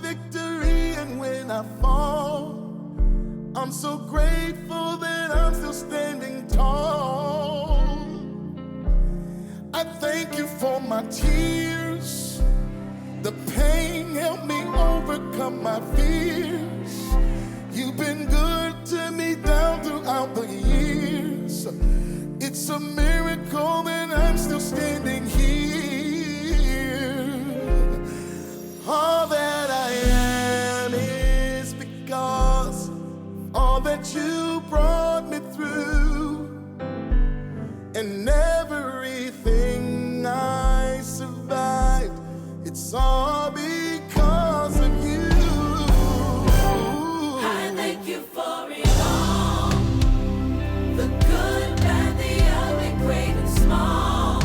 victory and when I fall, I'm so grateful that I'm still standing tall. I thank you for my tears. The pain helped me overcome my fears. You've been good to me down throughout the years. It's a miracle that I'm still standing here. All that I am is because all that you brought me through and everything I survived. It's all because of you. I thank you for it all. The good, bad, the ugly, great and small.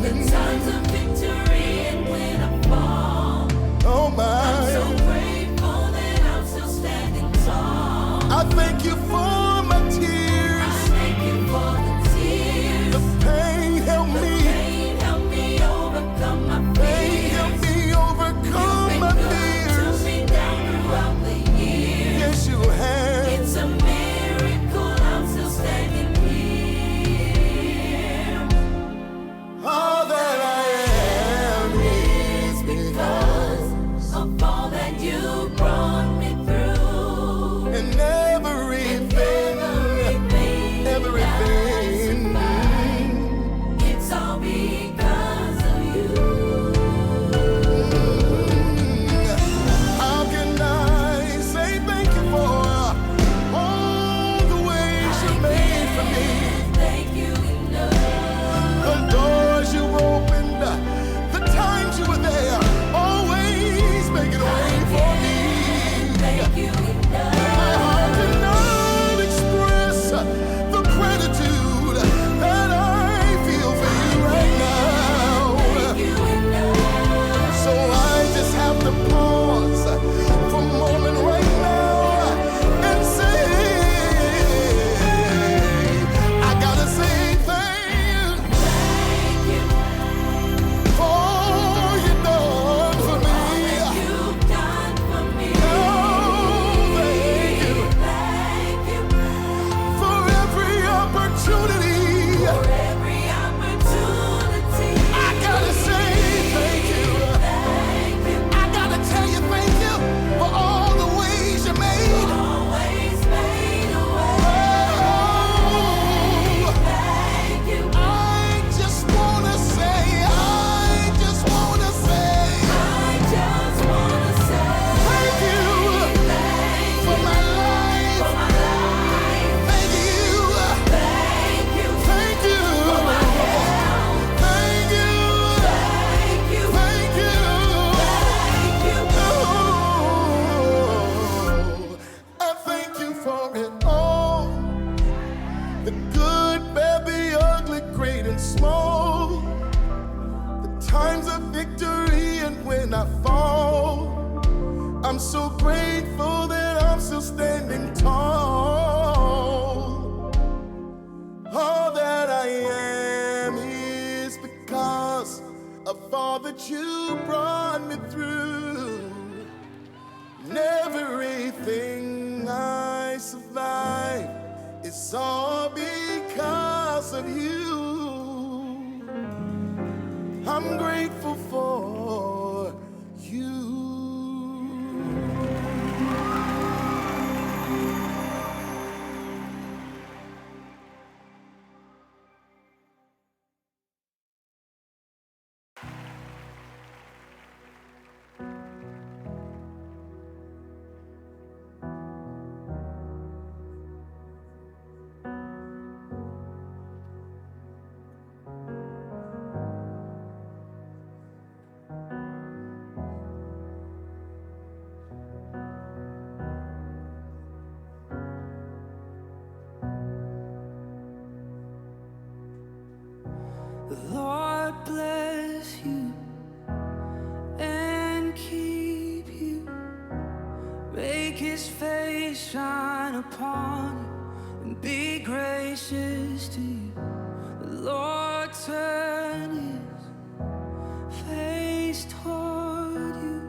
The times of victory and when I fall. Oh I'm my. So grateful that I'm still standing tall. I thank you for my I tears. Thank you for the tears. The pain helped The me. Pain helped me overcome my Pain helped fears. Me You've overcome been my good to fears. Me down throughout the years. Yes, you have. It's a miracle I'm still standing here. All that I am is because of all that you brought me through. And everything, Everything I everything. Survived, it's all because of you. How can I say thank you for all the ways you made for me? Thank you enough. The doors you opened, the times you were there, always making a way for me. Thank you enough. My heart cannot express the gratitude that I feel for you right now. Thank you enough. So I just have to pause for a moment right now and say, I gotta say thank you Thank you for all you done for me. You've done for me. Oh, thank you Thank you for every opportunity. For every opportunity. I gotta say thank you. Thank you. I gotta tell you thank you for all the ways you made. Always made a way. Oh, Thank you. I just wanna say, I just wanna say, I just wanna say thank you thank for you my life. For my life. Thank you, Thank you thank you, for my health. Thank you, Thank you. Thank you. Thank you. Oh, I thank you for it all. The good, bad, the ugly, great and small. The times of victory and when I fall. I'm so grateful that I'm still standing tall. All that I am is because of all that you brought me through. And everything I survived, it's all because of you. I'm grateful for you. The Lord bless you and keep you. Make his face shine upon you and be gracious to you. The Lord turn his face toward you.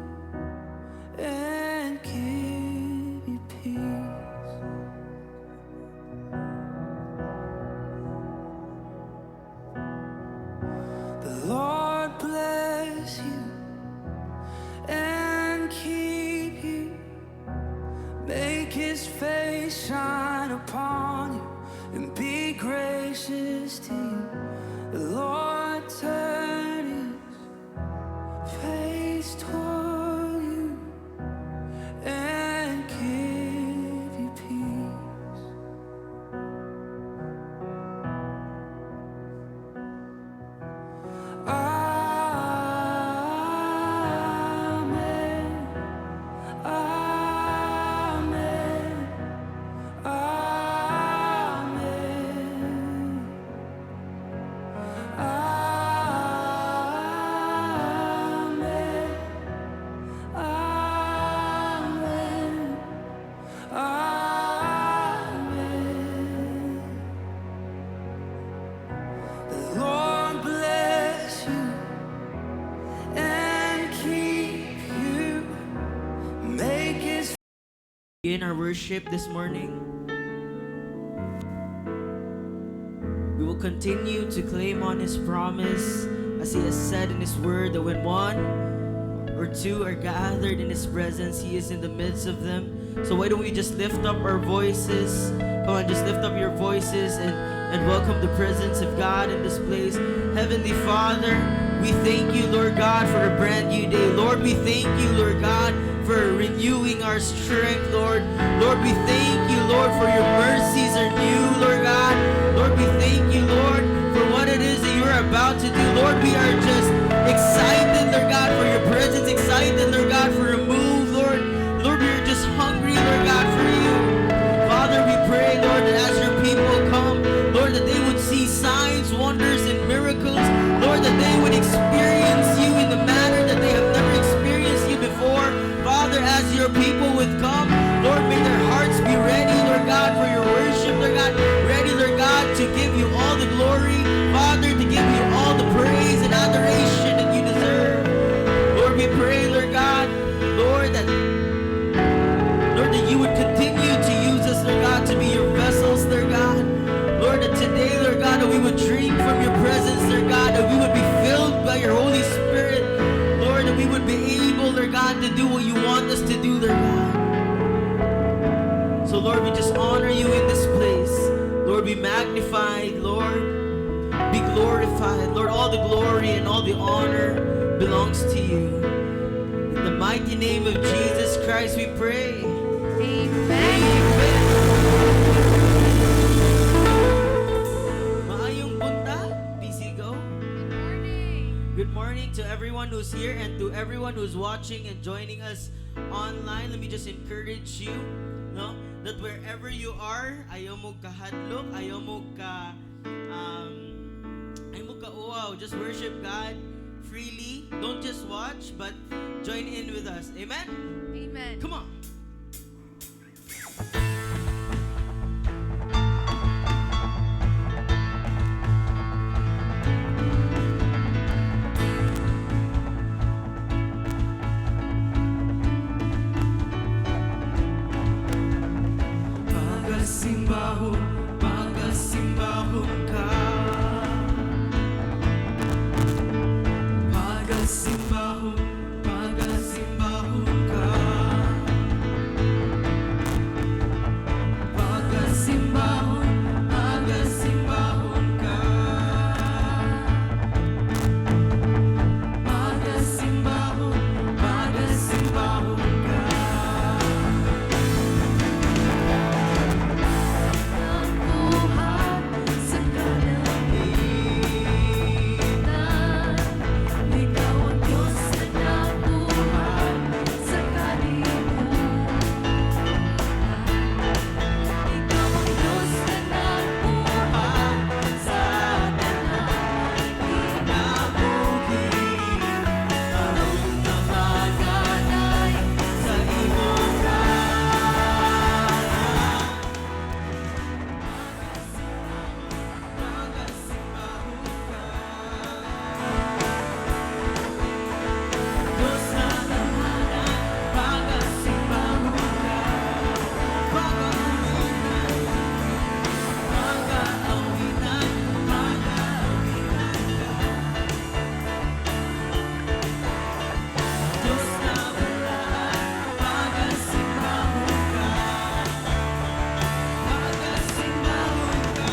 Begin our worship this morning. We will continue to claim on His promise, as He has said in His word that when one or two are gathered in His presence, He is in the midst of them. So why don't we just lift up our voices? Come on, just lift up your voices and welcome the presence of God in this place. Heavenly Father, we thank you, Lord God, for a brand new day. Lord, we thank you, Lord God, for renewing our strength, Lord. Lord, we thank you, Lord, for your mercies are new, Lord God. Lord, we thank you, Lord, for what it is that you're about to do. Lord, we are just excited, Lord God, for your presence, excited, Lord God, for a move, Lord. Lord, we are just hungry, Lord God, for you. Father, we pray, Lord, that as your people come, Lord, that they would see signs, wonders, and miracles. Lord, that they would experience you in the manner that they have never experienced you before. Father, as your people would come, Lord, may their hearts be ready, Lord God, for your worship, Lord God. Ready, Lord God, to give you all the glory. Father, to give you all the praise and adoration that you deserve. Lord, we pray, Lord God, Lord, that you would continue to use us, Lord God, to be your vessels, Lord God. Lord, that today, Lord God, that we would drink from your presence, Lord God, that we would be filled by your Holy Spirit. Lord, that we would be able, Lord God, to do what you want us to do, Lord God. So, Lord, we just honor you in this place. Lord, be magnified, Lord. Be glorified. Lord, all the glory and all the honor belongs to you. In the mighty name of Jesus Christ, we pray. Amen. Amen. Maayong buntag, PCGO. Good morning. Good morning to everyone who's here and to everyone who's watching and joining us online. Let me just encourage you, no, that wherever you are, ayaw mo kahadlok, ayaw mo kauwaw. Just worship God freely. Don't just watch, but join in with us. Amen? Amen. Come on. Pagasimbahon, pagasimbahon ka. Pagasimbahon, pagasimbahon ka. Pagasimbahon, pagasimbahon ka. Pagasimbahon, pagasimbahon ka. Nabuhat sa kalangitan, Ikaw ang Diyos na nabuhat sa kalibutan. Ikaw ang Diyos na nabuhat sa tanan. Kinabuhi, aron nga Maganay sa imong ngalan. Pagasimbahon ka. Diyos na tahanan, pagasimbahon ka. Pag-awitan, pag-aawitan, pag-aawitan ka. Diyos na balaan, pagasimbahon ka. Pagasimbahon ka.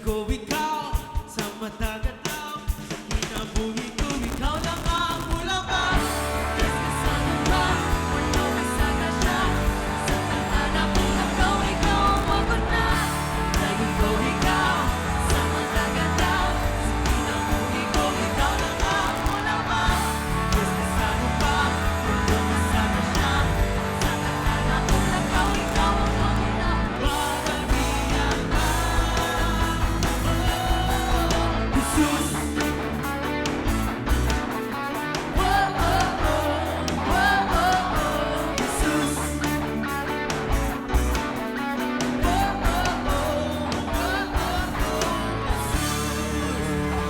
ko, ikaw sa matag adlaw. Sa kinabuhi ko, ikaw lang ang mulamang. Bisan sa pa, mundo sa siya. Sa tanan akong lakaw, ikaw ang mauna. Dayon ko ikaw sa matag adlaw. Sa kinabuhi ko, ikaw lang ang mulamang. Bisan sa pa, mundo sa siya. Sa tanan akong lakaw, ikaw ang mauna. Paramihan ka, Jesus. Oh, Jesus.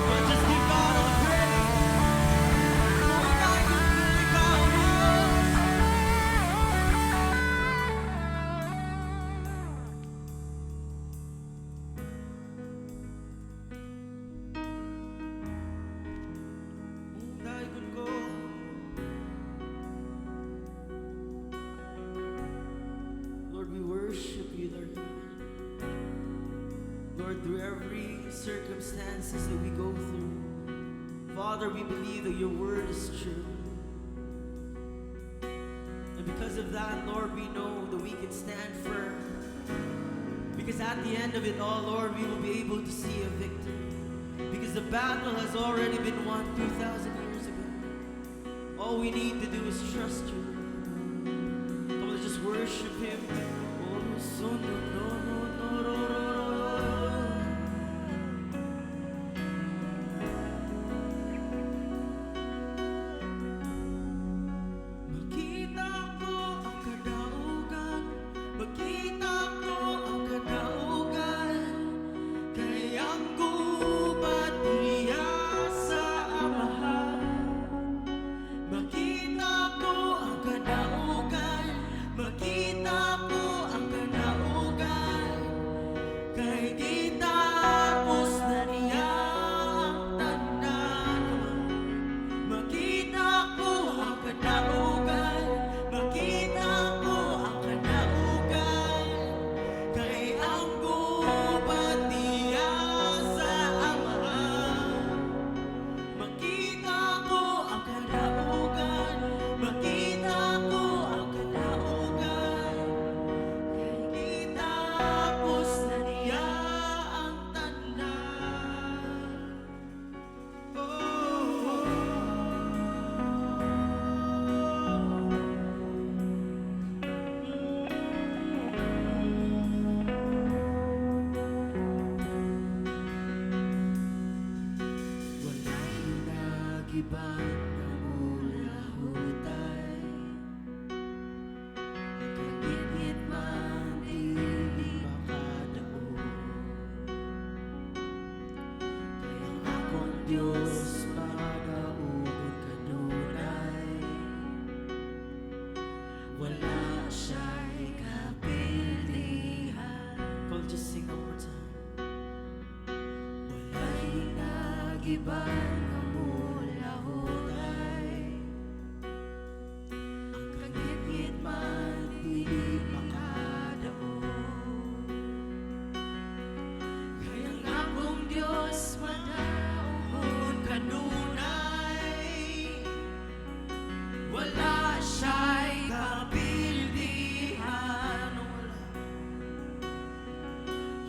But just give God all the credit. Kung ikaw, Diyos. Daigon ko. Lord, we worship you, Lord God. Lord, through every circumstances that we go through, Father, we believe that your word is true. And because of that, Lord, we know that we can stand firm. Because at the end of it all, Lord, we will be able to see a victory. Because the battle has already been won 2,000 years ago. All we need to do is trust you, Lord. Come on, let's just worship Him. Oh, so no, no, no, no, ro, ro, ro, ro. Makita ko ang kadaugan, makita ko ang kadaugan, kay ang gubat niya sa Amahan. Makita ko ang kadaugan, makita ko ang kadaugan, kay gitapos na niya ang tanan. Makita ko ang kadaugan, makita ko ang kadaugan, kay ang gubat niya sa Amahan. Makita ko ang kadaugan, makita ko ang kadaugan, kay gitapos na niya ang tanan. Oh. Walay nagiban nga mulahutay, ang kangitngit man dili makadaog, kay ang akong Diyos madaugon kanunay. Wala siya'y kapildihan. Come on, just sing one more time. Walay nagiban nga mulahutay, ang kangitngit man dili makadaog, Kay ang akong Diyos madaugon kanunay. Wala siya'y kapildihan.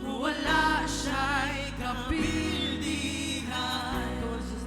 Wala, wala siya'y kapildihan. Come on, just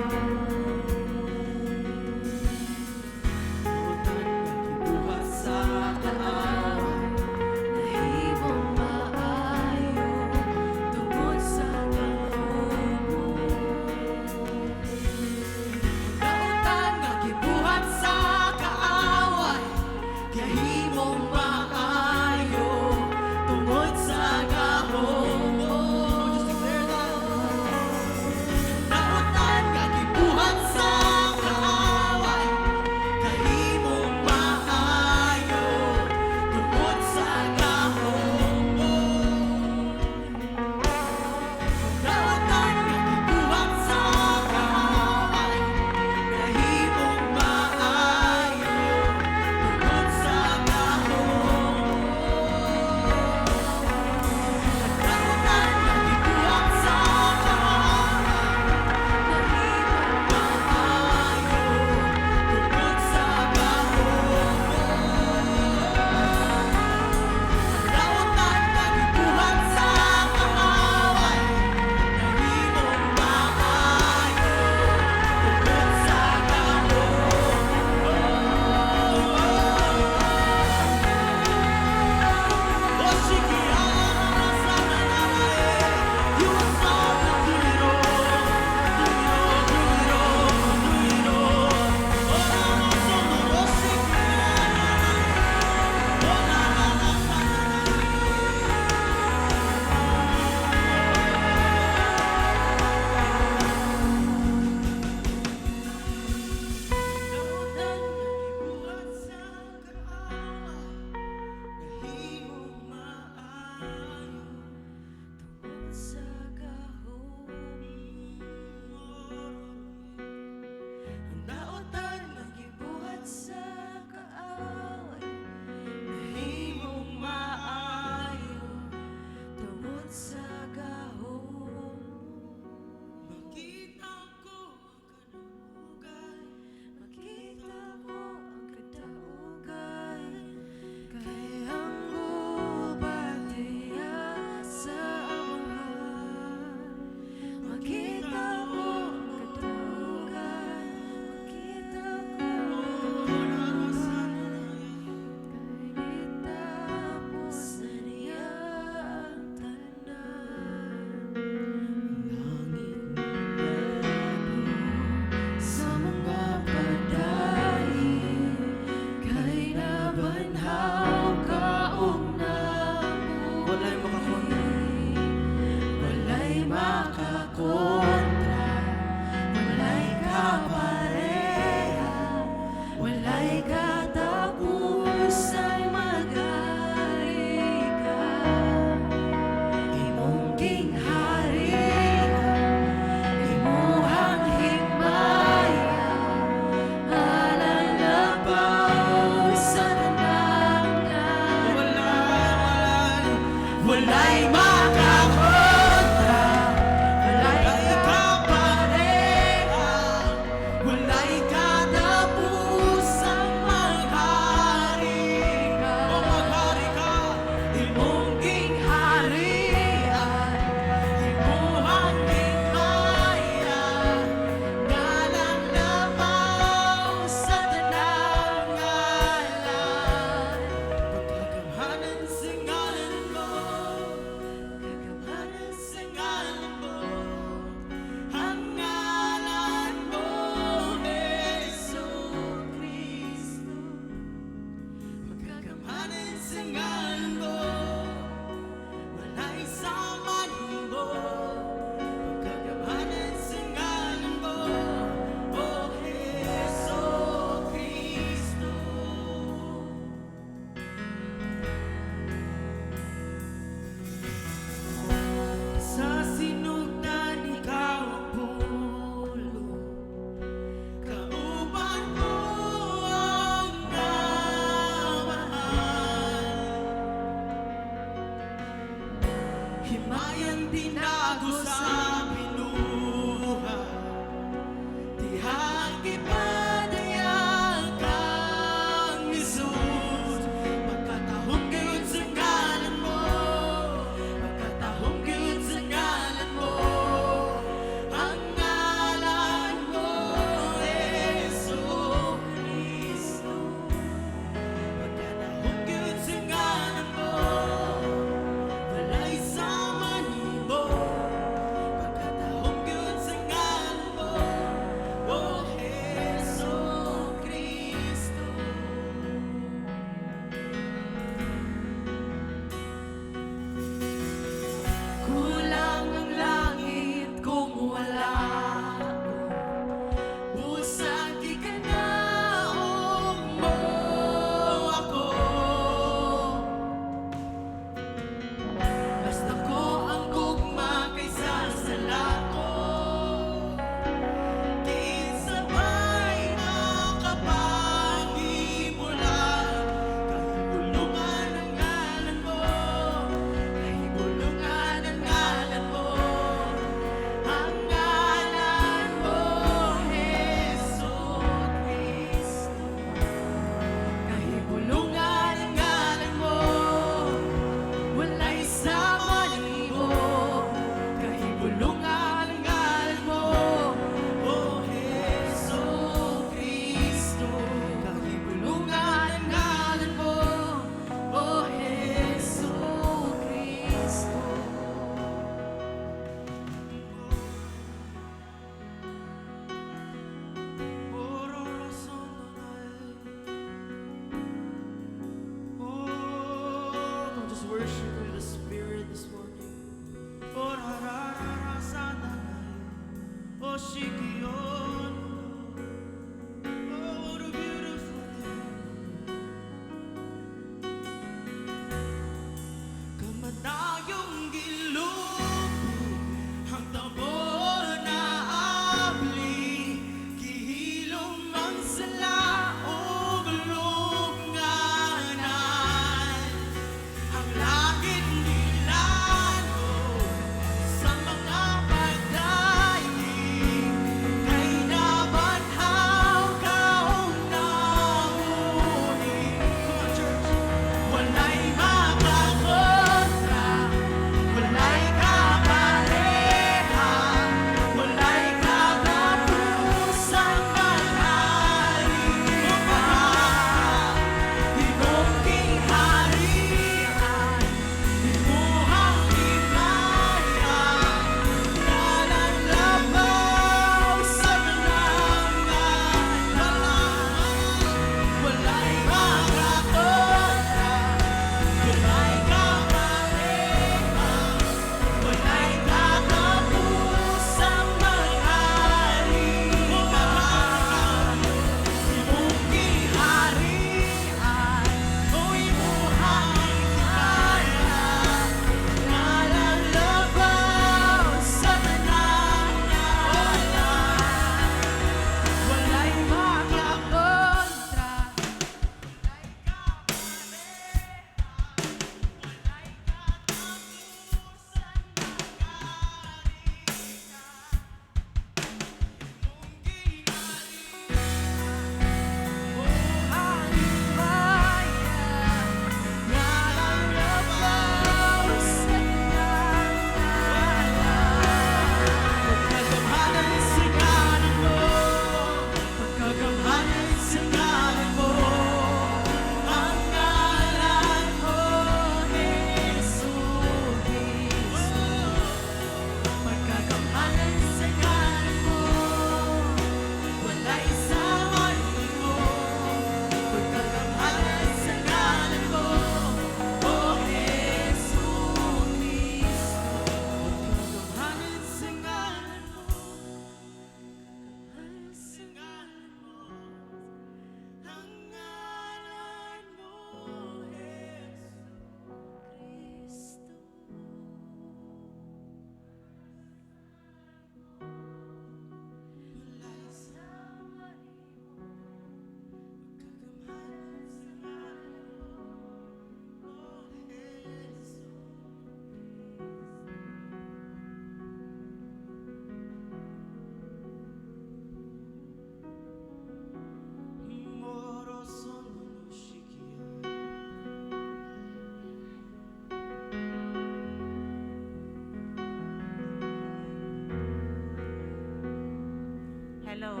Hello.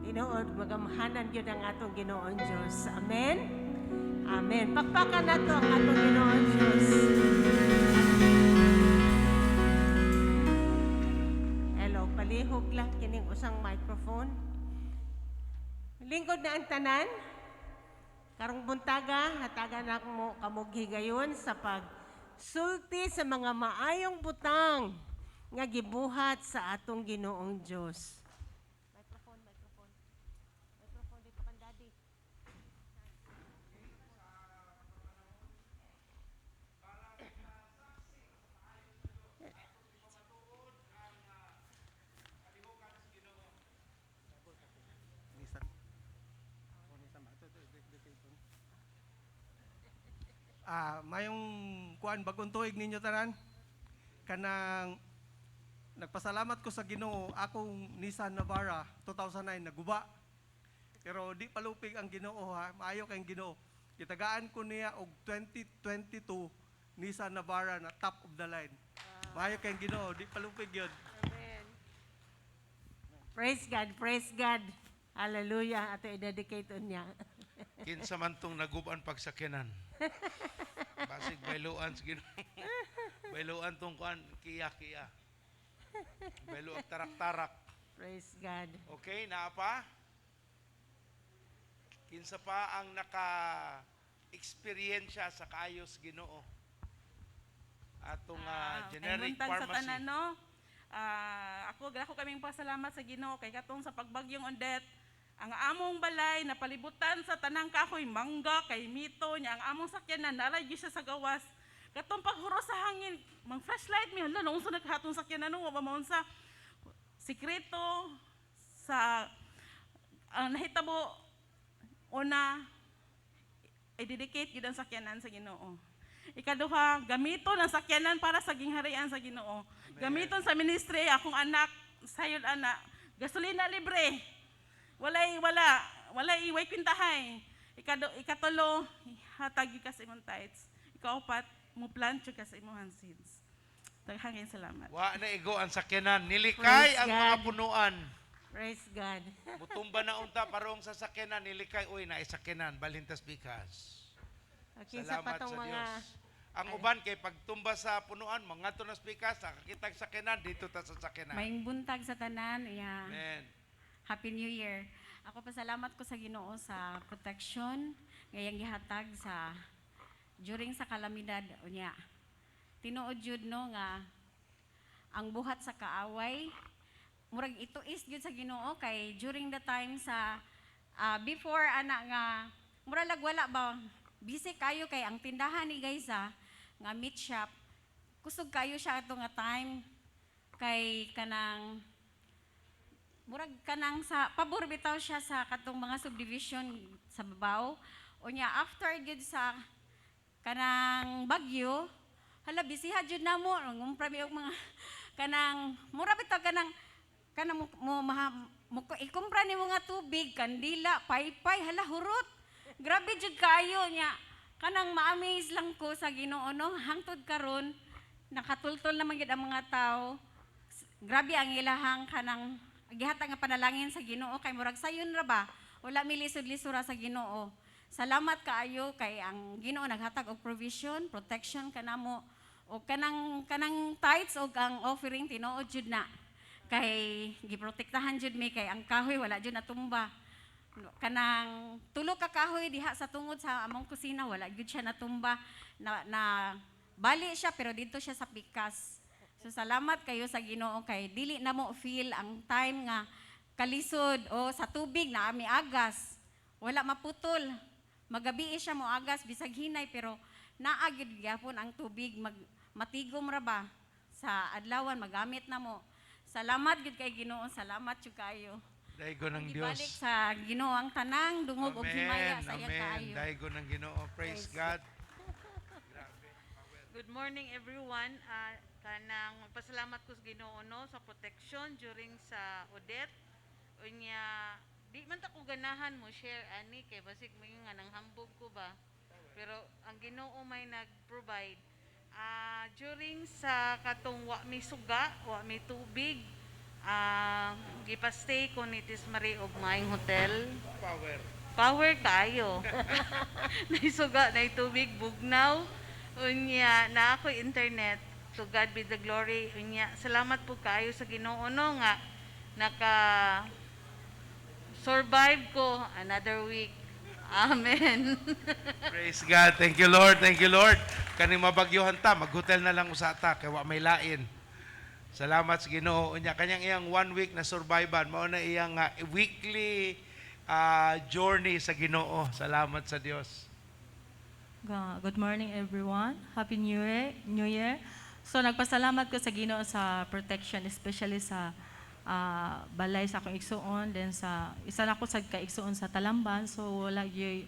Tinuod, magamhanan gyud ang atong Ginoong Diyos. Amen? Amen. Pakpakan nato ang atong Ginoong Diyos. Hello, palihog lang kining usang microphone. Lingkod na ang tanan. Karong buntaga, hatagan nako kamog higayon sa pagsulti sa mga maayong butang nga gibuhat sa atong Ginoong Dios. Microphone, microphone. Microphone dito kan Daddy. Mayong kuan, bagong tuig ninyo tanan. Kanang nagpasalamat ko sa Ginoo, akong Nissan Navara 2009 naguba. Pero di palupig ang Ginoo ha, maayo kay Ginoo. Gitagaan ko niya og 2022 Nissan Navara na top of the line. Maayo kay Ginoo, di palupig yun. Amen. Praise God, praise God. Hallelujah. Ato i-dedicate unya. Kinsa man tong naguban pagsakyanan. Basig bayloan sa Ginoo. Bayloan tong kuan kiya kiya. Baylo og tarak-tarak. Praise God. Okay, naa pa? Kinsa pa ang naka eksperyensya sa kaayos Ginoo? Atong generic Ay, buntag sa pharmacy. tanan, no? Ako dako kaming pasalamat sa Ginoo kay katong sa pagbagyong Odette, ang among balay napalibutan sa tanang kahoy, mangga, kay mito nya ang among sakyanan naray gyud siya sa gawas. Katong paghuros sa hangin, mang flashlight mi, hala, naunsa naghatong sakyanan, no, wa ba maunsa. Sikreto sa ang nahitabo, una, i-dedicate gyud ang sakyanan sa Ginoo. Ikaduha, gamiton ang sakyanan para sa gingharian sa Ginoo. Gamiton sa ministry, akong anak, sayod ana, gasolina libre. Walay wala, walay iway kwintahay. Ikatulo, hatag gyud ka sa imong tithes. Ikaapat, mo plant gyud ka sa imong seeds. Daghang salamat. Wa na igo ang sakyanan, nilikay Praise ang mga God. punuan. Praise God. Mutumba na unta parong sa sakyanan, nilikay, uy, na sakyanan, balintas bikas. Okay, sa Salamat patong sa mga Dios. Ang uban kay pagtumba sa punuan, mangadto na spikas, nakakita sa sakyanan, dito ta sa sakyanan. Maayong buntag sa tanan. Yeah. Amen. Happy New Year. Ako, pasalamat ko sa Ginoo sa protection ngayang gihatag sa during sa kalamidad unya. Tinuod jud, no, nga ang buhat sa kaaway murag ito is gyud sa Ginoo kay during the time sa before ana nga mura lag wala ba, busy kayo kay ang tindahan ni guys nga meat shop, kusog kayo siya ato nga time kay kanang murag kanang sa pabor bitaw siya sa katong mga subdivision sa babaw. Unya after gyud sa kanang bagyo, hala, bisiha jud namo, ngumpra mi og mga kanang mura bitaw kanang kanang mo ikumpra nimo nga tubig, kandila, paypay, hala, hurot, grabe jud kaayo. Nya kanang ma-amaze lang ko sa Ginoo, no, hangtod karon nakatultol naman gyud ang mga tao. Grabe ang ilahang kanang gihatag nga panalangin sa Ginoo kay murag sayon ra ba, wala mi lisod-lisura sa Ginoo. Salamat kaayo kay ang Ginoo naghatag og provision, protection kanamo og kanang kanang tithes og ang offering. Tinuod jud na kay giprotektahan jud mi kay ang kahoy wala jud natumba. Kanang tulo ka kahoy diha sa tungod sa among kusina, wala gyud siya natumba. Na bali siya pero dito siya sa pikas. So salamat kayo sa Ginoo kay dili na mo feel ang time nga kalisod o sa tubig na ami agas, wala maputol. Magabi siya mo agas bisag hinay pero naa gyud gyapon ang tubig, mag matigom ra ba sa adlawan magamit na mo. Salamat gyud kay Ginoo, salamat jud kayo. Daigo ng Ibalik Dios. sa Ginoo ang tanang dungog ug himaya Amen. sa iyang Amen. kaayo. Daigo ng Ginoo. Praise God. Good morning, everyone. Kanang magpasalamat ko sa Ginoo, no, sa protection during sa Odette. Unya di man ta ko ganahan mo share ani kay basig mo yung nga nang hambog ko ba. Pero ang Ginoo may nag-provide. During sa katong wa mi suga, wa mi tubig, Gipa-stay ko ni Tis Marie og maayong hotel. Power. Power kaayo. Naisuga, nay tubig, bugnaw. Unya, na ako internet. To God be the glory. Unya, salamat po kaayo sa Ginoo no nga naka survive ko another week. Amen. Praise God. Thank you, Lord. Thank you, Lord. Kaning mabagyuhan ta, maghotel na lang usa ta kay wa may lain. Salamat sa Ginoo. Unya kanyang iyang one week na survival, mao na iyang weekly journey sa Ginoo. Salamat sa Dios. Good morning, everyone. Happy New Year. New Year. So nagpasalamat ko sa Ginoo sa protection, especially sa balay sa akong igsuon, then sa isa na ko sa kaigsuon sa Talamban, so wala gyud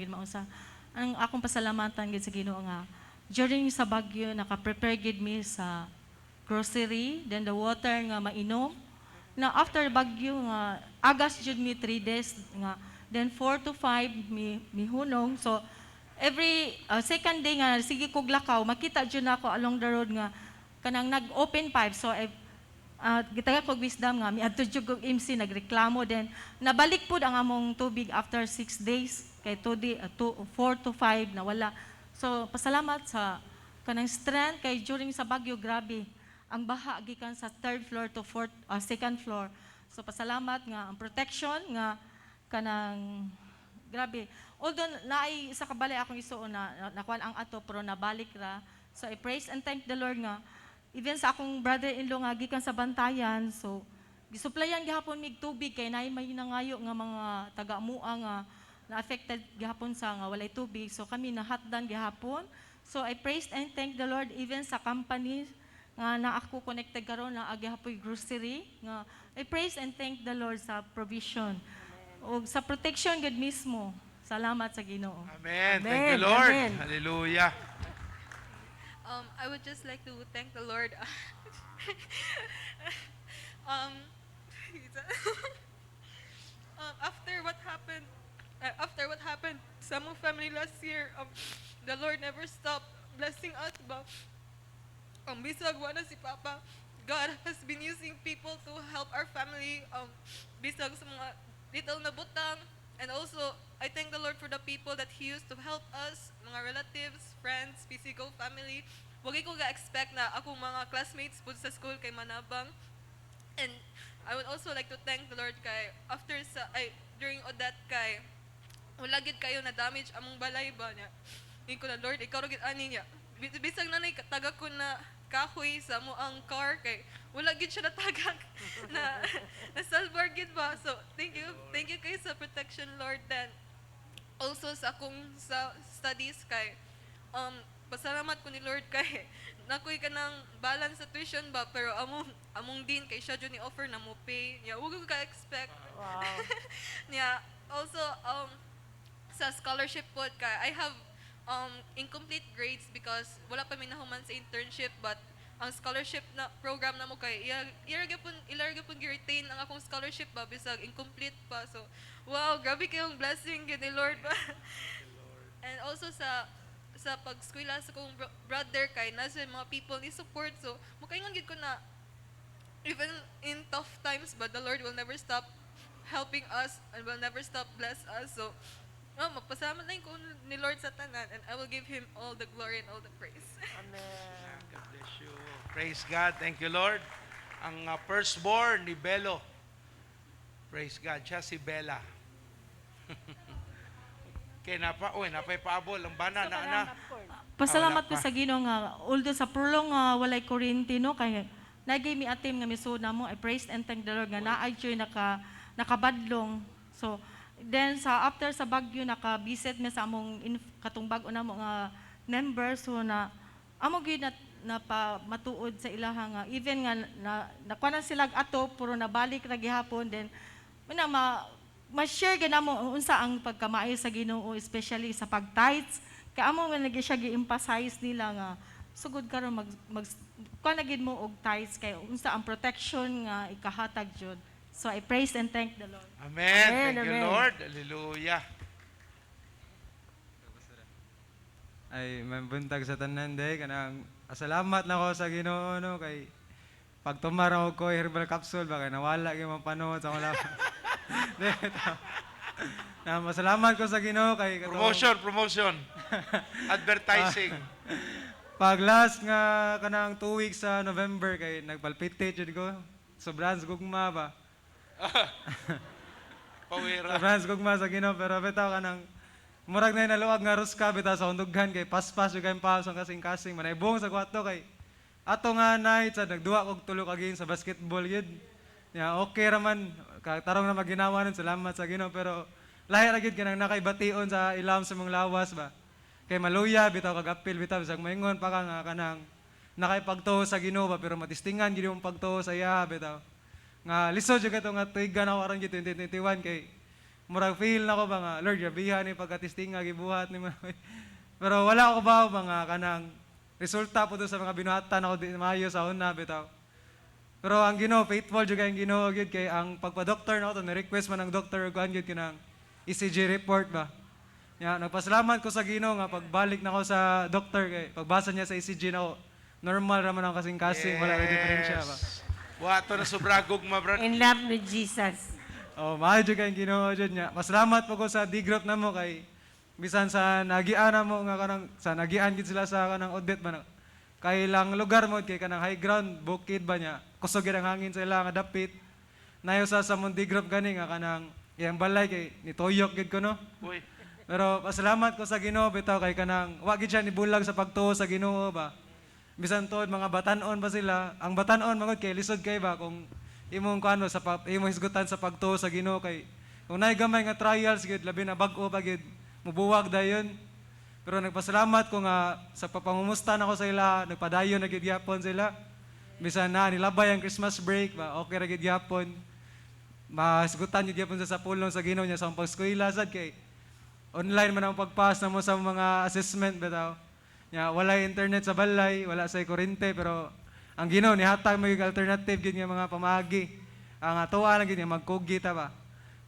mausa. Ang akong pasalamatan gid sa Ginoo nga during sa bagyo, naka-prepare gid mi sa grocery, then the water nga mainom. Na after bagyo nga agas jud mi 3 days nga, then 4 to 5 mi mihunong. So every second day nga sige kog lakaw, makita jud nako along the road nga kanang nag-open pipe. So gitaga kog wisdom nga miadto jud kog MC, nagreklamo, then nabalik pud ang among tubig after 6 days, kay 4 to 5 na wala. So pasalamat sa kanang strength, kay during sa bagyo, grabe ang baha gikan sa third floor to fourth, second floor. So pasalamat nga ang protection nga kanang grabe. Although naay sa kabalay akong isuon na nakuan ang ato, pero nabalik ra. So I praise and thank the Lord nga even sa akong brother-in-law nga gikan sa Bantayan, so gisuplayan gihapon mig tubig kay naay may nangayo nga mga taga-amua nga na affected gihapon sa nga walay tubig. So kami nahatdan gihapon. So I praise and thank the Lord even sa company nga na ako connected karon na gihapoy grocery nga I praise and thank the Lord sa provision o sa protection gud mismo. Salamat sa Ginoo. Amen. Thank you, Amen. Lord. Amen. Hallelujah. I would just like to thank the Lord. After what happened sa among family last year, the Lord never stopped blessing us. Ba, bisag wala si Papa, God has been using people to help our family. Bisag sa mga little na butang. And also, I thank the Lord for the people that He used to help us, mga relatives, friends, physical family. Wag ko ga-expect na akong mga classmates pud sa school kay manabang. And I would also like to thank the Lord kay after sa ay during Odette kay wala gid kayo na damage among balay ba niya. Ingon ko na, "Lord, ikaw ra gid ani niya." Bisag nanay taga ko na kahoy sa amo ang car kay wala gid siya natagak na na salbar gid ba. So thank you kay sa protection, Lord. Then also sa akong sa studies kay pasalamat ko ni Lord kay nakoy kanang balance sa tuition ba, pero among dean kay siya jud ni offer na mo pay niya. Wag ko ka expect. Niya also sa scholarship po kay I have incomplete grades because wala pa mi nahuman sa internship, but ang scholarship na program na mo kay iya iya gyapon ila gyapon gi-retain ang akong scholarship ba bisag incomplete pa. So wow, grabe kayong blessing gyud ni Lord ba. And also sa pag-eskwela sa akong brother kay nasa mga people ni support. So makaingon gid ko na even in tough times but the Lord will never stop helping us and will never stop bless us. So oh, magpasalamat lang ko ni Lord sa tanan and I will give him all the glory and all the praise. Amen. God bless you. Praise God. Thank you, Lord. Ang firstborn ni Belo. Praise God. Siya si Bella. Okay, napa, uy, napay paabol. Ang bana, na, na. Pasalamat Ah, wala ko pa. sa Ginoo nga although sa prolong nga walay kuryente no, kay nagay mi atim nga misud namo. I praise and thank the Lord nga naay joy nakabadlong. So then sa after sa bagyo, naka-visit mi sa among katong bag-o namo nga member. So na amo gyud na napa matuod sa ilaha nga even nga na nakuha na sila ato, pero nabalik ra gihapon. Then na ma ma-share gyud namo unsa ang pagkamaayo sa Ginoo, especially sa pag-tithes, kay amo nga lagi siya gi-emphasize nila nga sugod karon mag, mag kuha na gid mo og tithes kay unsa ang protection nga ikahatag jud. So I praise and thank the Lord. Amen. Amen, Thank you, amen. Lord. Hallelujah. Ay, mabuntag sa tanan day kanang salamat na ko sa Ginoo no kay Pag tumara ko herbal capsule ba kay nawala gyud mga panahon sa wala. Na masalamat ko sa Ginoo kay katong- Promotion, promotion. Advertising. Pag last nga kanang 2 weeks sa November kay nagpalpitate jud ko. Sobrang gugma ba. Pawira. Sobrang gugma sa Ginoo, pero bitaw kanang murag na naluag nga ruska bitaw sa undughan kay paspas jud kay paos ang kasing-kasing manaibong sa kwarto kay ato nga night sa nagduwa kog tulo ka game sa basketball gyud. Ya, okay ra man tarong na maginawa nun, salamat sa Ginoo, pero lahi ra gyud kanang nakaibation sa ilawom sa mong lawas ba. Kay maluya bitaw kag apil bitaw, bisag maingon pa ka nga kanang nakaipagtuo sa Ginoo ba, pero matistingan gyud imong pagtuo sa iya bitaw. Nga lisod jud kato nga tuigan ako aron gyud 2021 kay murag feel nako ba nga, "Lord, grabihan ni pagkatistinga gibuhat ni mo." Pero wala ako ba mga kanang resulta po sa mga binuhatan ako di maayo sa una bitaw. Pero ang Ginoo, faithful jud kay ang Ginoo gyud kay ang pagpa-doctor nako to, ni-request man ang doctor kuan gyud kanang ECG report ba. Ya, nagpasalamat ko sa Ginoo nga pagbalik nako sa doctor kay pagbasa niya sa ECG nako, normal ra man ang kasing-kasing, wala ra diferensya ba. Wa to na sobra gugma, brad. In love with Jesus. Oh, maayo jud kay ang Ginoo jud niya. Pasalamat po ko sa D group namo kay bisan sa nagian mo nga kanang sa nagian gid sila sa kanang audit ba na, kay lang lugar mo kay kanang high ground bukid ba niya, kusog gid ang hangin sa ila nga dapit nayo sa Mundi group gani nga kanang iyang balay kay nituyok gid ko, no. Uy. Pero pasalamat ko sa Ginoo bitaw kay kanang wa gid siya nibulag sa pagtuo sa Ginoo ba. Bisan tuod mga batan-on ba sila, ang batan-on magod kay lisod kay ba kung imong kuano sa imong hisgutan sa pagtuo sa Ginoo kay kung naay gamay nga trials gid, labi na bag-o pa gid, mubuwag dayon. Pero nagpasalamat ko nga sa papangumusta nako sa ila, nagpadayon na gid gyapon sila. Bisan na nilabay ang Christmas break ba, okay ra gid gyapon. Masgutan gid gyapon sa pulong sa Ginoo niya sa akong pagskwela sad kay online man ang pagpass na mo sa mga assessment bitaw. Nya wala internet sa balay, wala sa kuryente, pero ang Ginoo nihatag mo yung alternative gid nga mga pamaagi. Ang atoa lang gid nga magkugi ta ba.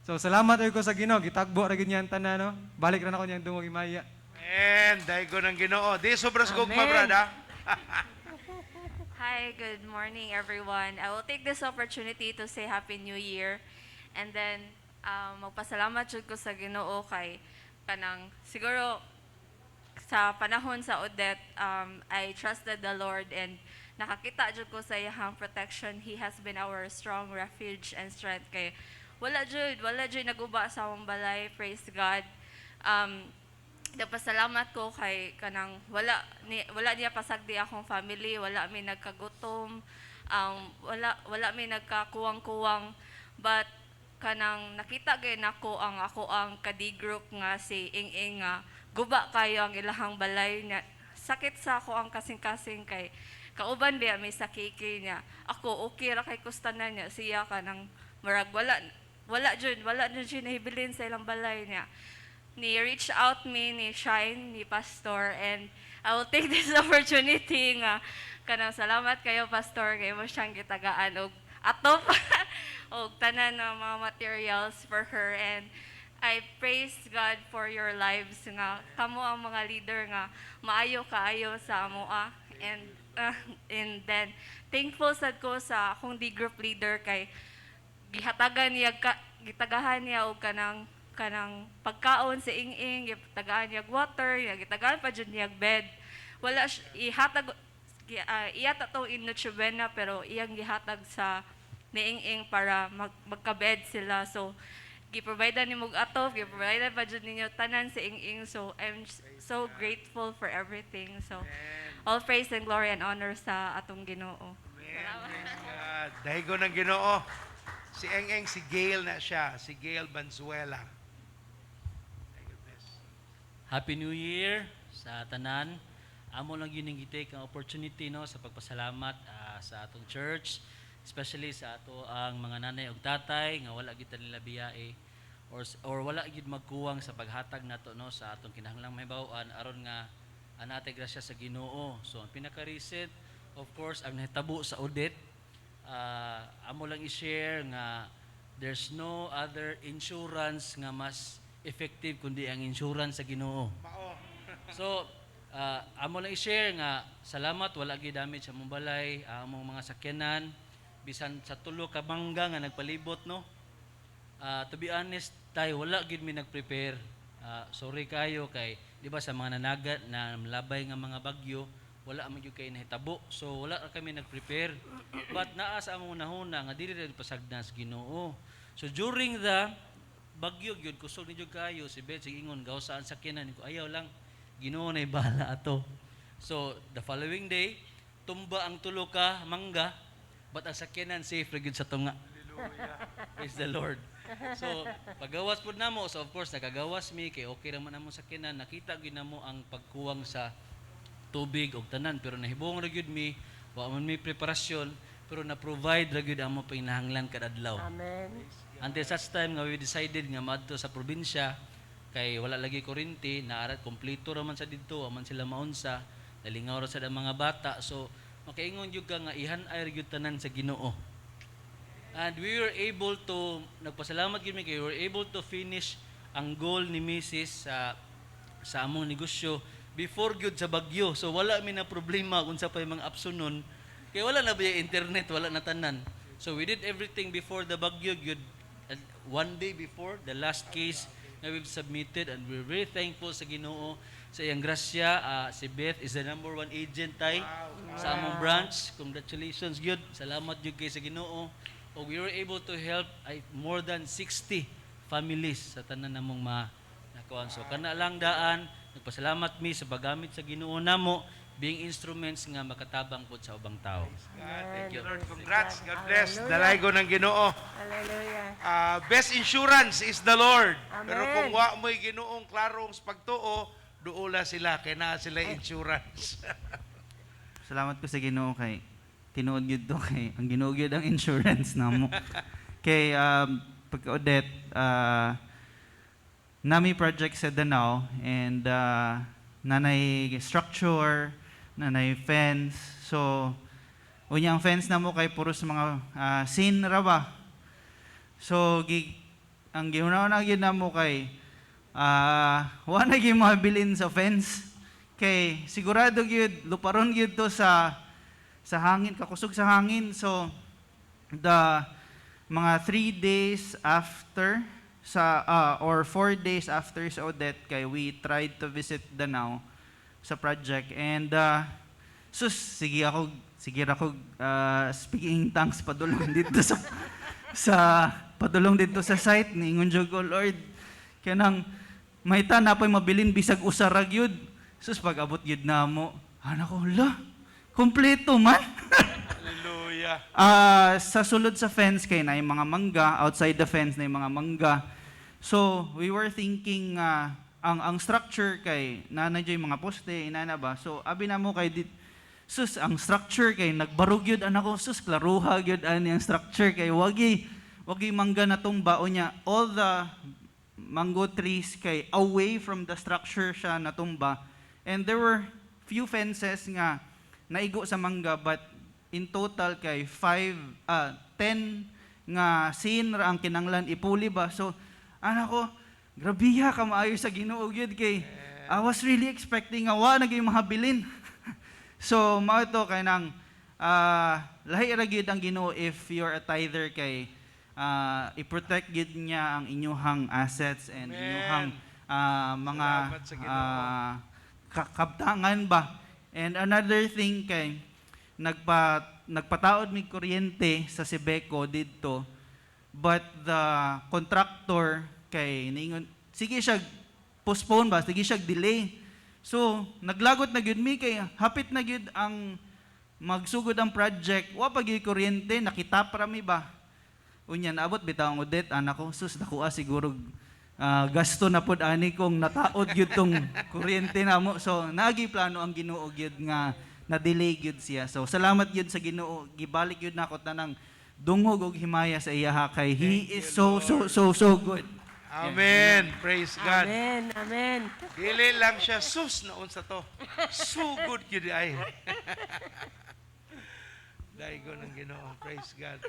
So salamat ko sa Ginoo, gitagbo ra gid niya ang tanan, no. Balik ra nako niyang dungog himaya. And daigo ng Ginoo. Di sobra sa gugma, Amen. brad, ha? Hi, good morning, everyone. I will take this opportunity to say Happy New Year. And then, magpasalamat jud ko sa Ginoo kay kanang siguro sa panahon sa Odette, I trusted the Lord and nakakita jud ko sa iyang protection. He has been our strong refuge and strength kay wala jud naguba sa among balay. Praise God. Nagpasalamat ko kay kanang wala niya pasagdi akong family, wala mi nagkagutom, wala mi nagkakuwang-kuwang, but kanang nakita gay nako ang ako ang ka-D group nga si Ing-ing nga guba kayo ang ilahang balay niya. Sakit sa ako ang kasing-kasing kay kauban biya may sa KK niya. Ako okay ra kay kustanan niya, siya kanang murag wala jud siya nahibilin sa ilang balay niya. Ni reach out me ni Shine ni Pastor, and I will take this opportunity nga kanang salamat kayo, Pastor, kay mo siyang gitagaan og atop og tanan ng mga materials for her, and I praise God for your lives nga kamo ang mga leader nga maayo kaayo sa amoa, and then thankful sad ko sa akong D group leader kay gitagahan niya og kanang pagkaon sa Ing-ing, gitagaan niya og water, gitagaan pa jud niya og bed. Wala ihatag iya ta to in Noche Buena, pero iyang gihatag sa niing-ing para magka-bed sila. So gi-provide ni mog atop, gi-provide pa jud ninyo tanan sa Ing-ing. So I'm so grateful for everything. So all praise and glory and honor sa atong Ginoo. Praise God. Daigo ng Ginoo. Si Eng-Eng, si Gail na siya. Si Gail Banzuela. Happy New Year sa tanan. Amo lang yun ang gi-take ang opportunity, no, sa pagpasalamat sa atong church, especially sa ato ang mga nanay ug tatay nga wala gid ta nila biyae or wala gid magkuwang sa paghatag nato, no, sa atong kinahanglang mahibaw-an aron nga anate grasya sa Ginoo. So ang pinaka-recent, of course, ang nahitabo sa Odette, amo lang i-share nga there's no other insurance nga mas effective kundi ang insurance sa Ginoo. So, amo lang i-share nga salamat wala gyud damage sa among balay, ang among mga sakyanan. Bisan sa tulo ka mangga nga nagpalibot, no. To be honest, tayo wala gyud mi nagprepare. Sorry kayo kay di ba sa mga nanaga na labay nga mga bagyo, wala man gyud kay nahitabo. So wala ra kami nagprepare. But naa sa among hunahuna nga dili ra pasagdan sa Ginoo. So during the bagyo gyud, kusog ni gyud kayo si Beth, sige ingon gaw saan sakyanan ko, ayaw lang, Ginoo na bahala ato. So the following day, tumba ang tulo ka mangga, but ang sakyanan safe ra gyud sa tunga. Praise the Lord. So, pagawas pud namo, so of course nakagawas mi kay okay ra man among sakyanan, nakita gyud namo ang pagkuwang sa tubig og tanan, pero nahibong ra gyud mi, wa man mi preparasyon, pero na-provide ra gyud amo panginahanglan kada adlaw. Amen. Until such time nga we decided nga maadto sa probinsya kay wala lagi kuryente, naarat kompleto ra man sa didto, wa man sila maunsa, nalingaw ra sad ang mga bata. So makaingon gyud ka nga ihan-ay ra gyud tanan sa Ginoo. And we were able to, nagpasalamat gyud mi kay we were able to finish ang goal ni Mrs. sa among negosyo before gyud sa bagyo. So wala mi na problema kung sa pa yung mga apsunon. Kay wala na ba yung internet, wala na tanan. So we did everything before the bagyo gyud, and one day before the last case na we've submitted, and we're very thankful sa Ginoo sa iyang grasya. Si Beth is the number one agent tay sa among branch. Congratulations gyud. Salamat gyud kay sa Ginoo. O we were able to help ay more than 60 families sa tanan namong ma nakuan. So kana lang daan, nagpasalamat mi sa paggamit sa Ginoo namo being instruments nga makatabang pod sa ubang tao. God, thank you, Lord. Congrats. God bless. Dalaygon ng Ginoo. Hallelujah. Best insurance is the Lord. Amen. Pero kung wa mo'y Ginoong klarong sa pagtuo, duola sila kay naa sila insurance. Salamat ko sa Ginoo kay tinuod gyud to, kay ang Ginoo gyud ang insurance namo. Kay pagka Odette, nami project sa Danao and nanay structure, nanay fence. So unya ang fence namo kay puros mga sin ra ba. So ang gihuna-huna gyud namo kay wa na gyud mabilin sa fence. Kay sigurado gyud luparon gyud to sa hangin, kakusog sa hangin. So the mga 3 days after sa or 4 days after sa Odette kay we tried to visit Danao sa project and sus, sige ra ako speaking in tongues padulong dito sa site. Niingon jud ko, "Lord, kanang mahita na po'y mabilin bisag usa ra gyud." Sus, pag abot gyud namo ana ko, hala, kompleto man. Hallelujah. Sa sulod sa fence kay na yung mga mangga, outside the fence na yung mga mangga. So, we were thinking ang structure kay na yung mga poste, inana ba? So, abi na mo kay dit, sus, ang structure kay nagbarog yun anak ko, sus, klaruha gyud ani ang structure kay wagi mangga na tumba. Unya all the mango trees kay away from the structure siya natumba. And there were few fences nga naigo sa mangga, but in total kay 5 10 nga sin ra ang kinanglan ipuli ba. So ana ko, grabiha ka maayo sa Ginoo gyud kay I was really expecting nga wa na gyud mahabilin. So mao to kay nang lahi ra gyud ang Ginoo if you're a tither kay i-protect gyud niya ang inyuhang assets and Amen. inyuhang mga Salamat sa Ginoo. Kabtangan ba. And another thing kay nagpataod mig kuryente sa Sebeco didto, but the contractor kay niingon sige siya postpone ba, sige siya delay. So naglagot na gyud mi kay hapit na gyud ang magsugod ang project, wa pa gyud kuryente, nakitap ra mi ba. Unya naabot bitaw ang Odette, anak ko, sus, nakuha siguro gasto na pod ani kung nataod gyud tong kuryente namo. So naagi plano ang Ginoo gyud nga na delay gyud siya. So salamat gyud sa Ginoo, gibalik gyud nako tanang dungog og himaya sa iyaha kay he is so so so so good. Amen. Praise God. Amen. Amen. Dili lang siya sus na unsa to. Sugod gyud ay. Daigo ng Ginoo. Praise God.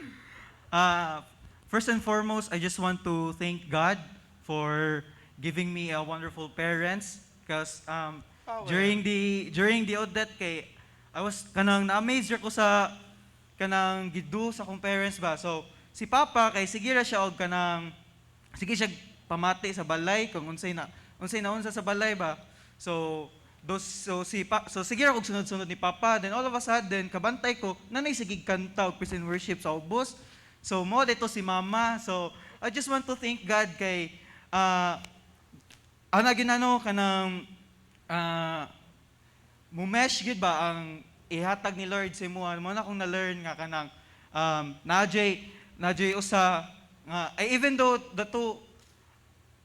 First and foremost, I just want to thank God for giving me a wonderful parents because Power. during the Odette kay I was kanang na-amaze ko sa kanang gido sa akong parents ba. So si Papa kay sige ra siya og kanang sige siya pamati sa balay kung unsay naunsa sa balay ba. So dos so si pa, so sige ra og sunod-sunod ni Papa. Then all of a sudden, kabantay ko nanay sige kanta og praise and worship sa ubos. So mo dito si Mama. So I just want to thank God kay ana ginano kanang mumesh gid ba ang ihatag ni Lord sa imo. Mo na akong na-learn nga kanang naajay usa nga ay, even though the two,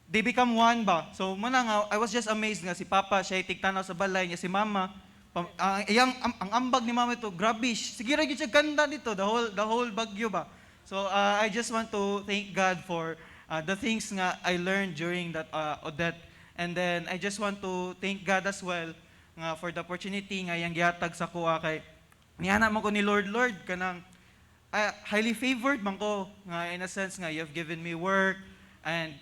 they become one ba. So mo na nga I was just amazed nga si Papa siya tigtanaw sa balay niya, si Mama ang, iyang, ang ambag ni Mama ito, grabe, sige ra gyud siya ganda dito the whole bagyo ba. So I just want to thank God for the things nga I learned during that Odette. And then I just want to thank God as well nga for the opportunity nga iyang gihatag sa kuha kay niana mo ko ni Lord, "Lord, kanang highly favored man ko nga in a sense nga you have given me work and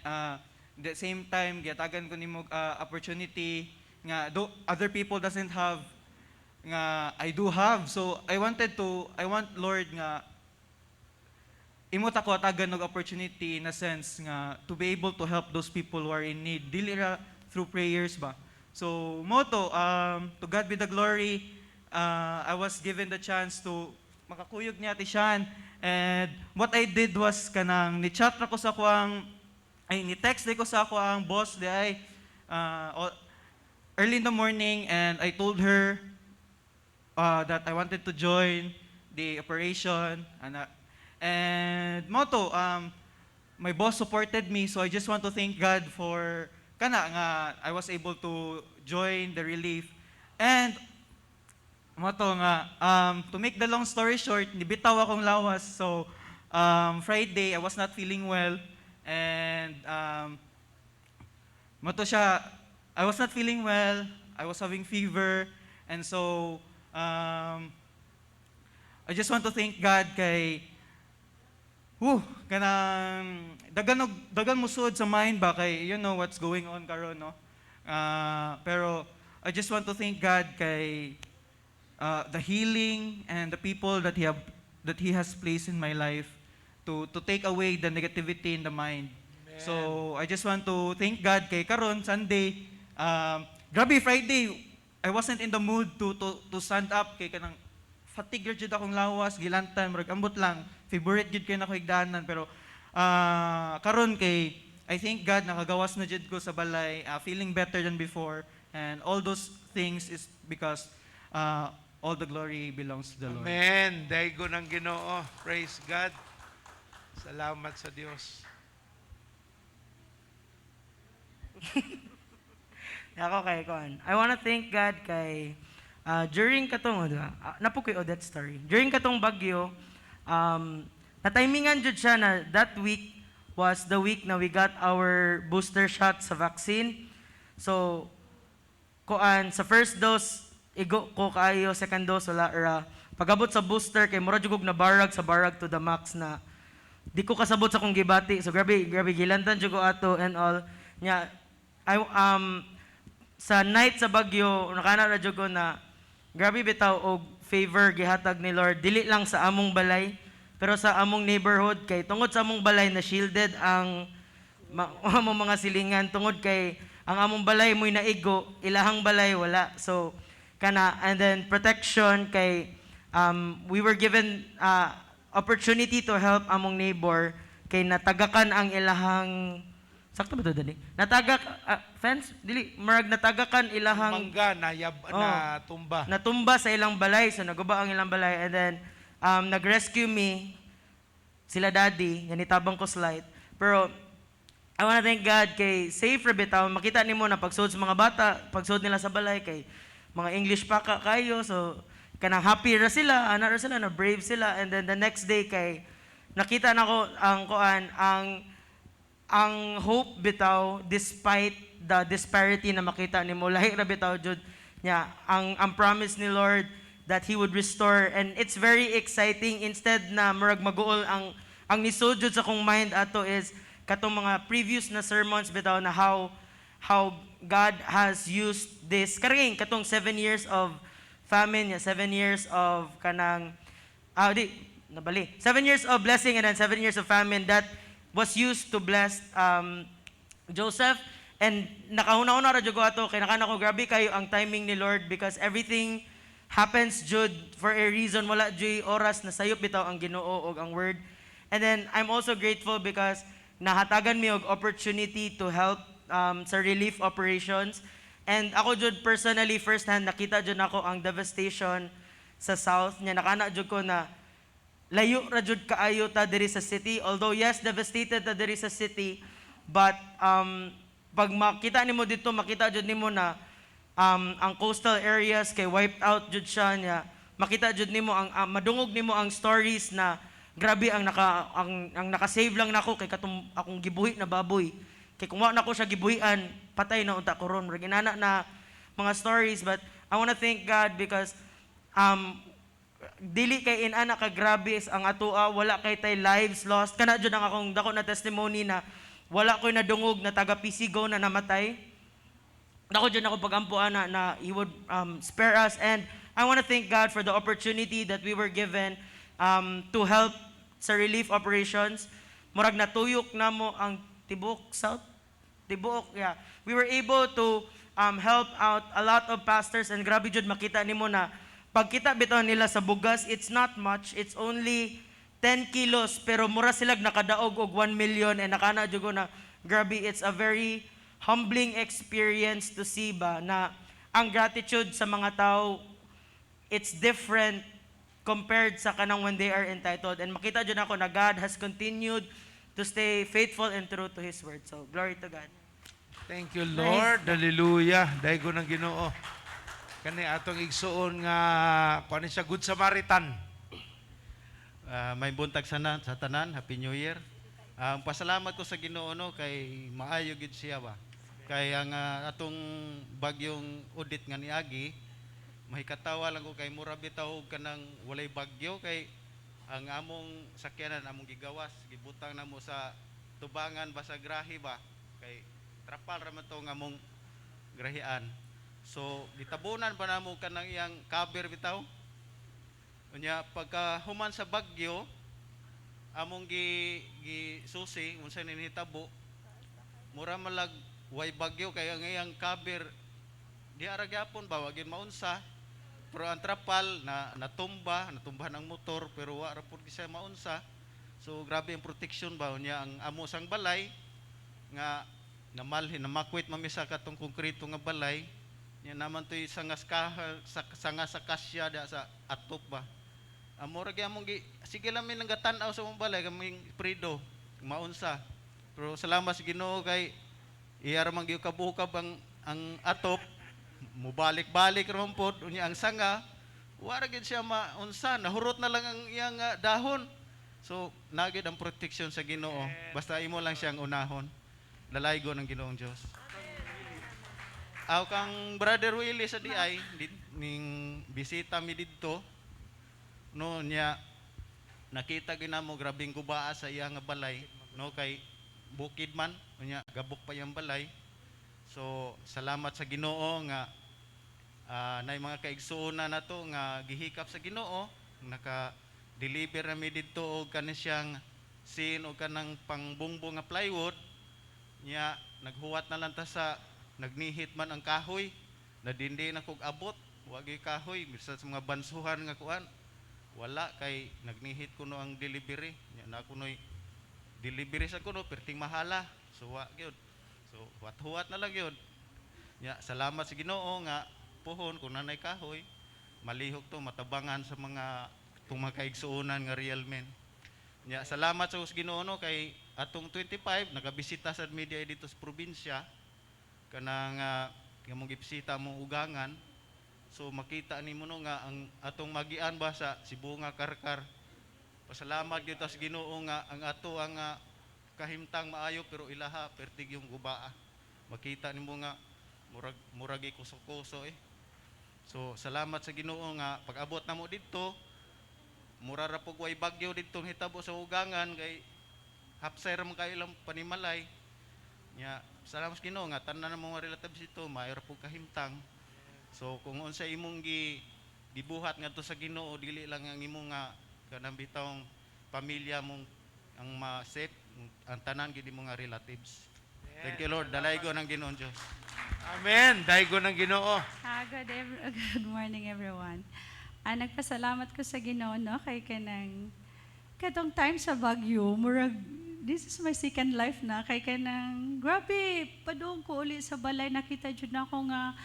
the same time gihatagan ko nimo opportunity nga do other people doesn't have nga I do have. So I want, Lord, nga imo ta ko hatagan og opportunity in a sense nga to be able to help those people who are in need, dili ra through prayers ba." So mo to, to God be the glory. I was given the chance to makakuyog ni Ate Shan, and what I did was kanang ni chat ra ko sa kuang ay ni text ko sa ako ang boss di ay early in the morning, and I told her that I wanted to join the operation and mo to, my boss supported me. So I just want to thank God for kana nga I was able to join the relief. And mo to nga to make the long story short, nibitaw akong lawas. So Friday I was not feeling well, and mo to siya, I was not feeling well, I was having fever. And so I just want to thank God kay whew, kanang dagan og dagan musod sa mind ba kay you know what's going on karon, no? Ah, pero I just want to thank God kay the healing and the people that he has placed in my life to take away the negativity in the mind. So I just want to thank God kay karon Sunday, grabe, Friday I wasn't in the mood to stand up kay kanang fatigue jud akong lawas, gilantan, murag ambot lang, favorite jud kay nako higdanan. Pero karon kay I thank God, nakagawas na jud ko sa balay, feeling better than before, and all those things is because all the glory belongs to the Lord. Amen. Daygon ang Ginoo. Praise God. Salamat sa Dios. Ako kay kuan. I wanna thank God kay during katong, oh, di ba? Naa po koy Odette story. During katong bagyo, natimingan jud siya na that week was the week na we got our booster shot sa vaccine. So kuan, sa first dose igo ko kaayo, second dose wala ra. Pagabot sa booster kay mura jud kog nabarag sa barag to the max na di ko kasabot sa akong gibati. So grabe grabe gilantan jud ko ato and all. Nya I sa night sa bagyo nakana ra jud ko na grabe bitaw og favor gihatag ni Lord, dili lang sa among balay pero sa among neighborhood, kay tungod sa among balay na shielded ang among mga silingan, tungod kay ang among balay mo'y naigo, ilahang balay wala. So kana, and then protection kay we were given opportunity to help among neighbor kay natagakan ang ilahang, sakto ba to, dali, natagak fence, dili, murag natagakan ilahang Mangga na yab, Oh. na tumba. Natumba sa ilang balay, so naguba ang ilang balay, and then nag-rescue me sila daddy nga nitabang ko slight. Pero I wanna thank God kay safe ra bitaw. Makita nimo na pagsud sa mga bata, pagsud nila sa balay kay mga English pa ka kayo, so kanang happy ra sila, ana ra sila, na brave sila. And then the next day kay nakita nako ang kuan, ang hope bitaw, despite the disparity na makita nimo, lahi ra bitaw jud nya ang promise ni Lord that He would restore. And it's very exciting. Instead na murag maguol, ang nisud jud sa akong mind ato is katong mga previous na sermons bitaw na how God has used this karing katong 7 years of famine, ya 7 years of kanang Di, nabali. 7 years of blessing and then 7 years of famine that was used to bless Joseph. And nakahuna-huna ra jud ko ato kay nakana ko, grabe kayo ang timing ni Lord because everything happens jud for a reason. Wala juy oras na sayop bitaw ang Ginoo og ang word. And then I'm also grateful because nahatagan mi og opportunity to help sa relief operations. And ako jud personally, first hand nakita jud nako ang devastation sa south nya. Nakana jud ko na layo ra jud kaayo ta diri sa city. Although yes, devastated ta diri sa city, but pag makita nimo dito, makita jud nimo na ang coastal areas kay wiped out jud siya niya. Makita jud nimo ang madungog nimo ang stories na grabe ang naka-save lang nako kay katong akong gibuhi na baboy. Kay kung wa nako siya gibuhian, patay na unta ko ron. Murag inana na mga stories. But I wanna thank God because dili kay inana ka grabe ang atoa, wala kay tay lives lost. Kana jud ang akong dako na testimony na wala ko'y nadungog na taga PCGO na namatay. Dako jud ako pagampo ana na He would spare us. And I want to thank God for the opportunity that we were given to help sa relief operations. Murag natuyok namo ang tibok South, tibuok, yeah. We were able to help out a lot of pastors, and grabe jud makita nimo na pagkita bitaw nila sa bugas, it's not much, it's only 10 kilos, pero mura sila nakadaog og 1 million. And nakana jud ko na grabe, it's a very humbling experience to see ba na ang gratitude sa mga tao, it's different compared sa kanang when they are entitled. And makita jud ako na God has continued to stay faithful and true to His word. So glory to God. Thank you, Lord. Hallelujah. Daygon ang Ginoo. Kani atong igsuon nga kuan siya, Good Samaritan. May buntag sana sa tanan, Happy New Year. Ang pasalamat ko sa Ginoo no kay maayo gid siya ba. Kay ang atong bagyong Odette nga niagi, mahikatawa lang ko kay mura bitaw og kanang walay bagyo, kay ang among sakyanan among gigawas, gibutang namo sa tubangan ba sa grahe ba, kay trapal ra man to nga among grahian. So gitabunan pa namo kanang iyang cover bitaw. Unya pagka human sa bagyo, among gi gi susi unsa ni nahitabo, mura malag way bagyo kay ang iyang cover di ara gyapon ba, wa gyud maunsa. Pero ang trapal na natumba, natumbahan ang motor, pero wa ra pud siya maunsa. So grabe ang protection ba. Unya ang amo sang balay nga namalhin, namakwit mamisa katong konkreto nga balay nya naman to'y sangas ka sa sanga sa kasya da sa atop ba. Amo ra gyud among gi sige lang mi nangatan-aw sa among balay kaming Prido maunsa. Pero salamat sa Ginoo kay iya ra man gyud kabukab ang atop, mubalik-balik ra man pod. Unya ang sanga wa ra gyud siya maunsa, nahurot na lang ang iyang dahon. So naa gyud ang protection sa Ginoo, basta imo lang siyang unahon, lalaygo ng Ginoong Dios. Aw kang Brother Willie sa DI ning bisita mi didto no niya, nakita gyud namo grabeng gubaa sa iya nga balay no, kay bukid man, unya gabok pa iyang balay. So salamat sa Ginoo nga nay mga kaigsuonan nato nga gihikap sa Ginoo, naka deliver na mi didto og kani siyang sin og kanang pangbungbong nga plywood. Nya naghuwat na lang ta sa nagnihit man ang kahoy na dindi na kog abot, wa gyud kahoy bisan sa mga bansuhan nga kuan, wala, kay nagnihit kuno ang delivery nya na kunoy delivery sa kuno perting mahala, so wa gyud. So huwat-huwat na lang gyud. Nya salamat sa Ginoo nga puhon kung nanay kahoy, malihok to matabangan sa mga itong mga kaigsuonan nga real men. Nya salamat sa Ginoo no kay atong 25 nakabisita sa media dito sa probinsya, kanang nga mong gibisita mong ugangan. So makita nimo no nga ang atong magian ba sa Sibonga, Carcar. Pasalamat gyud ta sa Ginoo nga ang ato ang kahimtang maayo, pero ilaha pertig yung gubaa, makita nimo nga murag murag kuso-kuso eh. So salamat sa Ginoo nga pag-abot namo didto, mura ra pug way bagyo didto hitabo sa ugangan, kay hapsay ra man kayo ilang panimalay. Nya salamat sa Ginoo nga tanan ng mga relatives dito maayo ra pug kahimtang. So kung unsa imong gi gibuhat ngadto sa Ginoo, dili lang ang imong nga Kanang bitawng pamilya mong ang ma-safe, ang tanan gid mo nga relatives. Thank you, Lord. Dalaygo ng Ginoong Diyos. Amen. Daygo ng Ginoo. Ah, good morning, everyone. Nagpasalamat ko sa Ginoo, no, kay kanang katong time sa Baguio, murag this is my second life na, kay kanang grabe padung ko uli sa balay, nakita jud na ako nga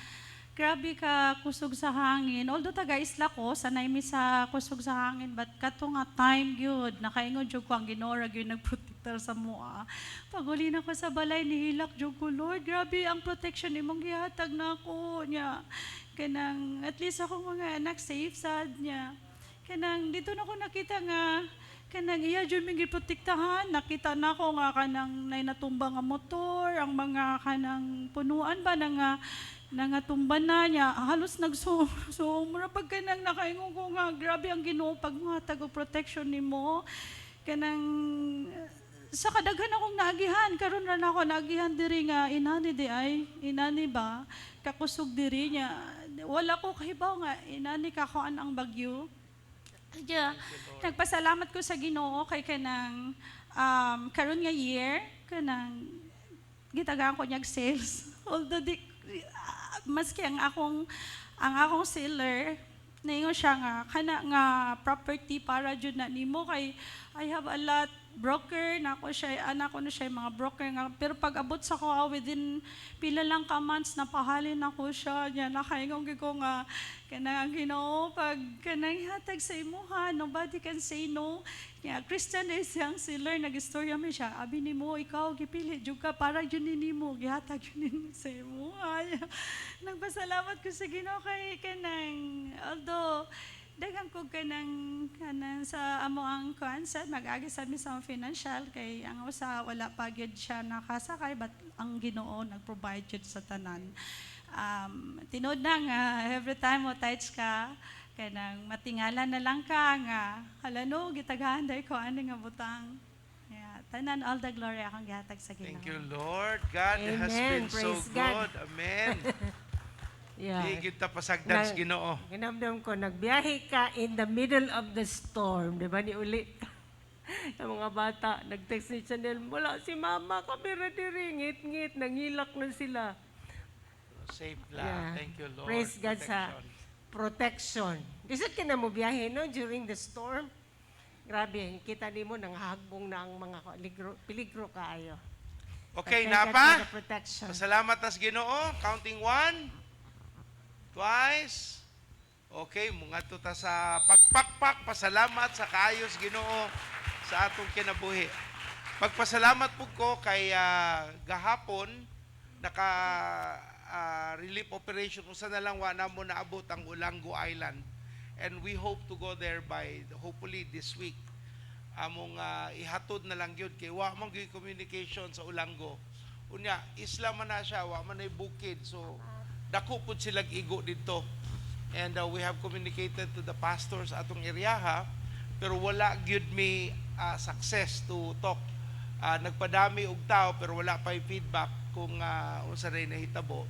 grabe ka kusog sa hangin. Although taga isla ko, sanay mi sa kusog sa hangin, but kato nga time gyud, nakaingon jud ko ang Ginoo ra gyud nagprotektar sa mua. Pag uli na ko sa balay, nihilak jud ko, "Lord, grabe ang protection imong gihatag nako." Nya kanang at least akong mga anak safe sad niya. Kanang dito na ko nakita nga kanang iya jud ming giprotektahan. Nakita na ko nga kanang nay natumba nga motor, ang mga kanang punuan ba na nga nangatumba na niya, halos nagsuong. So mura pag kanang nakaingon ko nga grabe ang Ginoo pag muhatag og protection nimo. Kanang sa kadaghan akong naagihan, karon ra na ako naagihan diri nga inani di ay inani ba kakusog diri niya. Wala ko kahibaw nga inani kakuan ang bagyo. Kaya nagpasalamat ko sa Ginoo kay kanang karon nga year, kanang gitagaan ko niyag sales. Although di maski ang akong seller, naingon siya nga kana nga property para jud na nimo, kay I have a lot broker na ako siya, anak ko na siya mga broker nga, pero pag abot sa ko within pila lang ka months, napahalin ako siya niya. Nakaingon gyud ko nga kanang ang Ginoo pag kanang hatag sa imuha, nobody can say no. Yeah, Christian is siyang seller, nagistorya mi siya, abi nimo, ikaw gipili jud ka, para jud ni nimo, gihatag jud nimo sa imuha. Nagpasalamat ko sa Ginoo kay kanang although daghan ko kanang sa amo ang kuan sa mag-agi sa mi sa financial, kay ang usa wala pa gyud siya nakasakay, but ang Ginoo nag-provide jud sa tanan. Tinuod na nga every time mo tithes ka, kanang matingala na lang ka nga hala no, gitagahan dai ko ani nga butang. Yeah, tanan, all the glory akong gihatag sa Ginoo. Thank you, Lord. God has Amen. been so Praise God. good. Amen. Di gyud ta pasagdan sa Ginoo. Ginamdam ko, nagbiyahe ka in the middle of the storm, di ba? Ni uli ka. Ang mga bata, nag-text ni Chanel, "Wala si mama, kami ra diri, ngit-ngit," nangilak na sila. Safe lang. Yeah. Thank you, Lord. Praise God sa protection. Lisod ka na mo biyahe, no, during the storm. Grabe, kita nimo nang hagbong na ang mga peligro, peligro kaayo. Okay, But thank God napa? for the protection. Pasalamat tas Ginoo. Counting one, twice. Okay, mungadto ta sa pagpakpak. Pasalamat sa kaayos Ginoo sa atong kinabuhi. Pagpasalamat po ko kay gahapon naka relief operation, usa na lang wa na mo naabot ang Olango Island, and we hope to go there by hopefully this week. Among ihatod na lang gyud kay wa man gyud communication sa Olango. Unya isla man na siya, wa man ay bukid, so dako pud silag igo didto. And we have communicated to the pastors atong eryaha, pero wala gyud mi success to talk. Nagpadami og tao pero wala pa feedback kung unsa ray nahitabo.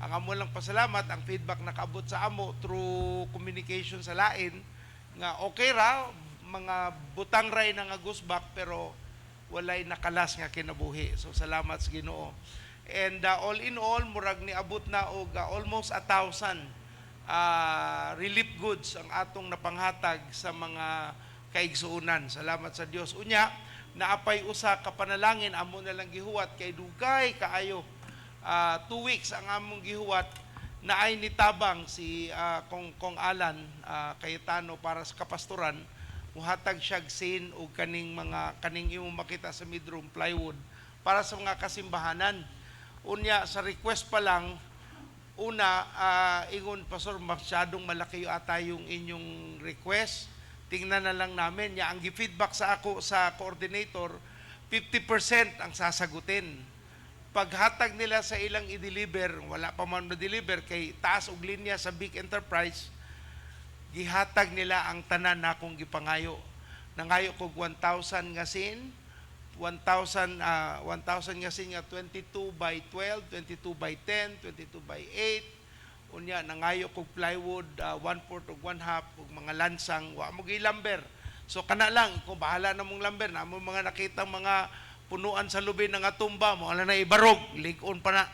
Ang amo lang pasalamat, ang feedback nakaabot sa amo through communication sa lain nga okay ra, mga butang ray na nga gusbak, pero walay nakalas nga kinabuhi. So salamat sa Ginoo. And all in all, murag niabot na og almost 1,000 relief goods ang atong napanghatag sa mga kaigsuonan. Salamat sa Dios. Unya, naapay usa ka panalangin, amo na lang gihuwat kay dugay kaayo. 2 weeks ang among gihuwat na ay nitabang si Kong Alan Cayetano para sa kapastoran, muhatag siya sin og kaning mga kaning imong makita sa midroom, plywood para sa mga kasimbahanan. Unya sa request pa lang una, ingon, "Pastor, masyadong malaki ata yung inyong request. Tingnan na lang namin." Ya ang gi-feedback sa ako sa coordinator, 50% ang sasagutin. Paghatag nila sa ilang i-deliver, wala pa man ma-deliver kay taas og linya sa big enterprise, gihatag nila ang tanan na akong gipangayo. Nangayo kog 1,000 nga sin, 1,000 1,000 nga sin nga 22 by 12, 22 by 10, 22 by 8. Unya nangayo kog plywood, 1/4 ug 1/2 ug mga lansang, wa mo gi-lumber. So kana lang kung bahala na mong lamber na mo mga nakitang mga punuan sa lubi nga tumba mo ala na ibarog lig-on pa na.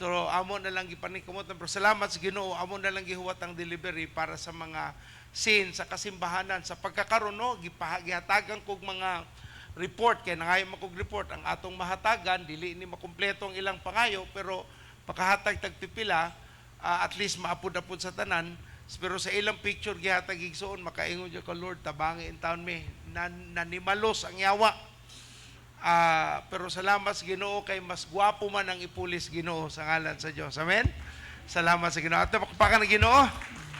So amo na lang gipaningkamot, pero salamat sa Ginoo, amo na lang gihuwat ang delivery para sa mga sin sa kasimbahanan sa pagkakaron, no. Gihatagan kog mga report kay nangayo man kog report. Ang atong mahatagan, dili ni makumpleto ang ilang pangayo, pero pakahatag tag pipila, at least maapod-apod sa tanan. Pero sa ilang picture gihatag, igsuon, makaingon jud ka, "Lord, tabangi in taon mi." Nanimalos ang yawa. Pero salamat sa Ginoo kay mas gwapo man ang ipulis Ginoo sa ngalan sa Dios. Amen. Salamat sa Ginoo. At pakpakan ng Ginoo,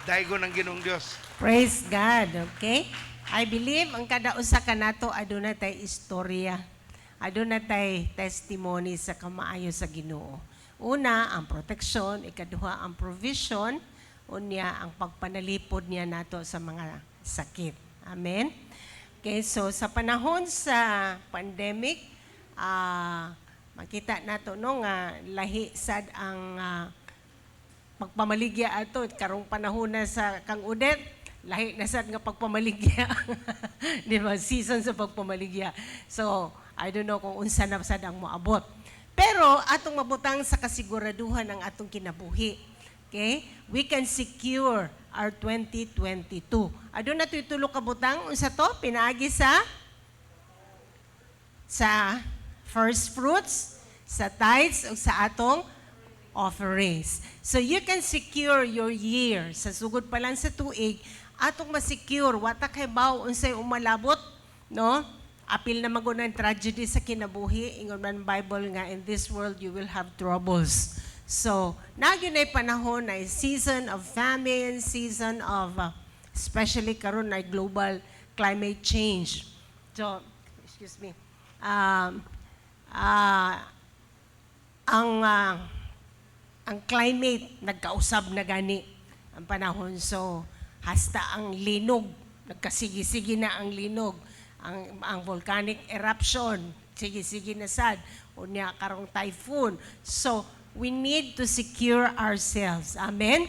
daigo ng Ginoong Dios. Praise God, okay? I believe ang kada usa kanato aduna tay istorya. Aduna tay testimony sa kamaayo sa Ginoo. Una, ang protection, ikaduha ang provision, unya ang pagpanalipod niya nato sa mga sakit. Amen. Okay, so sa panahon sa pandemic, makita nato, no, nga lahi sad ang pagpamaligya ato karong panahon na sa kang Odette, lahi na sad nga pagpamaligya, di ba? Season sa pagpamaligya. So I don't know kung unsa na sad ang moabot, pero atong mabutang sa kasiguraduhan ang atong kinabuhi. Okay, we can secure our 2022. Aduna to'y tulo ka butang. Unsa to? Pinaagi sa first fruits, sa tithes ug sa atong offerings. So you can secure your year. Sa sugod pa lang sa tuig, atong masecure, wa ta kahibaw unsay umalabot, no? Apil na magud ang tragedy sa kinabuhi. Ingon man Bible nga in this world you will have troubles. So, naa gyud na panahon na season of famine, season of especially karon na global climate change. So, excuse me. Ang climate nagkausab na gani ang panahon. So, hasta ang linog, nagkasigi-sige na ang linog. Ang volcanic eruption, sige-sige na sad. Unya karong typhoon. So, we need to secure ourselves. Amen?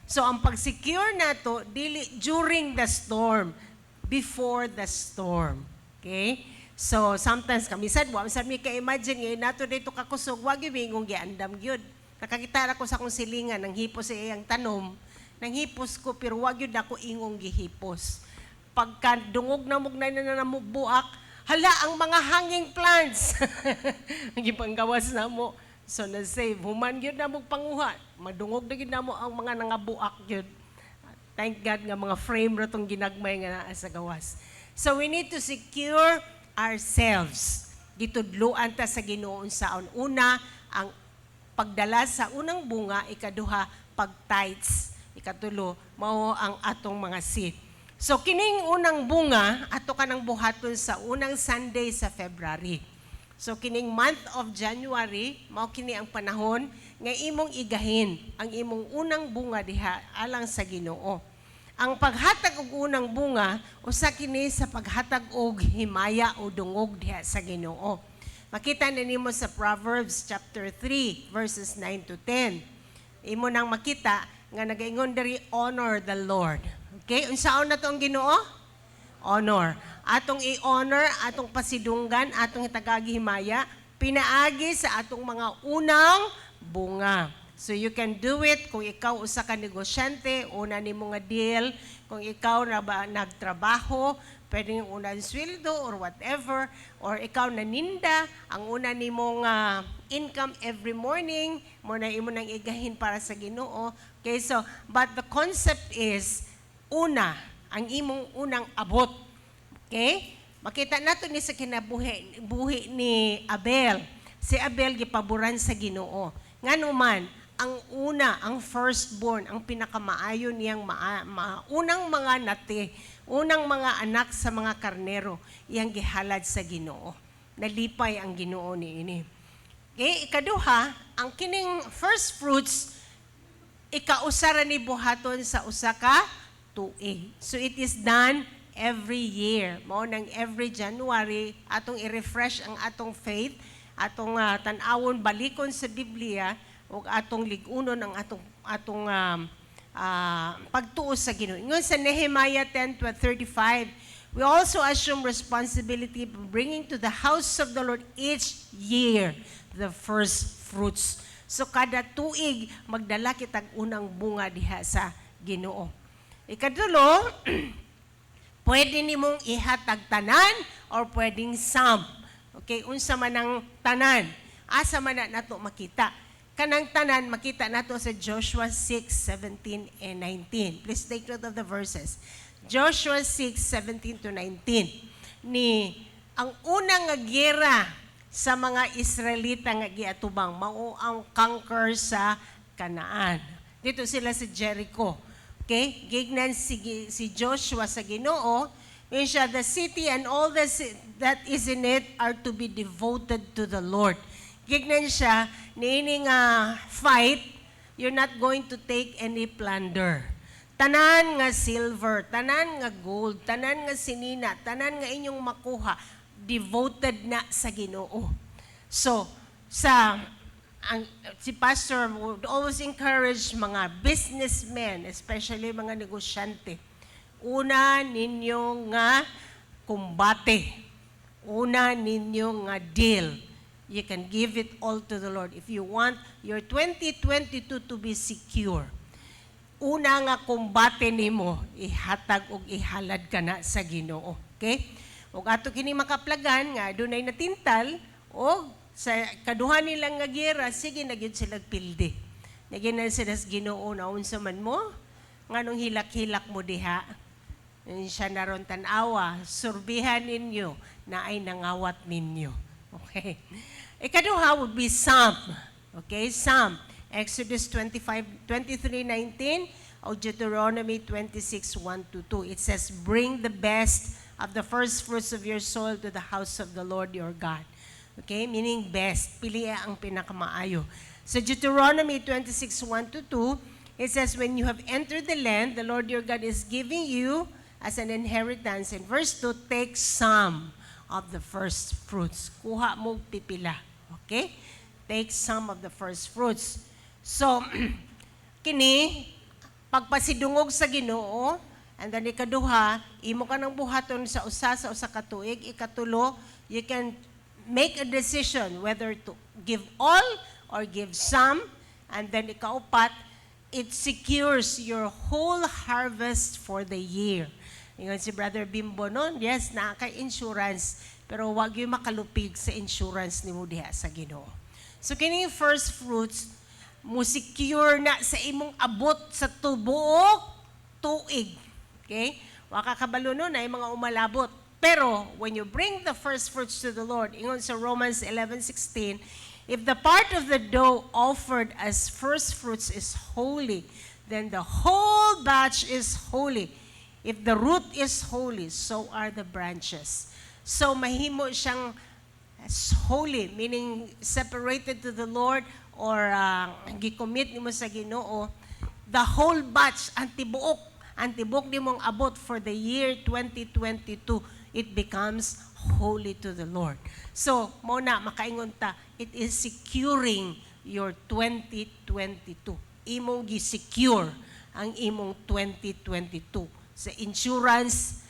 So, ang pag-secure nato dili during the storm, before the storm. Okay? So, sometimes kami sad, wa sad mi ka-imagine ngayon nato dito kakusog, wa gyud mi ingong giandam gyud. Nakakita ra ko sa akong silingan, nang hipos sa iyang tanom, nang hipos ko, pero wa gyud ako ingong gihipos. Pagka dungog na mug na na buak, hala ang mga hanging plants. Ang gipanggawas na mo. So na-save. Human gyud na mo panguha. Madungog na gyud namo ang mga nangabuak gyud. Thank God nga mga frame ra tong ginagmay nga naa sa gawas. So we need to secure ourselves. Gitudluan ta sa Ginoo unsaon. Una, ang pagdala sa unang bunga, ikaduha, pag-tithes, ikatulo, mao ang atong mga seed. So kining unang bunga, ato ka nang buhaton sa unang Sunday sa February. So kining month of January, mao kini ang panahon nga imong igahin ang imong unang bunga diha alang sa Ginoo. Ang paghatag og unang bunga usa kini sa paghatag og himaya o dungog diha sa Ginoo. Makita na nimo sa Proverbs chapter 3 verses 9 to 10. Imo nang makita nga nagaingon diri, "Honor the Lord." Okay, unsaon na to ang Ginoo? Honor. Atong i-honor, atong pasidunggan, atong itagagi himaya, pinaagi sa atong mga unang bunga. So you can do it kung ikaw usa ka negosyante, una nimo nga deal, kung ikaw na ba nagtrabaho, pwede yung unang sweldo or whatever, or ikaw naninda, ang una nimong income every morning, mo na imo nang igahin para sa Ginoo. Okay, so but the concept is una, ang imong unang abot. Okay? Makita nato ni sa kinabuhi buhi ni Abel. Si Abel gipaboran sa Ginoo. Ngano man, ang una, ang firstborn, ang pinakamaayo niyang unang mga nati, unang mga anak sa mga karnero, iyang gihalad sa Ginoo. Nalipay ang Ginoo niini. Okay, ikaduha, ang kining first fruits ikausa ra ni buhaton sa usa ka tuig. So it is done every year. Mao nang every January atong i-refresh ang atong faith, atong tan-awon, balikon sa Biblia ug atong lig-unon ang atong atong pagtuo sa Ginoo. Ingon sa Nehemiah 10:35, We also assume responsibility for bringing to the house of the Lord each year the first fruits. So kada tuig magdala kitag unang bunga diha sa Ginoo. Ikatulo, pwede nimong ihatag tanan or pwedeng some. Okay, unsa man ang tanan? Asa man na nato makita? Kanang tanan makita nato sa Joshua 6:17 and 19. Please take note of the verses. Joshua 6:17 to 19. Ni ang unang nga giyera sa mga Israelita nga giatubang mao ang conquer sa Canaan. Dito sila sa Jericho. Okay? Gignan si Joshua sa Ginoo, siya, "The city and all that is in it are to be devoted to the Lord." Gignan siya, niini nga fight, you're not going to take any plunder. Tanan nga silver, tanan nga gold, tanan nga sinina, tanan nga inyong makuha, devoted na sa Ginoo. So, si pastor would always encourage mga businessmen, especially mga negosyante. Una ninyo nga kumbate. Una ninyo nga deal. You can give it all to the Lord. If you want your 2022 to be secure, una nga kumbate nimo, ihatag og ihalad ka na sa Ginoo. Okay? Ug ato kini makaplagan nga dunay natintal og sa kaduha nilang nga giyera, sige na gyud sila pildi. Naginan sila sa Ginoo na, "Unsa man mo nganong hilak-hilak mo diha?" Siya naron, "Tan-awa, surbihan ninyo na ay nangawat ninyo." Okay. Ikaduha would be some. Okay, some. Exodus 25, 23:19 o Deuteronomy 26, 1 to 2. It says, "Bring the best of the first fruits of your soil to the house of the Lord your God." Okay, meaning best. Pili ang pinakamaayo. Sa Deuteronomy 26, 1 to 2, it says, "When you have entered the land the Lord your God is giving you as an inheritance," in verse 2, "take some of the first fruits." Kuha mo pipila. Okay? Take some of the first fruits. So, kini, pagpasidungog sa Ginoo, and then ikaduha, imo ka nang buhaton sa usa ka tuig. Ikatulo, you can make a decision whether to give all or give some. And then ikaupat, it secures your whole harvest for the year. Ingon si Brother Bimbo noon, yes, naa kay insurance, pero wag yung makalupig sa insurance nimo diha sa Ginoo. So kini first fruits mo secure na sa imong abot sa tubuok tuig. Okay? Wa ka kabalo no na mga umalabot. Pero when you bring the first fruits to the Lord, ingon sa Romans 11:16, "If the part of the dough offered as first fruits is holy, then the whole batch is holy. If the root is holy, so are the branches." So mahimo siyang holy, meaning separated to the Lord or gi-commit nimo sa Ginoo, the whole batch, ang tibuok nimong abot for the year 2022, it becomes holy to the Lord. So, mo na makaingon ta, it is securing your 2022. Imong gi-secure ang imong 2022 sa insurance,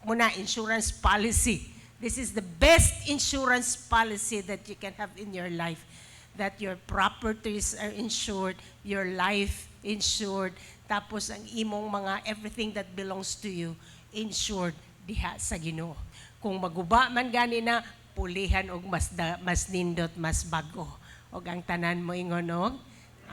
muna insurance policy. This is the best insurance policy that you can have in your life. That your properties are insured, your life insured, tapos ang imong mga everything that belongs to you insured diha sa Ginoo. Kung maguba man gani na, pulihan og mas nindot, mas bago. Og ang tanan mo ingon og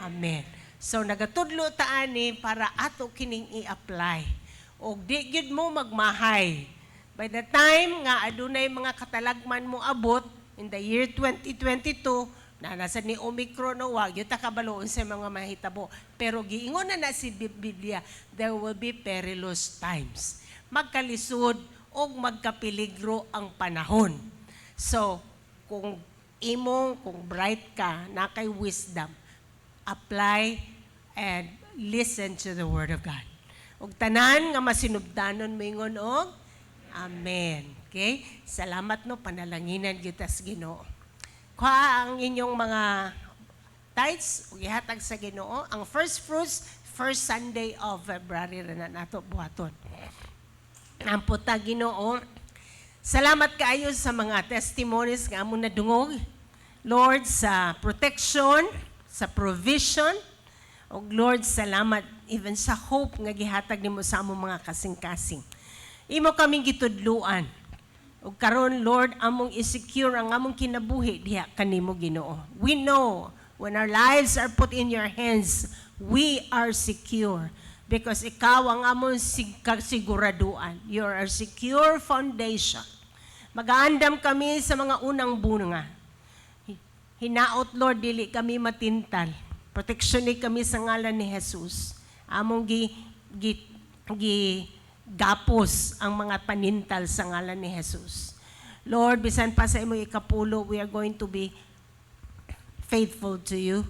amen. So nagatudlo ta ani para ato kining i-apply. Og di gyud mo magmahay. By the time nga adunay mga katalagman mo abot in the year 2022, na nasa ni Omicron no, wa gyud ta kabalo sa mga mahitabo. Pero giingon na na si Biblia, there will be perilous times. Magkalisod og magkapeligro ang panahon. So, kung bright ka, na kay wisdom, apply and listen to the word of God. Ug tanan nga masinubdanon moingon og amen. Okay? Salamat no, panalanginan kita sa Ginoo. Kuha ang inyong mga tithes ug ihatag sa Ginoo. Ang first fruits, first Sunday of February ra na nato buhaton. Ampo ta, Ginoo. Salamat kaayo sa mga testimonies nga among nadungog. Lord, sa protection, sa provision, ug Lord, salamat even sa hope nga gihatag nimo sa among mga kasing-kasing. Imo kaming gitudluan. Ug karon, Lord, among i-secure ang among kinabuhi diha kanimo, Ginoo. We know when our lives are put in your hands, we are secure because ikaw ang among kasiguraduan. You are our secure foundation. Magaandam kami sa mga unang bunga. Hinaot, Lord, dili kami matintal. Protection ni kami sa ngalan ni Jesus. Among gi gapos ang mga panintal sa ngalan ni Jesus. Lord, bisan pa sa imong ikapulo, we are going to be faithful to you.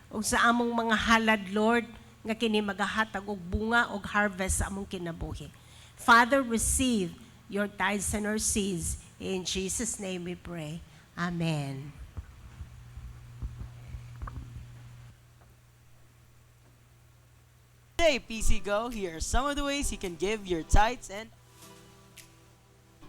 Ug sa among mga halad, Lord, nga kini magahatag og bunga og harvest sa among kinabuhi. Father, receive your tithes and our seeds. In Jesus' name we pray. Amen. Hey, PC Go, here are some of the ways you can give your tithes and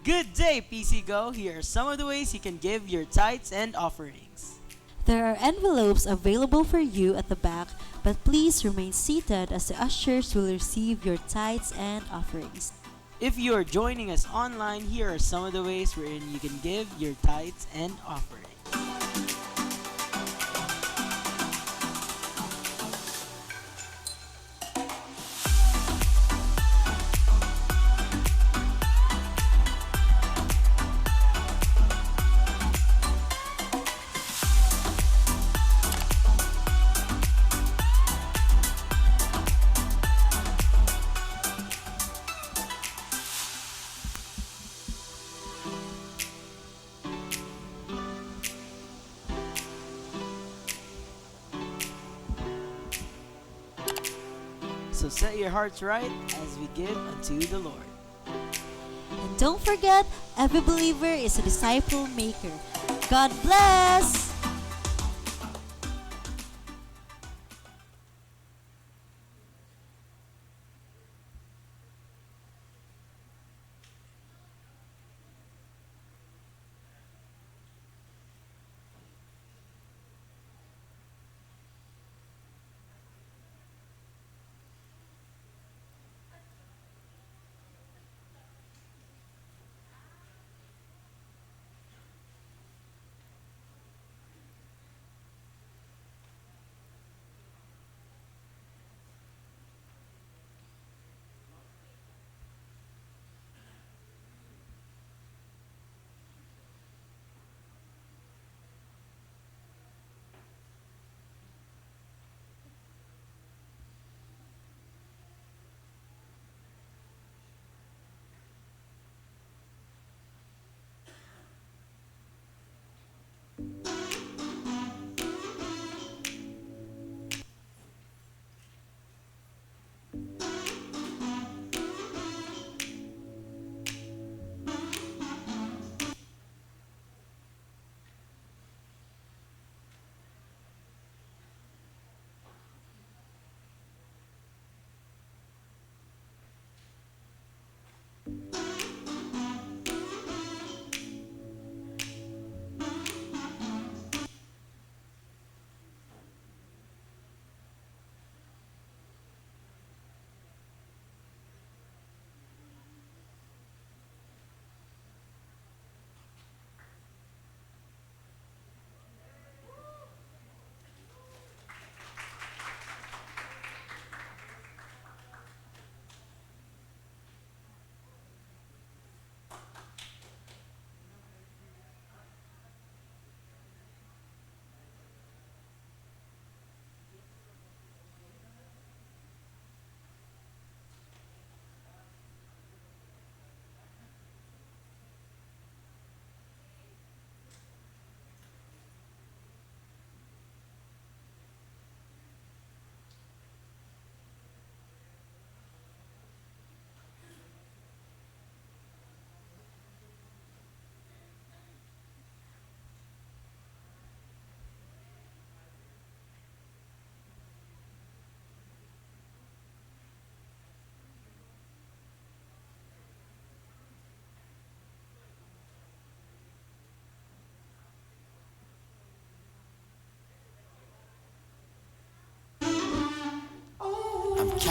Good day, PC Go. Here are some of the ways you can give your tithes and offerings. There are envelopes available for you at the back, but please remain seated as the ushers will receive your tithes and offerings. If you are joining us online, here are some of the ways wherein you can give your tithes and offerings. So set your hearts right as we give unto the Lord. And don't forget, every believer is a disciple maker. God bless!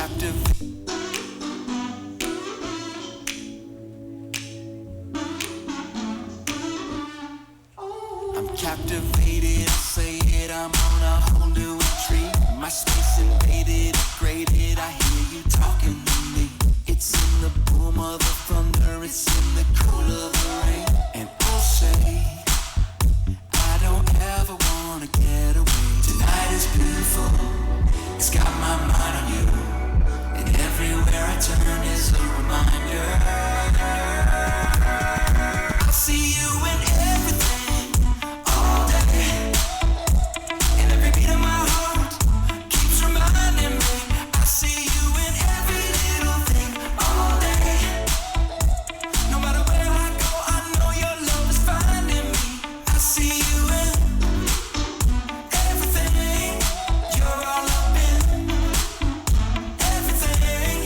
Captive. I'm captivated, I say it, I'm on a whole new intrigue. My space invaded, upgraded, I hear you talking to me. It's in the boom of the thunder, it's in the cool of the rain. And I'll say, I don't ever wanna get away. Tonight is beautiful, it's got my mind on you. And everywhere I turn is a reminder. I see you in everything, all day. And every beat of my heart keeps reminding me. I see you in every little thing, all day. No matter where I go, I know your love is finding me. I see you in everything. You're all up in everything.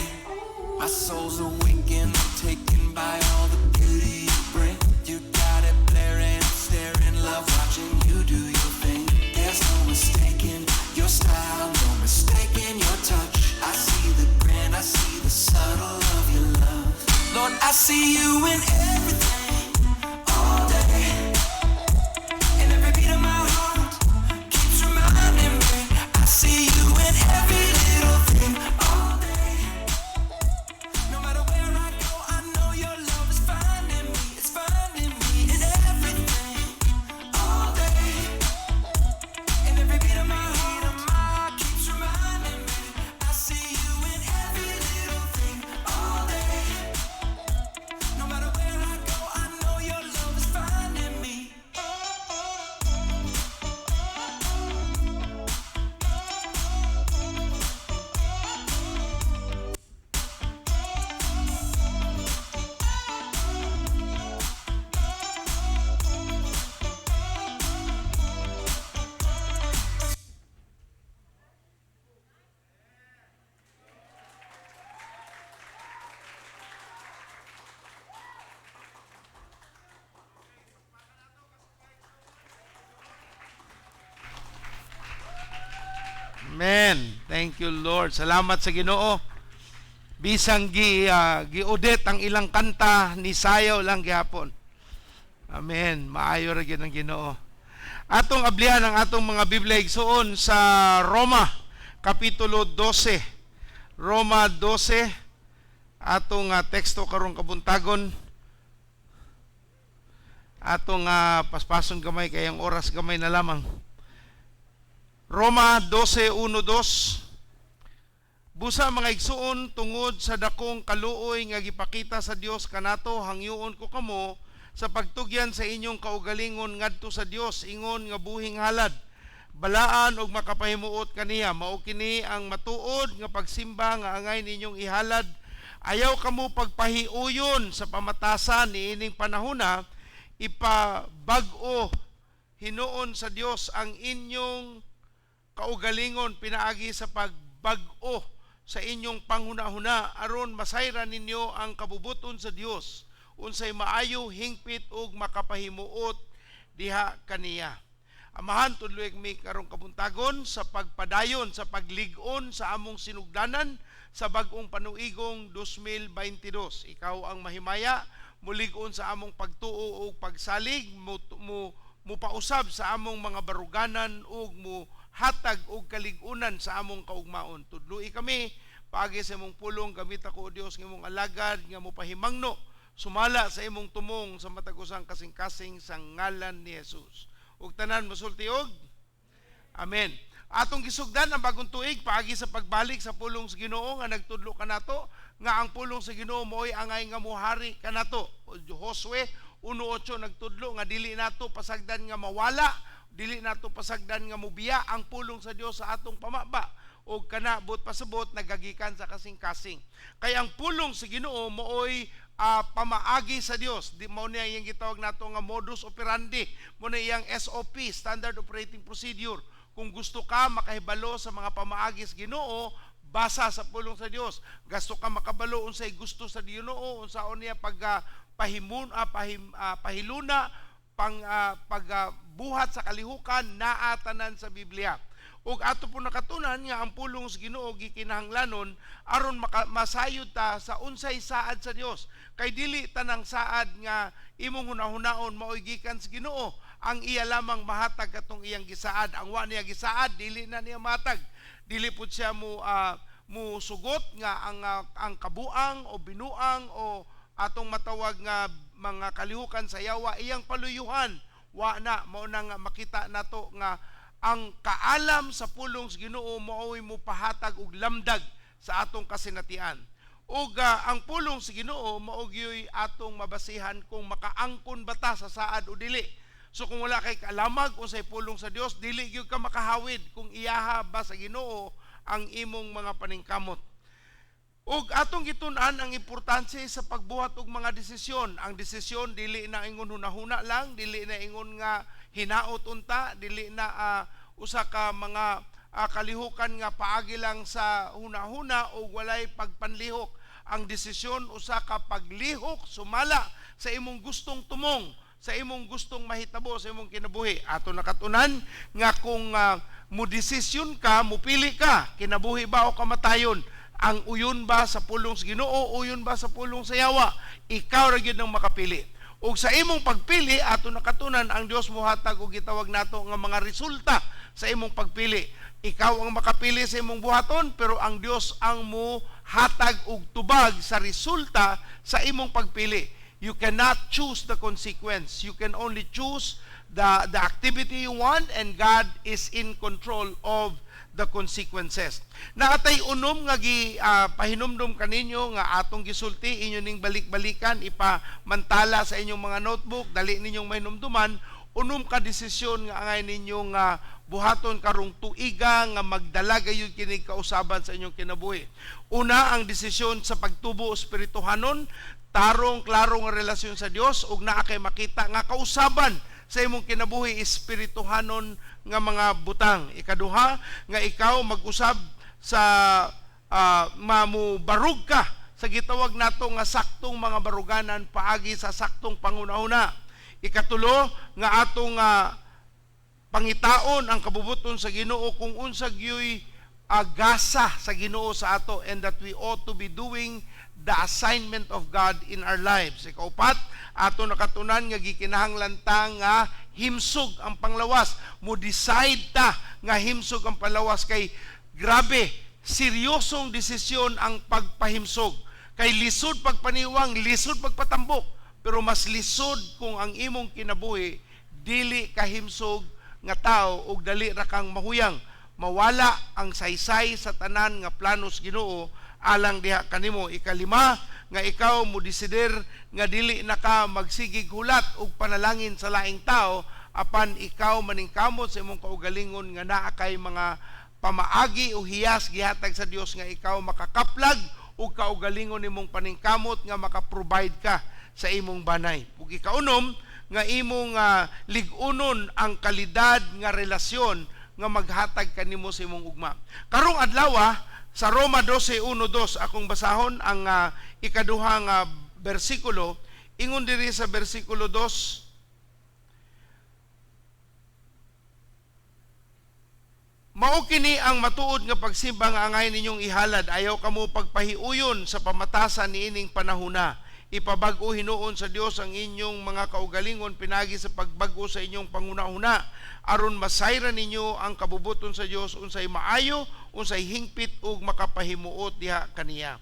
My soul's awakened, I'm taken by all the beauty you bring. You got it blaring, I'm staring, love watching you do your thing. There's no mistaking your style, no mistaking your touch. I see the grand, I see the subtle of your love. Lord, I see you in everything, all day. And every beat of my heart keeps reminding me. I see you in every little thing, all day. No matter where I go, I know your love is finding me. It's finding me in everything, all day. And every beat of my heart keeps reminding me. I see you in every little thing, all day. No matter where I go, I know your love is finding me. Amen. Thank you, Lord. Salamat sa Ginoo. Bisang gi-audit ang ilang kanta ni sayaw lang gihapon. Amen. Maayo ra gyud ang Ginoo. Atong ablihan ang atong mga Biblia igsuon sa Roma kapitulo 12. Roma 12 atong teksto karong kabuntagon. Atong paspason gamay kay ang oras gamay na lamang. Roma 12:1-2. Busa mga igsuon, tungod sa dakong kaluoy nga gipakita sa Dios kanato, hangyoon ko kamo sa pagtugyan sa inyong kaugalingon ngadto sa Dios ingon nga buhing halad, balaan og makapahimuot kaniya. Mao kini ang matuod nga pagsimba nga angay ninyong ihalad. Ayaw kamo pagpahiuyon sa pamatasan niining panahona, ipabag-o hinuon sa Dios ang inyong kaugalingon pinaagi sa pagbag-o sa inyong panghuna-huna aron masayran ninyo ang kabubuton sa Dios unsay maayo, hingpit ug makapahimuot diha kaniya. Amahan, tudloy mi karong kabuntagon sa pagpadayon sa paglig-on sa among sinugdanan sa bag-ong panuigong 2022. Ikaw ang mahimaya, mulig-on sa among pagtuo ug pagsalig, mupausab sa among mga baruganan ug muhatag og kalig-unan sa among kaugmaon. Tudloi kami paagi sa imong pulong, gamit ako o Dios nga imong alagad nga mopahimangno sumala sa imong tumong sa matag usang kasing-kasing sa ngalan ni Jesus. Ug tanan mosulti og Amen. Atong gisugdan ang bagong tuig paagi sa pagbalik sa pulong sa Ginoo nga nagtudlo kanato nga ang pulong sa Ginoo mo'y angay nga mohari kanato. Josue 1:8 nagtudlo nga dili nato pasagdan nga mawala, dili nato pasagdan nga mobiya ang pulong sa Dios sa atong pamaba og kana buot pasabot nagagikan sa kasing-kasing. Kay ang pulong sa Ginoo mooy pamaagi sa Dios. Di mao niya iyang gitawag nato nga modus operandi, mo na iyang SOP, Standard Operating Procedure. Kung gusto ka makahibalo sa mga pamaagi sa Ginoo, basa sa pulong sa Dios. Gusto ka makabalo unsay gusto sa Ginoo, unsaon niya pag pahiluna, pang pagbuhat sa kalihukan, naa tanan sa Biblia. Ug ato po nakatunan nga ang pulong sa Ginoo gikinahanglanon aron masayod ta sa unsay saad sa Dios. Kay dili tanang saad nga imong hunahunaon maoy gikan sa Ginoo. Ang iya lamang mahatag katong iyang gisaad. Ang wa niya gisaad dili na niya matag. Dili pud siya mo mo sugot nga ang kabuang o binuang o atong matawag nga mga kalihukan sa yawa iyang paluyuhan. Wa na mao na nga makita nato nga ang kaalam sa pulong sa Ginoo mao'y mopahatag og lamdag sa atong kasinatian. Ug ang pulong sa Ginoo mao gyoy atong mabasihan kung makaangkon ba ta sa saad o dili. So kung wala kay kaalamag unsay pulong sa Dios, dili gyud ka makahawid kung iyaha ba sa Ginoo ang imong mga paningkamot. Ug atong gitun-an ang importansya sa pagbuhat og mga desisyon. Ang desisyon dili na ingon hunahuna lang, dili na ingon nga hinaot unta, dili na usa ka mga kalihukan nga paagi lang sa hunahuna o walay pagpanlihok. Ang desisyon usa ka paglihok sumala sa imong gustong tumong, sa imong gustong mahitabo sa imong kinabuhi. Ato nakatunan nga kung mo desisyon ka, mupili ka, kinabuhi ba o kamatayon, ang uyon ba sa pulong sa Ginoo, uyon ba sa pulong sa yawa, ikaw ra gyud ang makapili. Ug sa imong pagpili, ato nakatunan ang Dios mohatag og gitawag nato nga mga resulta sa imong pagpili. Ikaw ang makapili sa imong buhaton, pero ang Dios ang mohatag og tubag sa resulta sa imong pagpili. You cannot choose the consequence. You can only choose the activity you want, and God is in control of the consequences. Naatay unom nga gi pahinumdum kaninyo nga atong gisulti, inyo ning balik-balikan, ipamantala sa inyong mga notebook, dali ninyong mahinumduman, unom ka desisyon nga angay ninyo nga buhaton karong tuiga nga magdala gayud kini kausaban sa inyong kinabuhi. Una, ang desisyon sa pagtubo espirituhanon, tarong klaro nga relasyon sa Dios ug naa kay makita nga kausaban sa imong kinabuhi espirituhanon nga mga butang. Ikaduha, nga ikaw mag-usab sa mamubarug ka sa gitawag nato nga saktong mga baruganan paagi sa saktong pangunahuna. Ikatulo, nga atong pangitaon ang kabubuton sa Ginoo kung unsa gyoy gasa sa Ginoo sa ato, and that we ought to be doing the assignment of God in our lives. Ikaupat, ato nakatunan nga gikinahanglan ta nga himsog ang panglawas. Mo decide ta nga himsog ang panglawas kay grabe, seryosong desisyon ang pagpahimsog. Kay lisod pagpaniwang, lisod pagpatambok, pero mas lisod kung ang imong kinabuhi dili kahimsog nga tao ug dali ra kang mahuyang. Mawala ang saysay sa tanan nga planos Ginoo alang diha kanimo. Ikalima, nga ikaw mo desider nga dili na ka magsigig hulat og panalangin sa laing tao, apan ikaw maningkamot sa imong kaugalingon nga naa kay mga pamaagi o hiyas gihatag sa Dios nga ikaw makakaplag og kaugalingon nimong paningkamot nga maka-provide ka sa imong banay. Ug ikaunom, nga imong lig-unon ang kalidad nga relasyon nga maghatag kanimo sa imong ugma. Karong adlaw sa Roma 12:1-2 akong basahon ang ikaduha nga bersikulo. Ingon diri sa bersikulo 2, mao kini ang matuod nga pagsimba nga angay ninyong ihalad, ayaw kamo pagpahiuyon sa pamatasan niining panahuna. Ipabag-o hinuon sa Dios ang inyong mga kaugalingon pinagi sa pagbag-o sa inyong panghuna-huna, aron masayran ninyo ang kabubuton sa Dios unsay maayo, unsay hingpit ug makapahimuot diha kaniya.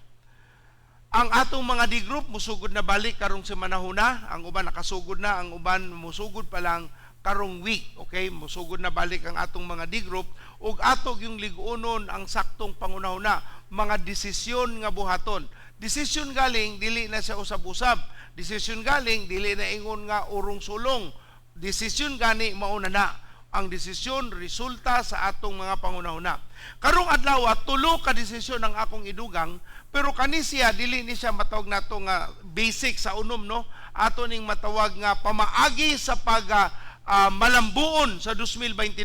Ang atong mga D group musugod na balik karong semanahuna, ang uban nakasugod na, ang uban musugod pa lang karong week, okay? Musugod na balik ang atong mga D group ug ato yung lig-unon ang saktong pangunahuna, mga desisyon nga buhaton. Desisyon galing dili na siya usab-usab. Desisyon galing dili na ingon nga urong sulong. Desisyon gani mauna na. Ang desisyon resulta sa atong mga pangunahuna. Karong adlaw tulo ka desisyon ang akong idugang, pero kani siya dili ni siya matawag nato nga basic sa unom, no. Ato ning matawag nga pamaagi sa pag malambuon sa 2022.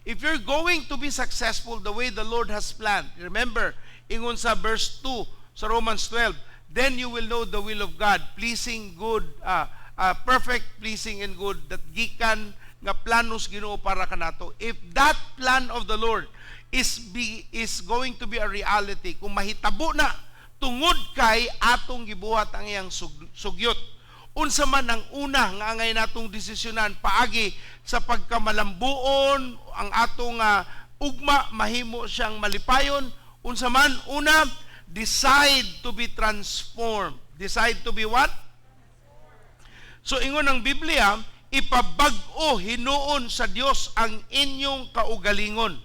If you're going to be successful the way the Lord has planned, remember, ingon sa verse 2 sa Romans 12, then you will know the will of God, pleasing, good, perfect, pleasing, and good, that gikan nga plano sa Ginoo para kanato. If that plan of the Lord is going to be a reality, kung mahitabo na tungod kay atong gibuhat ang iyang sugyot, unsa man ang una nga angay natong desisyonan paagi sa pagkamalambuon, ang atong ugma mahimo siyang malipayon. Unsa man una, decide to be transformed. Decide to be what? So ingon ang Biblia, ipabag-o hinuon sa Dios ang inyong kaugalingon.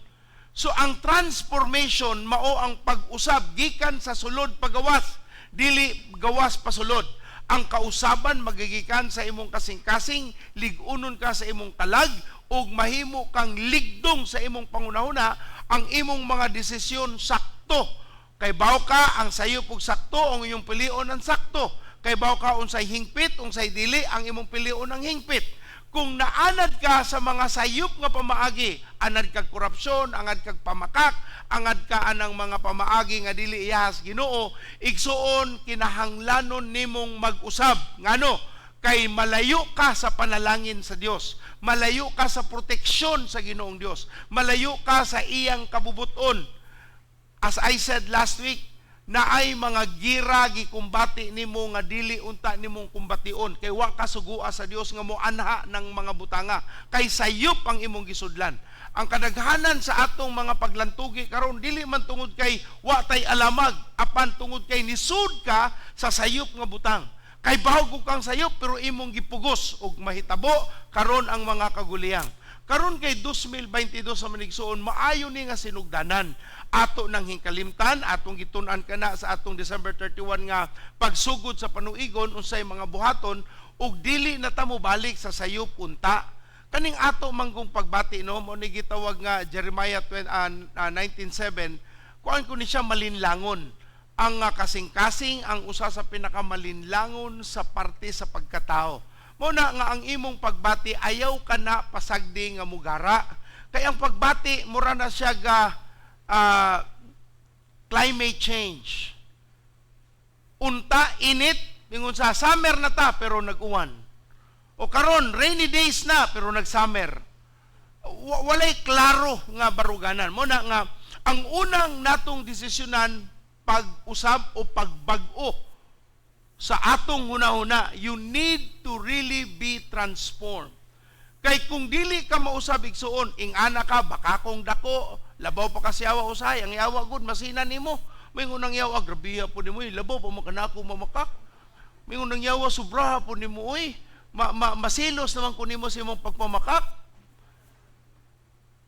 So ang transformation mao ang pag-usab gikan sa sulod pagawas, dili gawas pasulod. Ang kausaban magigikan sa imong kasing-kasing, lig-unon ka sa imong kalag, ug mahimo kang ligdong sa imong pangunahuna, ang imong mga desisyon sakto. Kay baw ka ang sayop ug sakto, ang iyong pilion ang sakto. Kay baw ka unsay hingpit, unsay dili, ang imong pilion ang hingpit. Kung naanad ka sa mga sayop nga pamaagi, anad kag korupsyon, angad kag pamakak, angad ka anang mga pamaagi nga dili iyahas Ginoo, igsuon kinahanglanon nimong mag-usab. Ngano? Kay malayo ka sa panalangin sa Dios, malayo ka sa proteksyon sa Ginoong Dios, malayo ka sa iyang kabubuton. As I said last week, naay mga gira gikumbati nimo nga dili unta nimong kumbation kay wa ka sugua sa Dios nga moanha ng mga butanga, kay sayop ang imong gisudlan. Ang kadaghanan sa atong mga paglantugi karon dili man tungod kay wa tay alamag, apan tungod kay nisud ka sa sayop nga butang. Kay bahog kang sayop pero imong gipugos ug mahitabo karon ang mga kaguliyang. Karon kay 2022 sa manigsuon, maayo ni nga sinugdanan. Ato nang hingkalimtan, atong gitun-an kana sa atong December 31 nga pagsugod sa panuigon unsay mga buhaton ug dili na ta mobalik sa sayop unta. Kaning ato manggong pagbati, no, mo ni gitawag nga Jeremiah 19:7, kuan ko ni siya malinlangon. Ang kasing-kasing ang usa sa pinakamalinlangon sa parte sa pagkatao. Mo na nga ang imong pagbati ayaw ka na pasagdi nga mugara. Kay ang pagbati mura na siya ga climate change. Unta init, ingon sa summer na ta pero nag-uwan. O karon rainy days na pero nag-summer. Walay klaro nga baruganan. Mo na nga ang unang natong desisyonan pag-usab o pagbag-o sa atong hunahuna, you need to really be transformed. Kay kung dili ka mausab igsuon, ing-ana ka, baka kong dako, labaw pa kasi awa usahay, ang yawa gud masina nimo. Mingon ang yawa, grabiha po nimo, labaw pa makanako mamakak. Mingon ang yawa, sobraha po nimo, uy. Masilos naman ko nimo sa imong pagpamakak.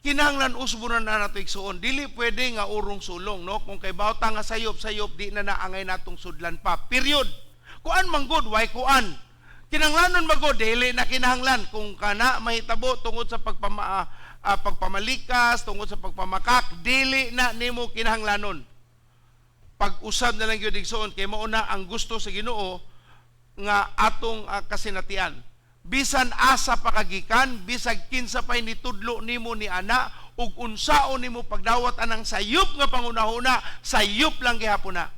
Kinahanglan usbo na nato igsuon. Dili pwede nga urong sulong, no? Kung kay bawta nga sayop-sayop, di na naangay natong sudlan pa. Period. Kuan man gud, why kuan? Kinahanglanon magod, dili na kinahanglan. Kung kana mahitabo tungod sa pagpamalikas, tungod sa pagpamakak, dili na nimo kinahanglanon. Pag-usab na lang gyud igsuon kay mao na ang gusto sa Ginoo nga atong kasinatian. Bisan asa pa kagikan, bisag kinsa pay nitudlo nimo ni ana ug unsaon nimo pagdawat anang sayop nga pangunahuna, sayop lang gihapon na.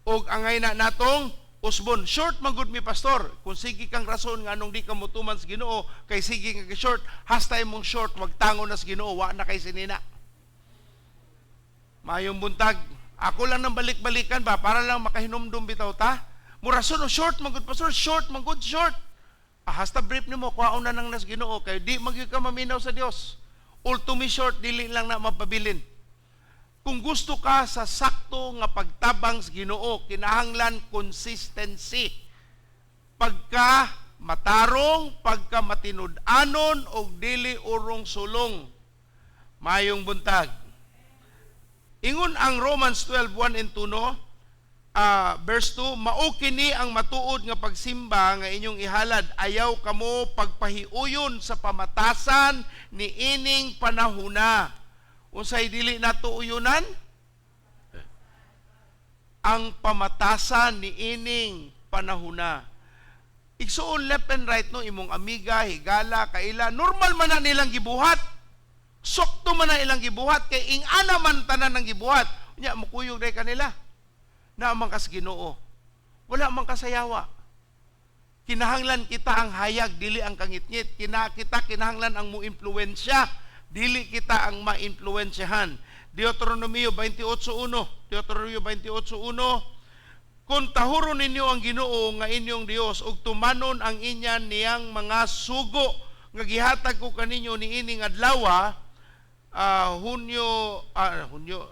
Ug angay na natong usbon, short man gud mi pastor. Kung sige kang rason nga anong di ka motuman sa Ginoo, kay sige nga short, hasta imong short magtango na sa Ginoo, wa na kay sinina. Mayong buntag, ako lang nang balik-balikan ba para lang makahinumdum bitaw ta. Murason o short man gud pastor, short man gud short. Hasta brief nimo kuhaon na nang nas Ginoo kay di magyud ka maminaw sa Dios. Ultimi short dili lang na mapabilin. Kung gusto ka sa sakto nga pagtabang sa Ginoo, kinahanglan consistency. Pagka matarong, pagka matinud-anon og dili urong sulong. Mayong buntag. Ingon ang Romans 12:1 and 2, no? Verse 2, mao kini ang matuod nga pagsimba nga inyong ihalad, ayaw kamo pagpahiuyon sa pamatasan ni ining panahuna. Unsay dili nato uyunan? Ang pamatasan ni ining panahuna. Igsuon left and right, no, imong amiga, higala, kaila, normal man na nilang gibuhat. Sokto man na ilang gibuhat kay ing-ana man tanan ang gibuhat. Unya mukuyog day kanila. Naa man kas Ginoo. Wala man kasayawa. Kinahanglan kita ang hayag, dili ang kangitngit. Kita kinahanglan ang mo-impluwensya, dili kita ang maimpluwensyahan. Deuteronomio 28:1. Deuteronomio 28:1. Kung tahuron ninyo ang Ginoo nga inyong Dios ug tumanon ang inyan niyang mga sugo nga gihatag ko kaninyo niining adlaw, Hunyo, Hunyo,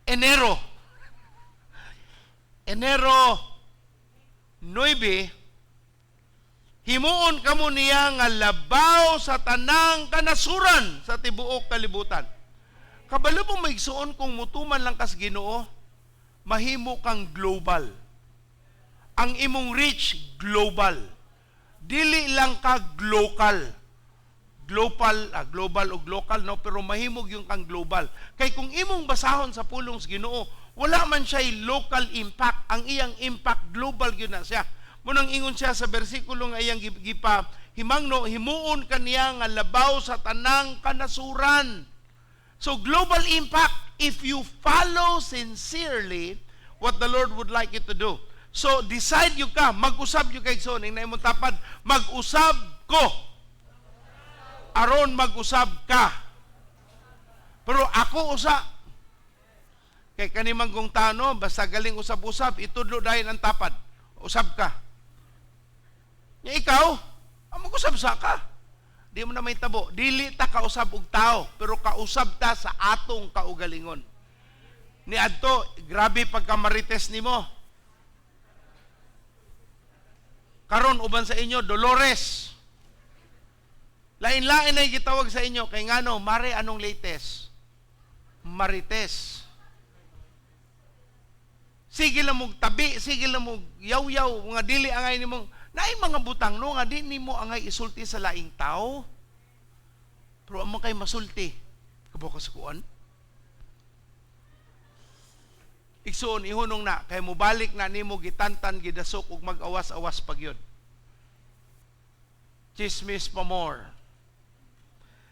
Enero 9, himuon kamo niya nga labaw sa tanang kanasuran sa tibuok kalibutan. Kabalo mo maigsuon kung mutuman lang kas Ginoo, mahimo kang global. Ang imong reach global. Dili lang ka global. Global, global o local, no, pero mahimog yung kang global. Kay kung imong basahon sa pulong sa Ginoo, wala man siya'y local impact. Ang iyang impact global gyud na siya. Munang ingon siya sa bersikulo nga iyang gipa himangno, himuon kaniya nga labaw sa tanang kanasuran. So global impact if you follow sincerely what the Lord would like you to do. So decide you ka, mag-usab you kay igsoon, ing naimong tapad, mag-usab ko. Aron mag-usab ka. Pero ako usa. Kay kanimang kong tano, basta galing usab-usab, itudlo dahil ang tapad. Usab ka. Nya ikaw, mag-usab sa ka. Di mo na may tabo. Dili ta kausab og tao, pero kausab ta sa atong kaugalingon. Ni adto, grabe pagka marites nimo. Karon uban sa inyo, Dolores. Lain-lain ay gitawag sa inyo kay ngano, mare anong latest? Marites. Sige lang mong tabi, sige lang mong yaw-yaw, mga dili angay nimong naay mga butang no nga di nimo angay isulti sa laing tao. Pero amo kay masulti. Kabaw ka sa kuan. Igsuon ihunong na kay mobalik na nimo gitantan gidasok ug mag-awas-awas pagyud. Chismis pa more.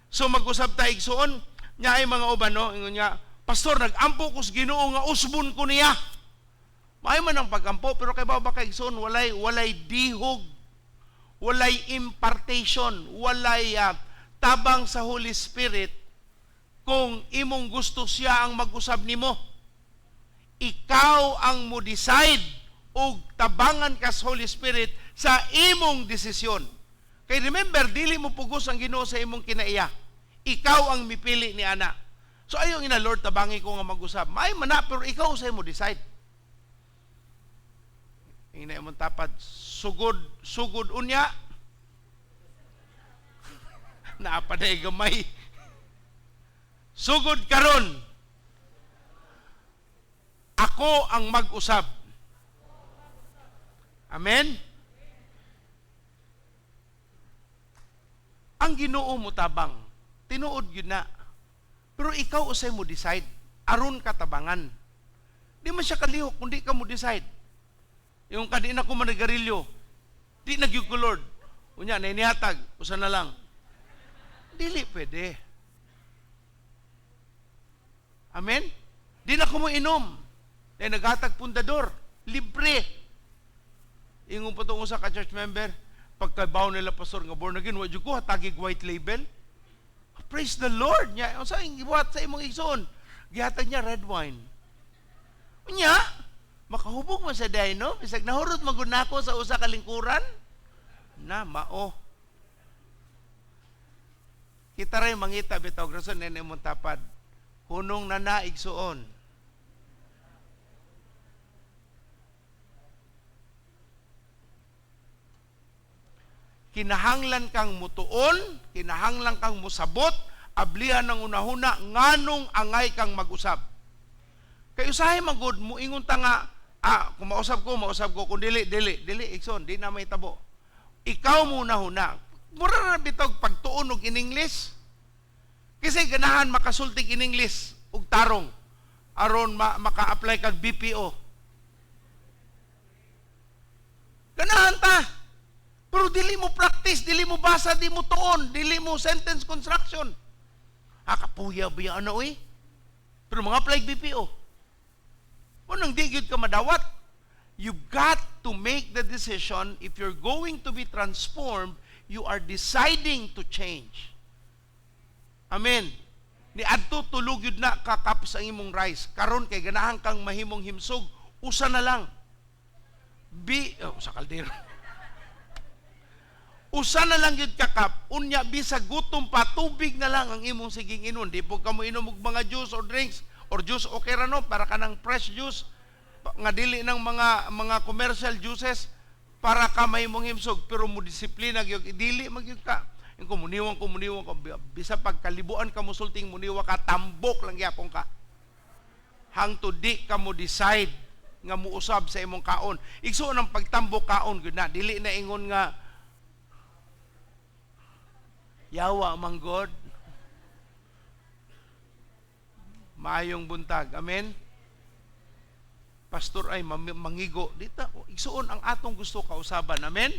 So mag-usab ta igsuon nya ay mga uban no ingon niya, pastor nag-ampo ko sa Ginoo nga usbon ko niya. Maayo man ang pag-ampo, pero kay ba kay igsoon walay dihog, walay impartation, walay tabang sa Holy Spirit kung imong gusto siya ang mag-usab nimo. Ikaw ang mo decide og tabangan ka sa Holy Spirit sa imong desisyon. Kay remember, dili mo pugos ang Ginoo sa imong kinaiya. Ikaw ang mipili ni ana. So ayo ina Lord, tabangi ko nga mag-usab. Maayo man na, pero ikaw sa imo decide. Ina imong tapad, sugod, sugod unya. Naapaday gamay. Sugod karon. Ako ang mag-usab. Amen? Ang Ginoo mo tabang, tinuod yun na. Pero ikaw usay mo decide, aron ka tabangan. Di man siya kalihok kung di ka mo decide. Yung kadi na ko manigarilyo, di na gyud ko Lord. Unya, nainihatag, usa na lang. Dili pwede. Amen? Di na ko mo inom. Dahil naghatag pundador, libre. Ingon pa itong usa ka church member, pagkabaw nila pastor nga born again, wa jud ko hatagig white label. Praise the Lord niya. Unsa ang gibuhat sa imong igsoon? Gihatag niya red wine. Unya, makahubog man sa day, no? Bisag nahurot magud nako sa usa ka lingkuran. Na mao. Kita ray mangita bitaw rason nene imong tapad. Hunong na na igsuon. Kinahanglan kang mutuon, kinahanglan kang musabot, ablihan ng unahuna nganong angay kang mag-usab. Kay usahay magud muingon ta nga, kung mausab ko, kung dili, dili, dili, igsoon, di na may tabo. Ikaw muna huna. Mura na bitog pagtuon og in English. Kasi ganahan makasultig in English og tarong aron maka-apply kag BPO. Ganahan ta. Pero dili mo practice, dili mo basa, di mo tuon, dili mo sentence construction. Kapuya ba yan ano eh? Pero mga apply BPO. Unang di gyud ka madawat. You've got to make the decision. If you're going to be transformed, you are deciding to change. Amen. Ni adto tulog yun na ka cups ang imong rice. Karon kay ganahan kang mahimong himsog, usa na lang. Bi oh, sa kaldero. Usa na lang yun ka cup, unya bisag gutom pa, tubig na lang ang imong siging inon. Di po ka mo inom og mga juice or drinks or juice, okay ra, no, para kanang fresh juice nga dili ng mga commercial juices para ka mahimong himsog, pero mo disiplina gyud, dili magyud ka yung kumuniwang kumuniwang ka bisa pagkalibuan ka musulting, muniwa ka, tambok lang gyapon ka hangtod di ka mo decide nga muusab sa imong kaon. Igsuon, ang pagtambok kaon gyud na, dili na ingon nga yawa man God. Maayong buntag. Amen. Pastor ay mangigo dita. Igsuon, ang atong gusto kausaban. Amen.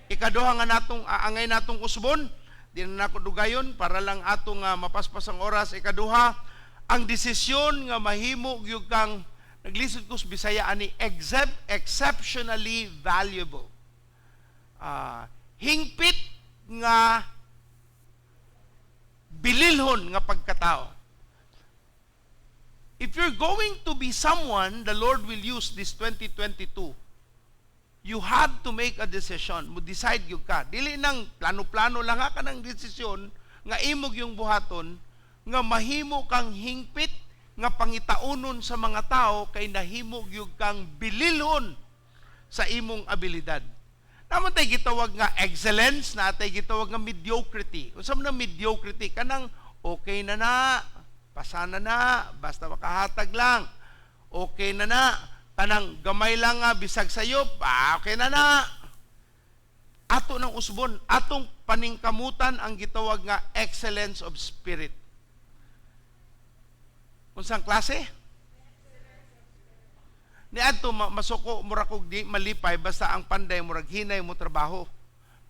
Ikaduha nga natong aangay natong usbon, di na nako dugayon para lang atong mapaspas ang oras. Ikaduha, ang desisyon nga mahimo gyud kang, naglisod ko sa Bisaya ani, exceptionally valuable, hingpit nga bililhon nga pagkatao. If you're going to be someone the Lord will use this 2022, you have to make a decision. Mo decide gyud ka. Dili nang plano-plano lang ha, kanang desisyon nga imog yung buhaton nga mahimo kang hingpit nga pangitaunon sa mga tao kay nahimo gyud kang bililhon sa imong abilidad. Naman tay gitawag nga excellence, na tay gitawag nga mediocrity. Unsa man ang mediocrity? Kanang okay na na, pasana na, basta makahatag lang. Okay na na. Kanang gamay lang nga bisag sayop, okay na na. Ato ng usbon, atong paningkamutan ang gitawag nga excellence of spirit. Unsang klase? Ni adto masuko, mura kog di malipay basta ang panday murag hinay mo trabaho.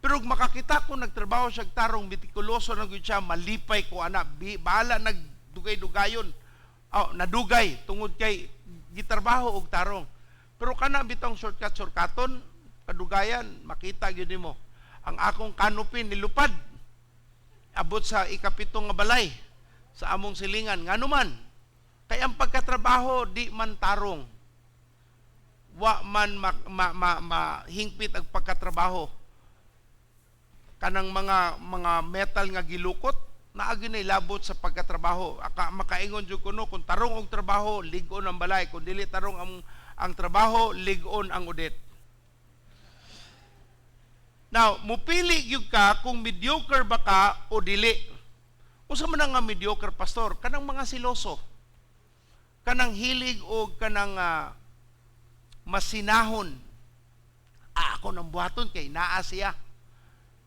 Pero ug makakita ko nagtrabaho siya tarong, metikuloso na gyud siya, malipay ko ana, bahala nagdugay-dugayon. Oh, nadugay tungod kay gitrabaho og tarong. Pero kana bitong shortcut shortcuton, kadugayan makita gyud nimo. Ang akong canopy nilupad abot sa ikapito nga balay sa among silingan, ngano man kay ang pagkatrabaho di man tarong, wa man mahingpit ang pagkatrabaho. Kanang mga metal nga gilukot naa gyud labot sa pagkatrabaho. Aka, makaingon jud kuno, kung tarong og trabaho, lig-on ang balay; kung dili tarong ang trabaho, lig-on ang udit. Now, mupili gyud ka kung mediocre ba ka o dili. Unsa man ang nga mediocre, pastor? Kanang mga siloso, kanang hilig og kanang masinahon. Ako nang buhaton kay naa siya.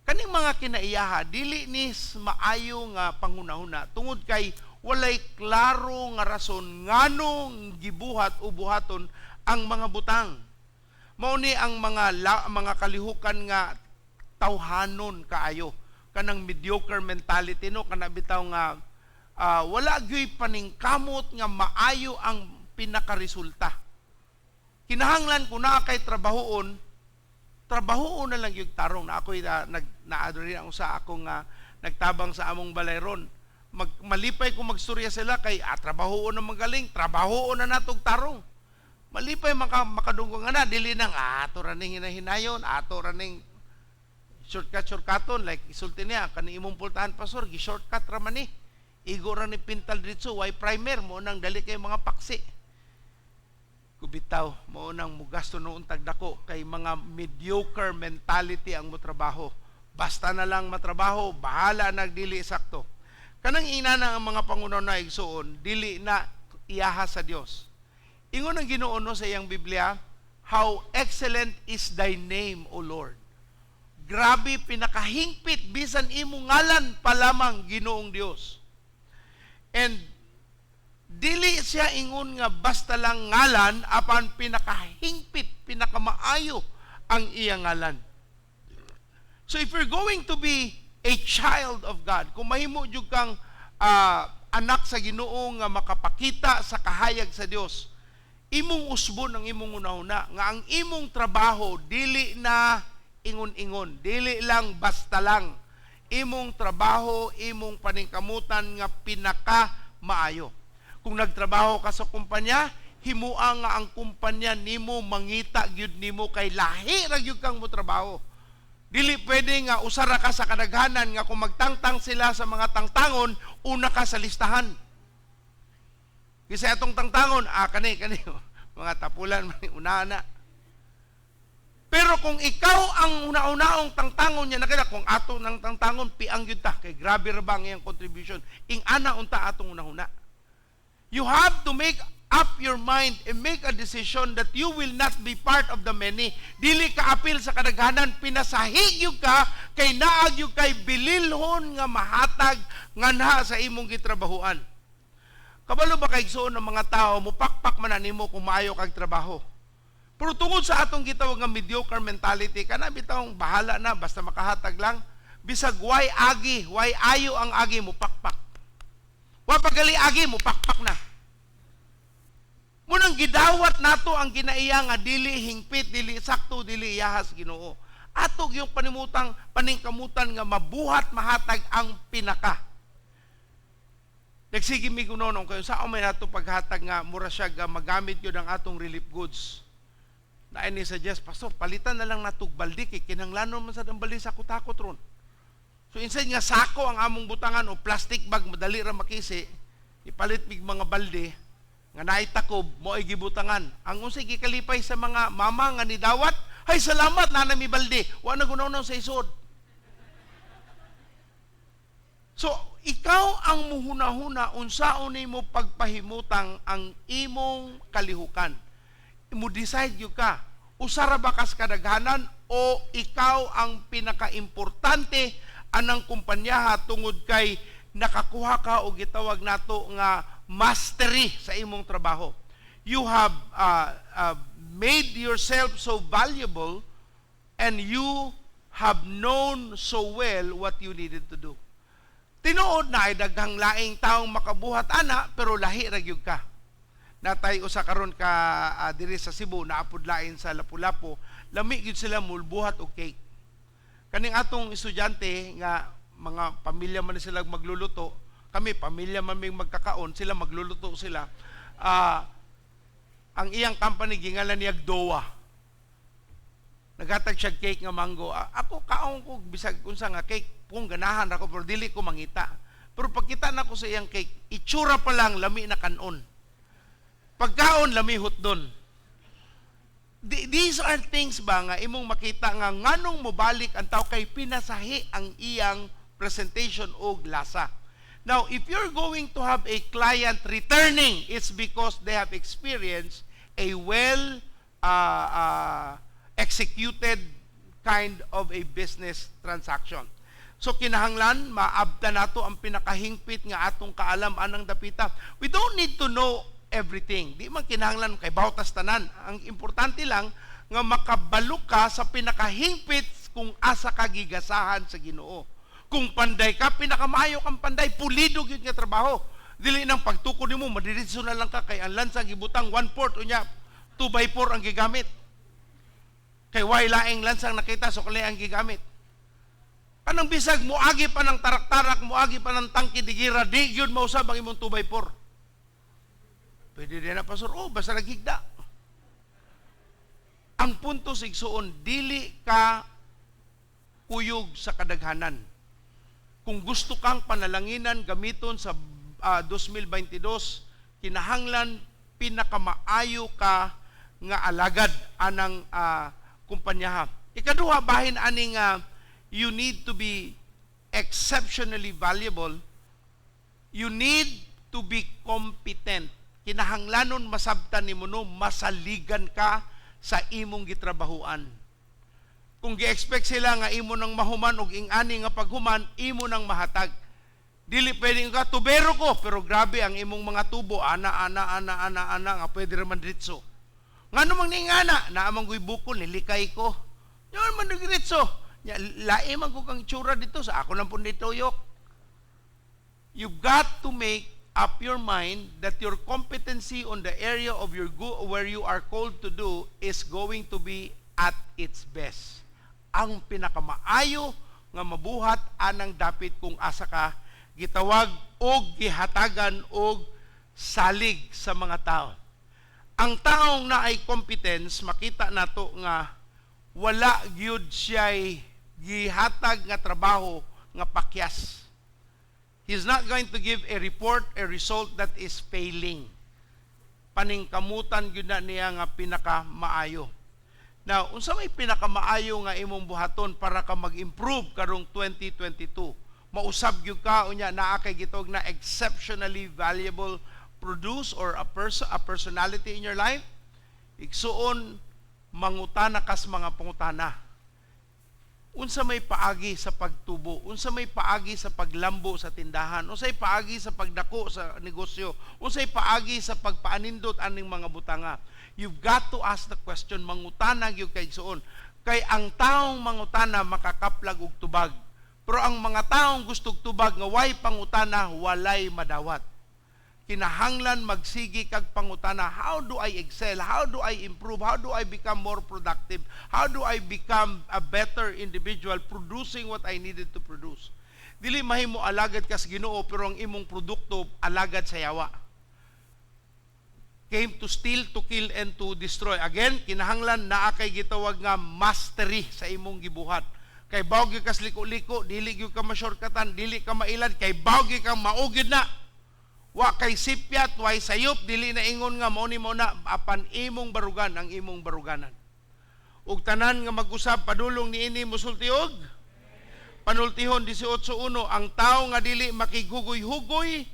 Kaning mga kinaiyaha dili ni maayo nga panghunahuna tungod kay walay klaro nga rason nganong gibuhat o buhaton ang mga butang. Mao ni ang mga kalihukan nga tawhanon kaayo, kanang mediocre mentality, no, kana bitaw nga wala gyuy paningkamot nga maayo ang pinakaresulta. Kinahanglan ko na kay trabahoon, trabahoon na lang yung tarong na ako'y nag naadto ang usa akong nagtabang sa among balay ron. Malipay ko magstorya sila kay trabahoon na magaling, trabahoon na natog tarong. Malipay makadunggo nga na dili nang ato ra ning hinahinayon, ato ra ning shortcut shortcuton, like isulti niya kani imong pultahan, pastor, gi shortcut ra man ni. Igo ra ni pintal dritso, way primer mo nang dali kay mga paksi. Kubitaw mo nang mugasto noon tagdako kay mga mediocre mentality ang motrabaho. Basta na lang matrabaho, bahala nagdili sakto. Kanang ina na ang mga pangunaw na igsuon, dili na iyaha sa Dios. Ingon ang Ginoo no sa iyang Biblia, "How excellent is thy name, O Lord." Grabe pinakahingpit bisan imong ngalan pa lamang, Ginoong Dios. And dili siya ingon nga basta lang ngalan, apan pinakahingpit, pinakamaayo ang iyang ngalan. So if you're going to be a child of God, kung mahimo jud kang anak sa Ginoo nga makapakita sa kahayag sa Dios, Imong usbon ang imong unahuna nga ang imong trabaho dili na ingon-ingon, dili lang basta lang. Imong trabaho, imong paningkamutan nga pinaka maayo. Kung nagtrabaho ka sa kumpanya, himua nga ang kumpanya nimo mangita gyud nimo kay lahi ra gyud kang motrabaho. Dili pwede nga usara ka sa kadaghanan nga kung magtangtang sila sa mga tangtangon, una ka sa listahan. Kasi atong tangtangon, kani kani mga tapulan man una na. Pero kung ikaw ang una-unaong tangtangon niya, nakita kung ato ng tangtangon, piang gyud ta kay grabe ra ba ang iyang contribution. Ing ana unta atong unahuna. You have to make up your mind and make a decision that you will not be part of the many. Dili ka apil sa kadaghanan, pinasahig gyud ka kay naa gyud kay bililhon nga mahatag nganha sa imong gitrabahuan. Kabalo ba kay igsuon ng mga tao, mupakpak man na nimo kung maayo kag trabaho. Pero tungod sa atong gitawag nga mediocre mentality, kana bitawng bahala na basta makahatag lang, bisag way agi, way ayo ang agi mupakpak. Wa pagali agi mupakpak na. Munang gidawat nato ang ginaiya nga dili hingpit, dili sakto, dili iyahas Ginoo. Atog yung panimutang paningkamutan nga mabuhat mahatag ang pinaka. Nagsige mi kuno kayo sa may nato paghatag nga mura siya nga magamit yun ang atong relief goods. Na ini suggest, pastor, palitan na lang natog balde kay kinahanglanon man sad ang balde sa kutakot ron. So instead nga sako ang among butangan o plastic bag madali ra makisi, ipalit mig mga balde nga naay takob mo ay gibutangan. Ang unsay gikalipay sa mga mama nga nidawat, hay salamat naa na mi balde, wa na gunaw sa isod. So ikaw ang muhuna-huna unsaon nimo pagpahimutang ang imong kalihukan. Mo decide gyud ka, usara ba kas kadaghanan o ikaw ang pinakaimportante anang kumpanyaha tungod kay nakakuha ka og gitawag nato nga mastery sa imong trabaho. You have made yourself so valuable and you have known so well what you needed to do. Tinuod na ay daghang laing taong makabuhat ana pero lahi ra gyud ka. Natay usa karon ka diri sa Cebu naapod lain sa Lapu-Lapu, lami gyud sila mulbuhat og cake. Kaning atong estudyante nga mga pamilya man sila magluluto, kami pamilya man ming magkakaon, sila magluluto sila. Ang iyang company gingalan niya Doa. Naghatag siya cake nga mango. Ako kaon ko bisag unsa nga cake kung ganahan ako pero dili ko mangita. Pero pagkita nako sa iyang cake, itsura pa lang lami na kanon. Pagkaon lami hotdon. These are things ba nga imong makita nga nganong mobalik ang tao kay pinasahi ang iyang presentation og lasa. Now, if you're going to have a client returning, it's because they have experienced a well executed kind of a business transaction. So kinahanglan maabta nato ang pinakahingpit nga atong kaalam anang dapita. We don't need to know everything. Di man kinahanglan kay bawtas tanan. Ang importante lang nga makabalo ka sa pinakahingpit kung asa ka gigasahan sa Ginoo. Kung panday ka, pinakamaayo kang panday, pulido gyud nga trabaho. Dili nang pagtukod nimo madiretso na lang ka kay ang lansa gibutang 1/4 unya 2x4 ang gigamit. Kay way laing lansang nakita so kali ang gigamit. Kanang bisag moagi pa ng tarak-tarak, moagi pa ng tangke digira, di gyud mausab ang imong 2x4. Pwede din na pastor, oh, basta naghigda. Ang punto sa igsuon, dili ka kuyog sa kadaghanan. Kung gusto kang panalanginan gamiton sa 2022, kinahanglan pinakamaayo ka nga alagad anang kumpanyaha. Ikaduha, bahin aning you need to be exceptionally valuable. You need to be competent. Kinahanglanon masabtan nimo no, masaligan ka sa imong gitrabahuan. Kung gi-expect sila nga imo nang mahuman og ing-ani nga paghuman, imo nang mahatag. Dili pwedeng ka tubero ko, pero grabe ang imong mga tubo, ana ana ana ana ana nga pwede ra man diretso. Ngano mang niingana, naa man ko'y bukol nilikay ko. Nyon man diretso. Nya lae man ko kang itsura dito sa ako lang pud nituyok. You've got to make up your mind that your competency on the area of your go where you are called to do is going to be at its best. Ang pinakamaayo nga mabuhat anang dapit kung asa ka gitawag og gihatagan og salig sa mga tao. Ang taong naay competence, makita nato nga wala gyud siya'y gihatag nga trabaho nga pakyas. He's not going to give a report, a result that is failing. Paningkamutan gyud na niya nga pinakamaayo. Now, unsa may pinakamaayo nga imong buhaton para ka mag-improve karong 2022? Mausab gyud ka unya naa kay gitawag na exceptionally valuable produce or a person, a personality in your life. Igsuon, mangutana kas mga pangutana. Unsa may paagi sa pagtubo? Unsa may paagi sa paglambo sa tindahan? Unsay paagi sa pagdako sa negosyo? Unsay paagi sa pagpaanindot aning mga butanga? You've got to ask the question, mangutana gyud kay igsuon. Kay ang taong mangutana makakaplag og tubag. Pero ang mga taong gustog tubag nga way pangutana, walay madawat. Kinahanglan magsigi kag pangutana, how do I excel? How do I improve? How do I become more productive? How do I become a better individual producing what I needed to produce? Dili mahimo alagad kas Ginoo, pero ang imong produkto alagad sa yawa. Came to steal, to kill, and to destroy. Again, kinahanglan naa kay gitawag nga mastery sa imong gibuhat. Kay bawog gyud kas liko-liko, dili gyud ka ma-shortcutan, dili ka mailad, kay bawog gyud kang mao gyud na. Wa kay sipyat, way sayop, dili na ingon nga mao ni mo na, apan imong barugan ang imong baruganan. Ug tanan nga mag-usab padulong niini musulti og Panultihon 18:1, ang tao nga dili makighugoy-hugoy,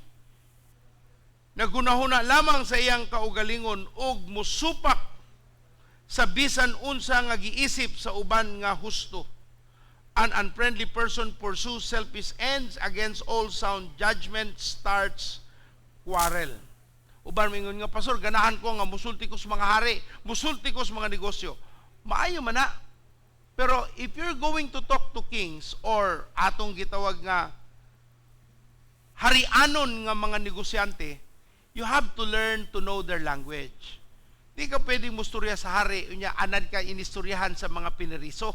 nagunahuna lamang sa iyang kaugalingon ug musupak sa bisan unsa nga giisip sa uban nga husto. An unfriendly person pursues selfish ends against all sound judgment, starts quarrel. Uban mingon nga, "Pastor, ganahan ko nga musulti ko sa mga hari, musulti ko sa mga negosyo." Maayo man na. Pero if you're going to talk to kings or atong gitawag nga harianon nga mga negosyante, you have to learn to know their language. Di ka pwedeng musturya sa hari, unya anad ka inistoryahan sa mga pineriso.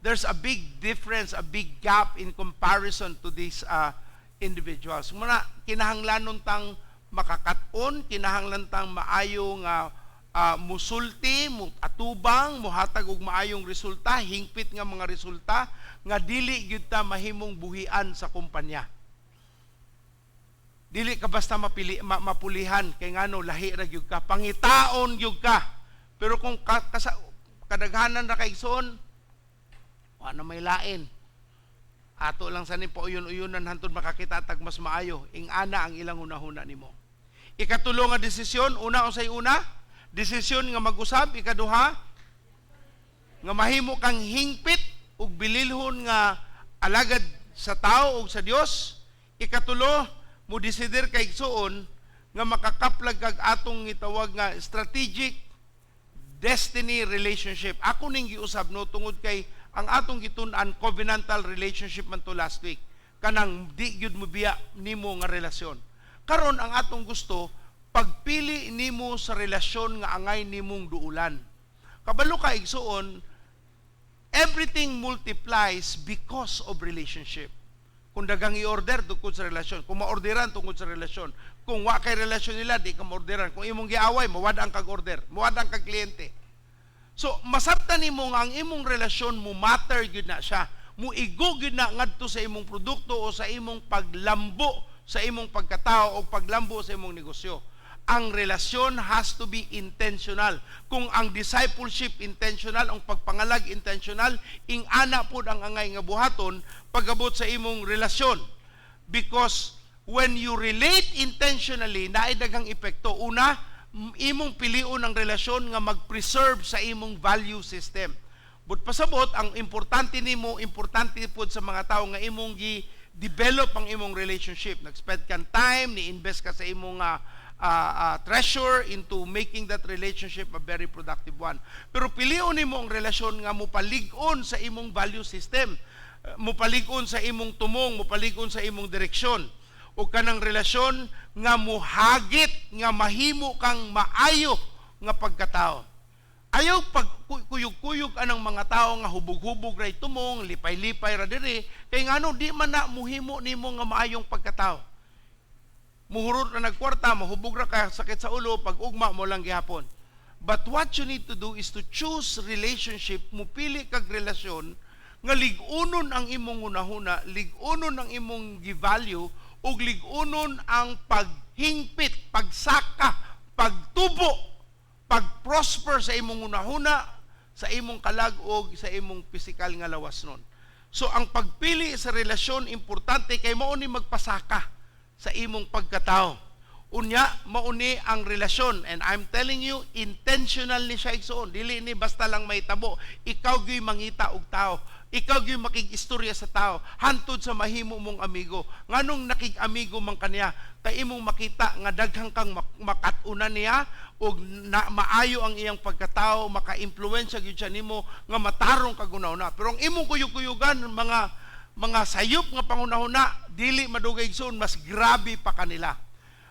There's a big difference, a big gap in comparison to these individuals. Muna, kinahanglanon tang makakaton, kinahanglan tang maayo nga musulti, atubang, muhatag og maayong resulta, hingpit nga mga resulta, nga dili gyud ta mahimong buhian sa kumpanya. Dili ka basta mapulihan kay ngano lahi ra gyud ka, pangitaon gyud ka. Pero kung kadaghanan ra kay igsoon, wa na may lain. Ato lang sa ni pauyon-uyunan hantod makakita tag mas maayo. Ing-ana ang ilang hunahuna nimo. Ikatulo nga desisyon, una, unsay una? Desisyon nga mag-usab. Ikaduha, nga mahimo kang hingpit ug bililhon nga alagad sa tao ug sa Dios. Ikatulo, mo desider kay igsuon nga makakaplag kag atong gitawag nga strategic destiny relationship. Ako ning giusab, no, tungod kay ang atong gitun-an covenantal relationship man to last week. Kanang di gyud mo biya nimo nga relasyon. Karon ang atong gusto pagpili nimo sa relasyon nga angay nimong duulan. Kabalo ka, igsuon, everything multiplies because of relationship. Kung dagang i-order tungkol sa relasyon, kung maorderan tungkol sa relasyon, kung wa kay relasyon nila, di ka maorderan. Kung imong giaway, mawad-an kag order, mawad-an kag kliyente. So, masabtan nimo nga ang imong relasyon mo matter gyud na siya. Muigo gyud na ngadto sa imong produkto o sa imong paglambo sa imong pagkatao o paglambo sa imong negosyo. Ang relasyon has to be intentional. Kung ang discipleship intentional, ang pagpangalag intentional, ing-ana pod ang angay nga buhaton pagabot sa imong relasyon. Because when you relate intentionally, naay daghang epekto. Una, imong pilion ang relasyon nga mag-preserve sa imong value system. But pasabot, ang importante nimo, importante pod sa mga tao nga imong gi-develop ang imong relationship. Nag-spend kang time, ni-invest ka sa imong treasure into making that relationship a very productive one. Pero pilion nimo ang relasyon nga mopalig-on sa imong value system, mopalig-on sa imong tumong, mopalig-on sa imong direksyon. O kanang relasyon nga muhagit, nga mahimo kang maayo nga pagkatao. Ayaw pag kuyog-kuyog anang mga tao nga hubog-hubog ra tumong, lipay-lipay ra diri, kay ngano di man na muhimo nimo nga maayong pagkatao. Muhurot na nagkwarta, mahubog ra ka, sakit sa ulo, pag ugma mo lang gihapon. But what you need to do is to choose relationship, mupili kag relasyon nga lig-unon ang imong hunahuna, lig-unon ang imong gi-value, ug lig-unon ang paghingpit, pagsaka, pagtubo, pag-prosper sa imong hunahuna, sa imong kalag ug sa imong pisikal nga lawas nun. So ang pagpili sa relasyon importante kay mao ni magpasaka sa imong pagkatao. Unya mao ni ang relasyon, and I'm telling you, intentional ni siya, igsoon. Dili ni basta lang mahitabo. Ikaw gyud mangita og tao. Ikaw gyud makig-istorya sa tao hantod sa mahimo mong amigo. Nganong nakig-amigo man kaniya? Kay imong makita nga daghang kang makat-unan niya og na, maayo ang iyang pagkatao, maka-impluwensya gyud siya nimo nga matarong kag una. Pero ang imong kuyog-kuyugan mga sayop nga panghunahuna, dili madugay, igsoon, mas grabe pa kanila.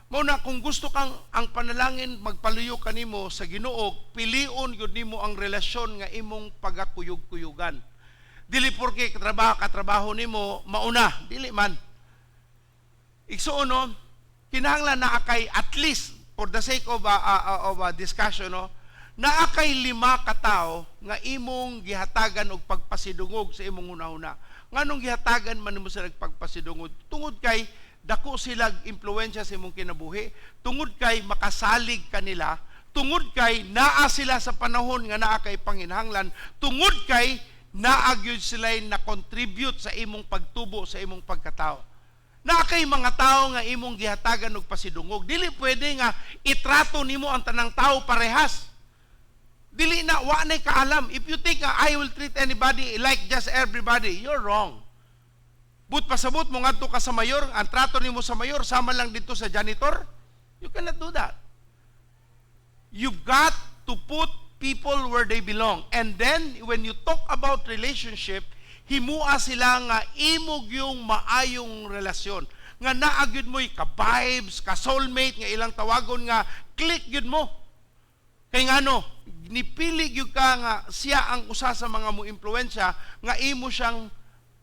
Mao na kung gusto kang ang panalangin magpaluyo kanimo sa Ginoo, pilion gyud nimo ang relasyon nga imong pagakuyog-kuyugan. Dili porke katrabaho nimo mauna, dili man. Igsuon, no, kinahanglan naa kay at least for the sake of a discussion, no, naa kay lima ka tawo nga imong gihatagan og pagpasidungog sa imong hunahuna. Nganong gihatagan man nimo sila pagpasidungog? Tungod kay dako sila impluwensya sa imong kinabuhi, tungod kay makasalig kanila, tungod kay naa sila sa panahon nga naa kay panginahanglan, tungod kay naa gyud sila na contribute sa imong pagtubo sa imong pagkatao. Naa kay mga tao nga imong gihatagan og pasidungog. Dili pwede nga itrato nimo ang tanang tao parehas. Dili na, wa nay kaalam. If you think nga I will treat anybody like just everybody, you're wrong. But pasabot mo ngadto ka sa mayor, ang trato nimo sa mayor sama lang dito sa janitor. You cannot do that. You've got to put people where they belong. And then when you talk about relationship, himua sila nga imo yung maayong relasyon. Nga naa gyud mo'y ka-vibes, ka-soulmate, nga ilang tawagon nga click gyud mo. Kay ngano, nipili gyud ka nga siya ang usa sa mga mo impluwensya nga imo siyang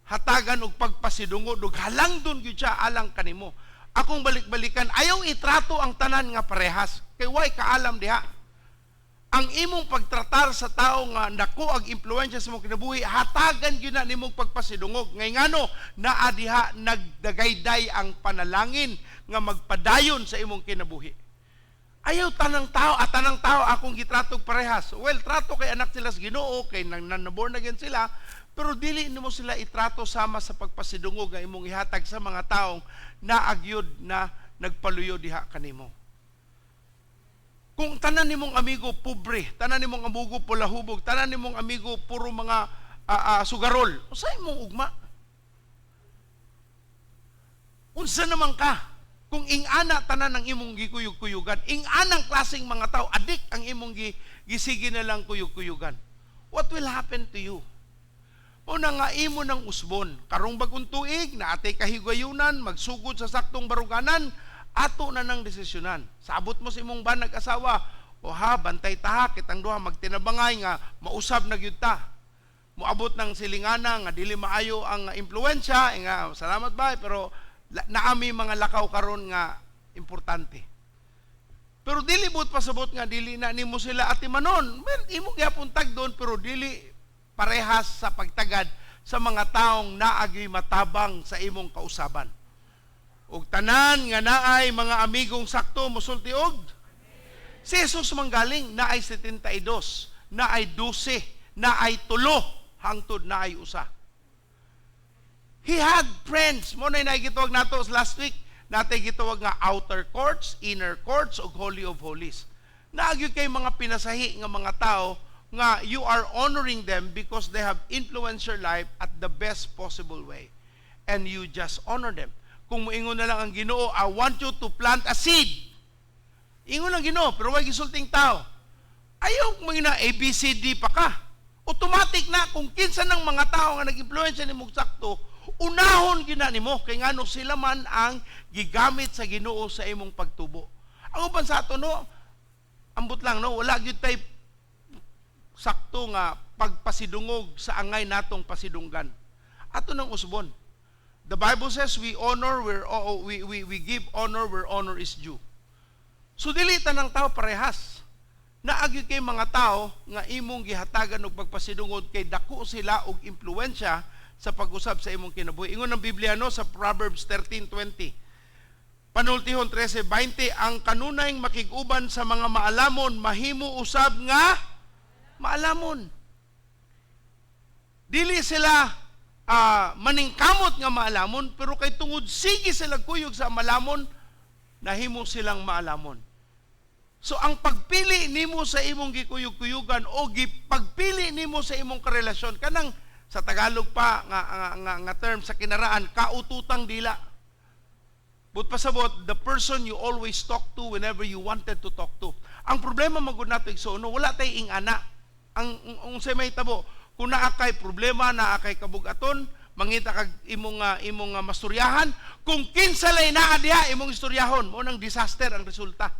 hatagan og pagpasidungod ug halangdon gyud siya alang kanimo. Akong balik-balikan, ayaw itrato ang tanan nga parehas kay way kaalam diha. Ang imong pagtratar sa tao nga dako ang impluwensya sa imong kinabuhi, hatagan gyud na nimong pagpasidungog. Ngay ngano, naa diha nagdagayday ang panalangin nga magpadayon sa imong kinabuhi. Ayaw tanang tao at tanang tao akong gitratog parehas. Well, trato kay anak sila sa Ginoo, kay nang na-born again sila, pero dili nimo sila itrato sama sa pagpasidungog nga imong ihatag sa mga taong naa gyud na nagpaluyo diha kanimo. Kung tanan nimong amigo pobre, tanan nimong amigo pulahubog, tanan nimong amigo puro mga sugarol, unsay imong ugma? Unsa naman ka? Kung ing-ana tanan ang imong gikuyog-kuyugan, ing-anang klaseng mga tao, adik ang imong gisige na lang kuyog-kuyugan. What will happen to you? Una nga imo ng usbon, karong bagong tuig, naa tay kahigayunan, magsugod sa saktong baruganan, ato na nang desisyonan. Sabot mo sa imong banag asawa, o ha, bantay taha, kitang duha, magtinabangay nga, mausab na gyud ta. Muabot ng silingana nga dili maayo ang impluwensya, eh nga, salamat ba, pero naami mga lakaw karon nga importante. Pero dili buot pasabot nga dili na nimo sila atimanon. Well, imo gyapon doon, pero dili parehas sa pagtagad sa mga taong naagyoy matabang sa imong kausaban. Ug tanan nga naay mga amigong sakto musulti og si Jesus manggaling naay 72, naay 12, naay 3, hangtod naay usa. He had friends. Mao na gitawag nato last week, natay gitawag nga outer courts, inner courts ug holy of holies. Naa gyud kay mga pinasahi nga mga tao nga you are honoring them because they have influenced your life at the best possible way. And you just honor them. Kung moingon na lang ang Ginoo, "I want you to plant a seed." Ingon ang Ginoo, pero way gisulting tao. Ayaw mo na A, B, C, D pa ka. Automatic na kung kinsa ng mga tao nga nag-impluwensya nimo sakto, unahon gina nimo kay ngano sila man ang gigamit sa Ginoo sa imong pagtubo. Ang uban sa ato, no, ambot lang, no, wala gyud tay sakto nga pagpasidungog sa angay natong pasidunggan. Ato nang usbon. The Bible says we honor where we give honor where honor is due. So dili tanang tao parehas. Naagi kay mga tao nga imong gihatagan og pagpasidungod kay dako sila og impluwensya sa pag-usab sa imong kinabuhi. Ingon ng Biblia, no, sa Proverbs 13:20. Panultihon 13:20, ang kanunay makig-uban sa mga maalamon mahimo usab nga maalamon. Dili sila maningkamot nga maalamon, pero kay tungod sige sila kuyog sa maalamon, nahimo silang maalamon. So ang pagpili nimo sa imong gikuyog-kuyugan o gipagpili nimo sa imong karelasyon, kanang sa Tagalog pa nga term sa kinaraan, kaututang dila. But pasabot, the person you always talk to whenever you wanted to talk to. Ang problema magud nato, igsoon, no, wala tay ingana. Ang unsay may tabo, kung naa kay problema, naa kay kabugaton, mangita kag imong masturyahan, kung kinsa lay naa diha imong istoryahon, mo nang disaster ang resulta.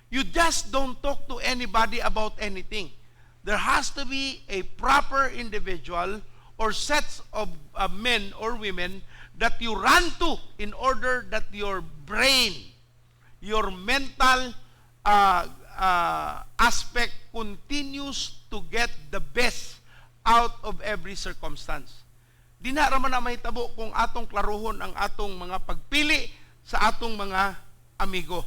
You just don't talk to anybody about anything. There has to be a proper individual or sets of men or women that you run to in order that your brain, your mental aspect continues to get the best out of every circumstance. Di na raman na mahitabo kung atong klaruhon ang atong mga pagpili sa atong mga amigo.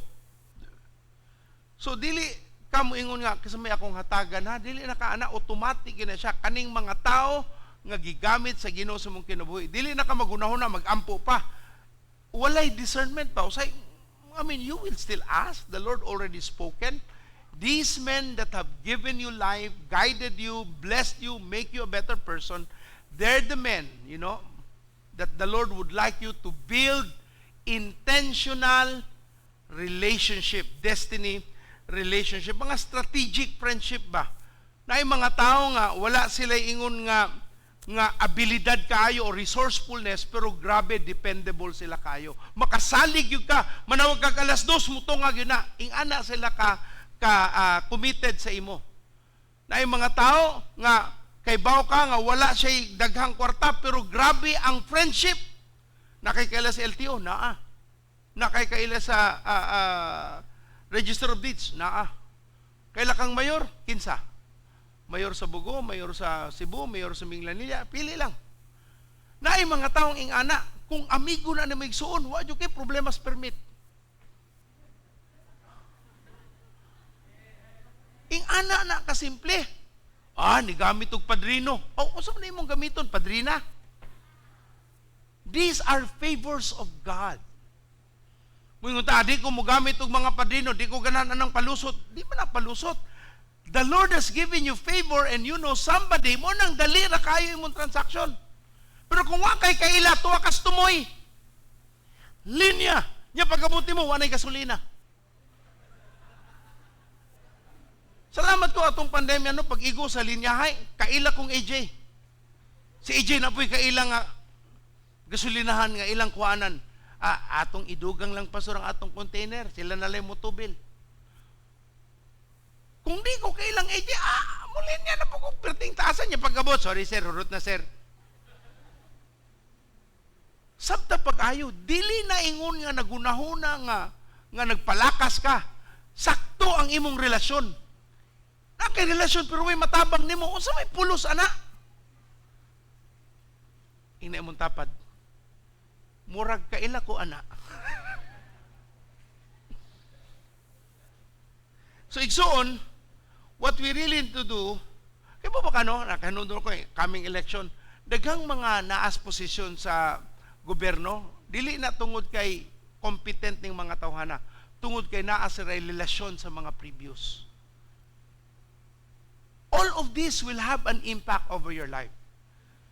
So dili kamo ingon nga kasi may akong hatagan ha, dili na ka ana, automatic na siya kaning mga tao nga gigamit sa Ginoo sa mong kinabuhi. Dili na ka magunahon na magampo pa. Walay discernment pa. Usay, I mean, you will still ask. The Lord already spoken. These men that have given you life, guided you, blessed you, make you a better person, they're the men that the Lord would like you to build intentional relationship, destiny relationship, mga strategic friendship ba? Na yung mga tao nga, wala sila ingon nga abilidad kaayo o resourcefulness, pero grabe, dependable sila kayo. Makasalig yun ka, manawag ka 2:00, mutunga yun na. Ingana sila ka committed sa imo. Na yung mga tao nga, kay baw ka nga, wala siya'y daghang kwarta, pero grabe ang friendship. Nakikaila sa LTO, naa. Nakikaila sa Register of Deeds, naa. Kaila kang mayor, kinsa. Mayor sa Bugo, mayor sa Cebu, mayor sa Minglanilla, pili lang. Naay mga taong ingana, kung amigo na ni maigsuon, wa jud kay problema sa permit. Ingana na kasimple. Nigamit og padrino. Oh, unsa man imong gamiton, padrina? These are favors of God. Muingon ta, di ko mogamit og mga padrino, di ko ganahan anang palusot. Di man na palusot. The Lord has given you favor and you know somebody, mo nang dali ra kayo imong transaction. Pero kung wa kay kaila, tuwa kas tumoy. Linya. Nya pagabuti mo, wa nay gasolina. Salamat ko atong pandemya, no, pag-igo sa linya, hay, kaila kong AJ. Si AJ na po'y kaila nga gasolinahan nga ilang kuanan. Atong idugang lang pastor ang atong container, sila na lang motubil. Kung di ko kailang AJ, muli niya na po kung perting taasan niya pagabot. Sorry sir, hurot na sir. Sabta pag-ayo, dili na ingon nga nagunahuna nga nagpalakas ka. Sakto ang imong relasyon. Nakay relasyon pero may matabang nimo, unsa may pulos ana? Ina imong tapad. Murag kaila ko ana. So igsoon, what we really need to do, kaya ba baka no, nakahanunod ko coming election, daghang mga naas posisyon sa gobyerno, dili na tungod kay competent ning mga tawhana, tungod kay naa sa relasyon sa mga previous. All of this will have an impact over your life.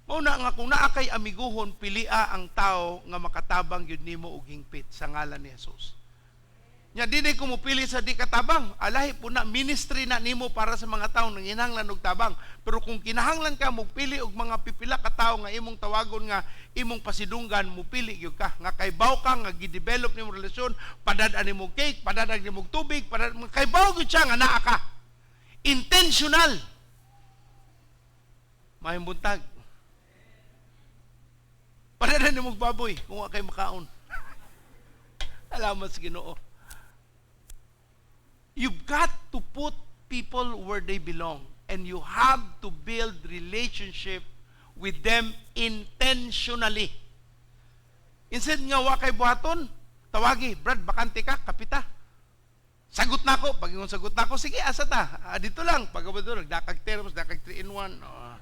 Mao na nga kung naa kay amiguhon, pilia ang tao nga makatabang gyud nimo og hingpit sa ngalan ni Jesus. Nya dili ko mupili sa di katabang, alahi po na ministry na nimo para sa mga tawo nanginahanglan og tabang. Pero kung kinahanglan ka mupili og mga pipila ka tawo nga imong tawagon nga imong pasidunggan, mupili gyud ka nga kaybaw ka nga gi-develop nimo relasyon, padad-an nimo cake, padad-an nimo tubig, padad kaybaw gyud siya nga naa ka. Intentional. Maayong buntag. Padad-an nimo baboy kung wa kay makaon. Salamat sa Ginoo. You've got to put people where they belong, and you have to build relationship with them intentionally. Instead nga wa kay buhaton, tawagi, "Brad, bakante ka, kapita." "Sagot na ako." Pag ingon sagot na ako, "Sige, asa ta?" "Ah, dito lang." Pag abot doon, nagdakag termos, dakag 3 in 1. Oh.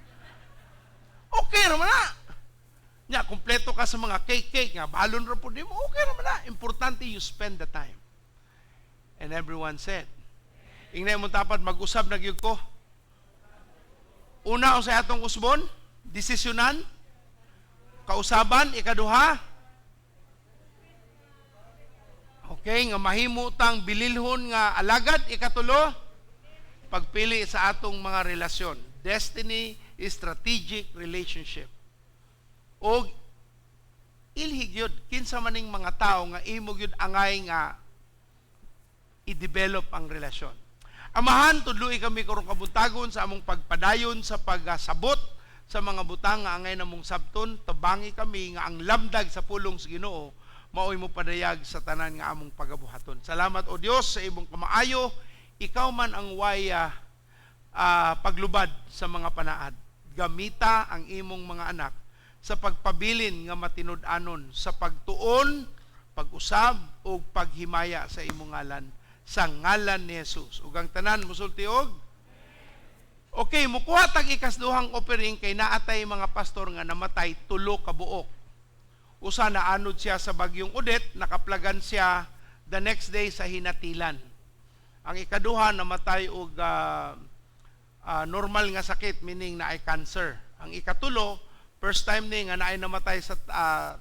Okay naman na. Nya, kompleto ka sa mga cake-cake, nga balon ra pud nimo, okay naman na. Importante you spend the time. And everyone said, ingna mo tapat, "Mag-usab na gyud ko." Una, sa atong usbon, desisyonan, kausaban, ikaduha, okay, nga mahimo tang bililhon nga alagad, ikatulo, pagpili sa atong mga relasyon. Destiny is strategic relationship. Og ilhi gyud kinsa maning mga tao nga imo gyud angay nga i-develop ang relasyon. Amahan, tudloi kami karong kabuntagon sa among pagpadayon sa pagsabot sa mga butang nga angay namong sabton. Tabangi kami nga ang lamdag sa pulong sa Ginoo maoy mo padayag sa tanan nga among pagabuhaton. Salamat, o Dios, sa imong kamaayo. Ikaw man ang way paglubad sa mga panaad. Gamita ang imong mga anak sa pagpabilin nga matinud-anon sa pagtuon, pag-usab ug paghimaya sa imong ngalan, sa ngalan ni Jesus. Ug ang tanan musulti og okay, mukuha tag ikasduhang offering kay naatay mga pastor nga namatay, tulo ka buok. Usa, naanod siya sa bagyong Odette, nakaplagan siya the next day sa hinatilan. Ang ikaduha, namatay og normal nga sakit, meaning naay cancer. Ang ikatulo, first time ni nga naay namatay sa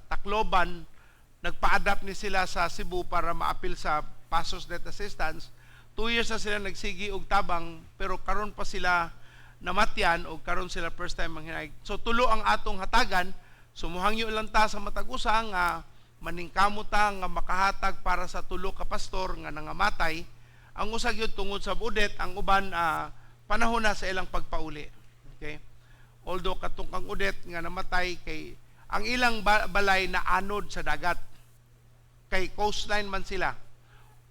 Tacloban, nagpa-adapt ni sila sa Cebu para maapil sa Passos Death Assistance. 2 years na sila nagsigi og tabang, pero karon pa sila namatyan o karon sila first time manghinayag. So tulo ang atong hatagan. Sumuhangyo lang ta sa matag usa nga maningkamot ta nga makahatag para sa tulo ka pastor nga nangamatay. Ang usa gyud tungod sa Odette, ang uban panahon na sa ilang pagpauli. Okay? Although katong kang Odette nga namatay kay ang ilang balay na anod sa dagat. Kay coastline man sila.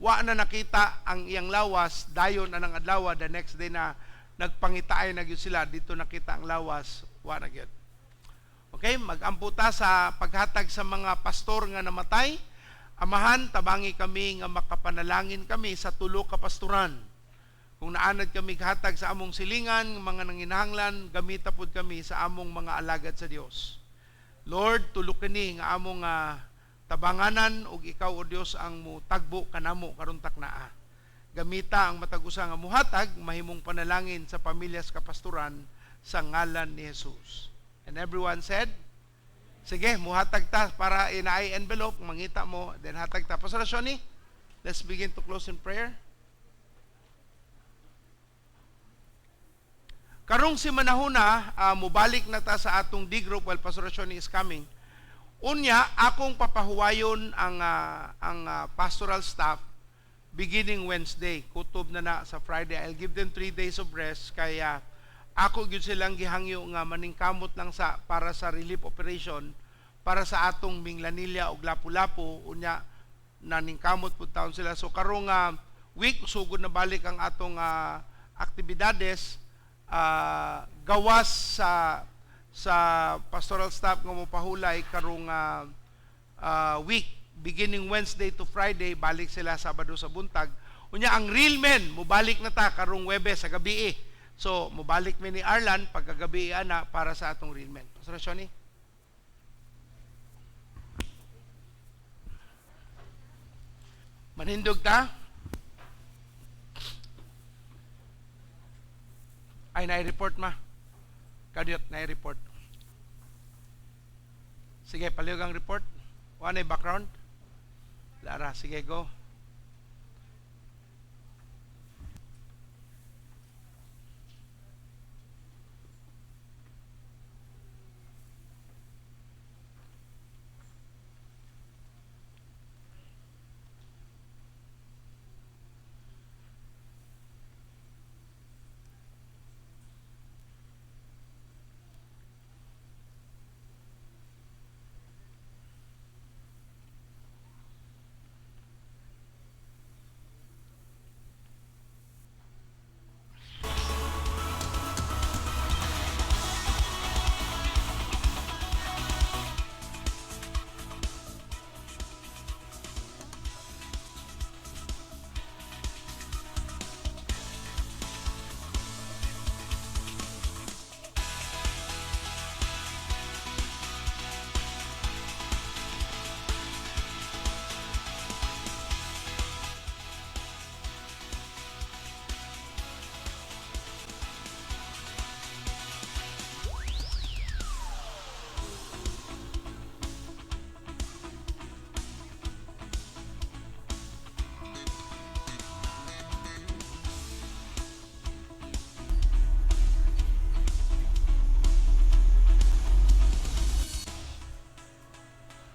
Wa na nakita ang iyang lawas dayon anang adlaw, the next day na nagpangitaay na gyud sila dito, nakita ang lawas, wa na gyud. Okay, magampo ta sa paghatag sa mga pastor nga namatay. Amahan, tabangi kami nga makapanalangin kami sa tulo ka pastoran. Kung naanad kami hatag sa among silingan, mga nanginahanglan, gamita pud kami sa among mga alagad sa Dios. Lord, tulo kini nga among tabanganan ug ikaw, o Dios, ang mutagbo kanamo karon taknaa. Gamita ang matag usa nga muhatag mahimong panalangin sa pamilya sa kapastoran sa ngalan ni Jesus. And everyone said, sige, muhatag ta para inaay envelope, mangita mo, then hatag ta. Pastor Shoni, let's begin to close in prayer. Karong si manahuna, mubalik na ta sa atong D group while Pastor Shoni is coming. Unya, akong papahuwayon ang pastoral staff beginning Wednesday. Kutob na na sa Friday. I'll give them 3 days of rest kaya ako gyud silang gihangyo nga maningkamot lang sa para sa relief operation para sa atong Minglanilla ug Lapu-Lapu. Unya naningkamot pud taon sila. So karong week, sugod na balik ang atong aktibidades, gawas sa pastoral staff nga mopahulay karong week beginning Wednesday to Friday, balik sila Sabado sa buntag. Unya ang real men, mobalik na ta karong Webes sa gabi eh. So mobalik mi ni Arlan pagkagabi ana para sa atong real men. Pastor Shoni. Manindog ta. Ay, na-report ma. Kadiyot, na-report. Sige, palihog ang report. Wala na background? Lara, sige, go.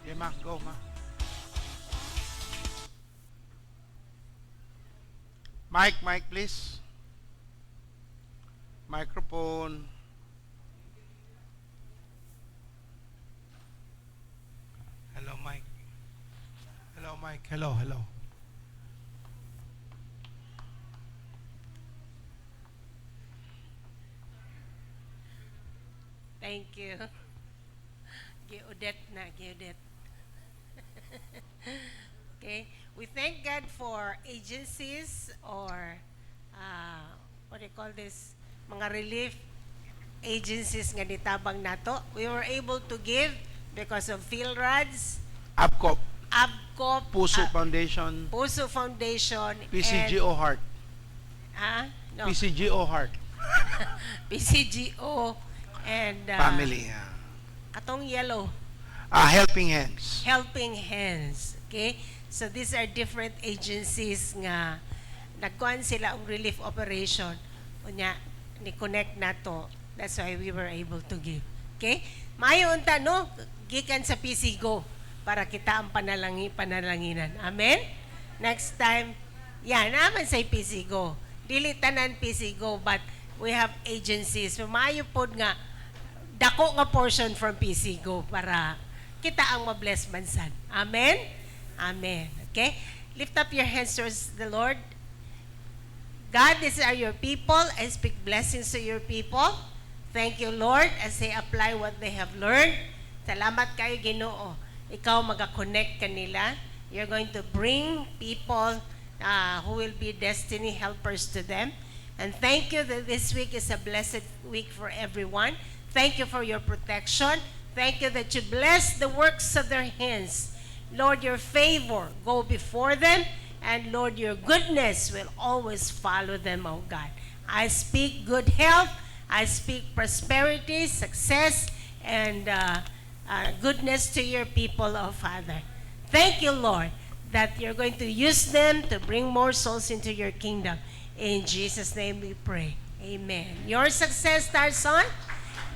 Okay, ma. Go, ma. Mic, mic, please. Microphone. Hello, Mike. Hello, Mike. Hello, hello. Thank you. Gi-Odette na, gi-Odette. Okay. We thank God for agencies or what do you call this? Mga relief agencies nga nitabang nato. We were able to give because of PhilRads, ABCOP, ABCOP, Puso Foundation, Puso Foundation, PCGO Heart. And, ha? No. PCGO Heart. PCGO and Family. Yeah. Katong yellow. Helping Hands. Helping Hands. Okay? So these are different agencies nga nagkuan sila og relief operation. Unya ni connect nato. That's why we were able to give. Okay? Maayo unta, no, gikan sa PCGO para kita ang panalanginan. Amen? Next time, yeah, naman sa PCGO. Dili tanan PCGO, but we have agencies. So maayo pod nga dako nga portion from PCGO para kita ang mabless man sad. Amen? Amen. Okay? Lift up your hands towards the Lord. God, these are your people. I speak blessings to your people. Thank you, Lord, as they apply what they have learned. Salamat kayo, Ginoo. Ikaw maga-connect kanila. You're going to bring people who will be destiny helpers to them. And thank you that this week is a blessed week for everyone. Thank you for your protection. Thank you that you bless the works of their hands. Lord, your favor go before them, and Lord, your goodness will always follow them, oh God. I speak good health. I speak prosperity, success, and goodness to your people, oh Father. Thank you, Lord, that you're going to use them to bring more souls into your kingdom. In Jesus' name we pray. Amen. Your success starts on,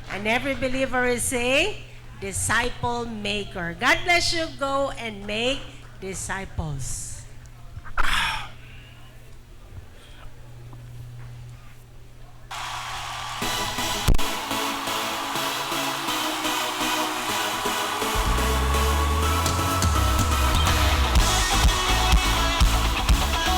and every believer is a disciple maker. God bless you. Go and make disciples.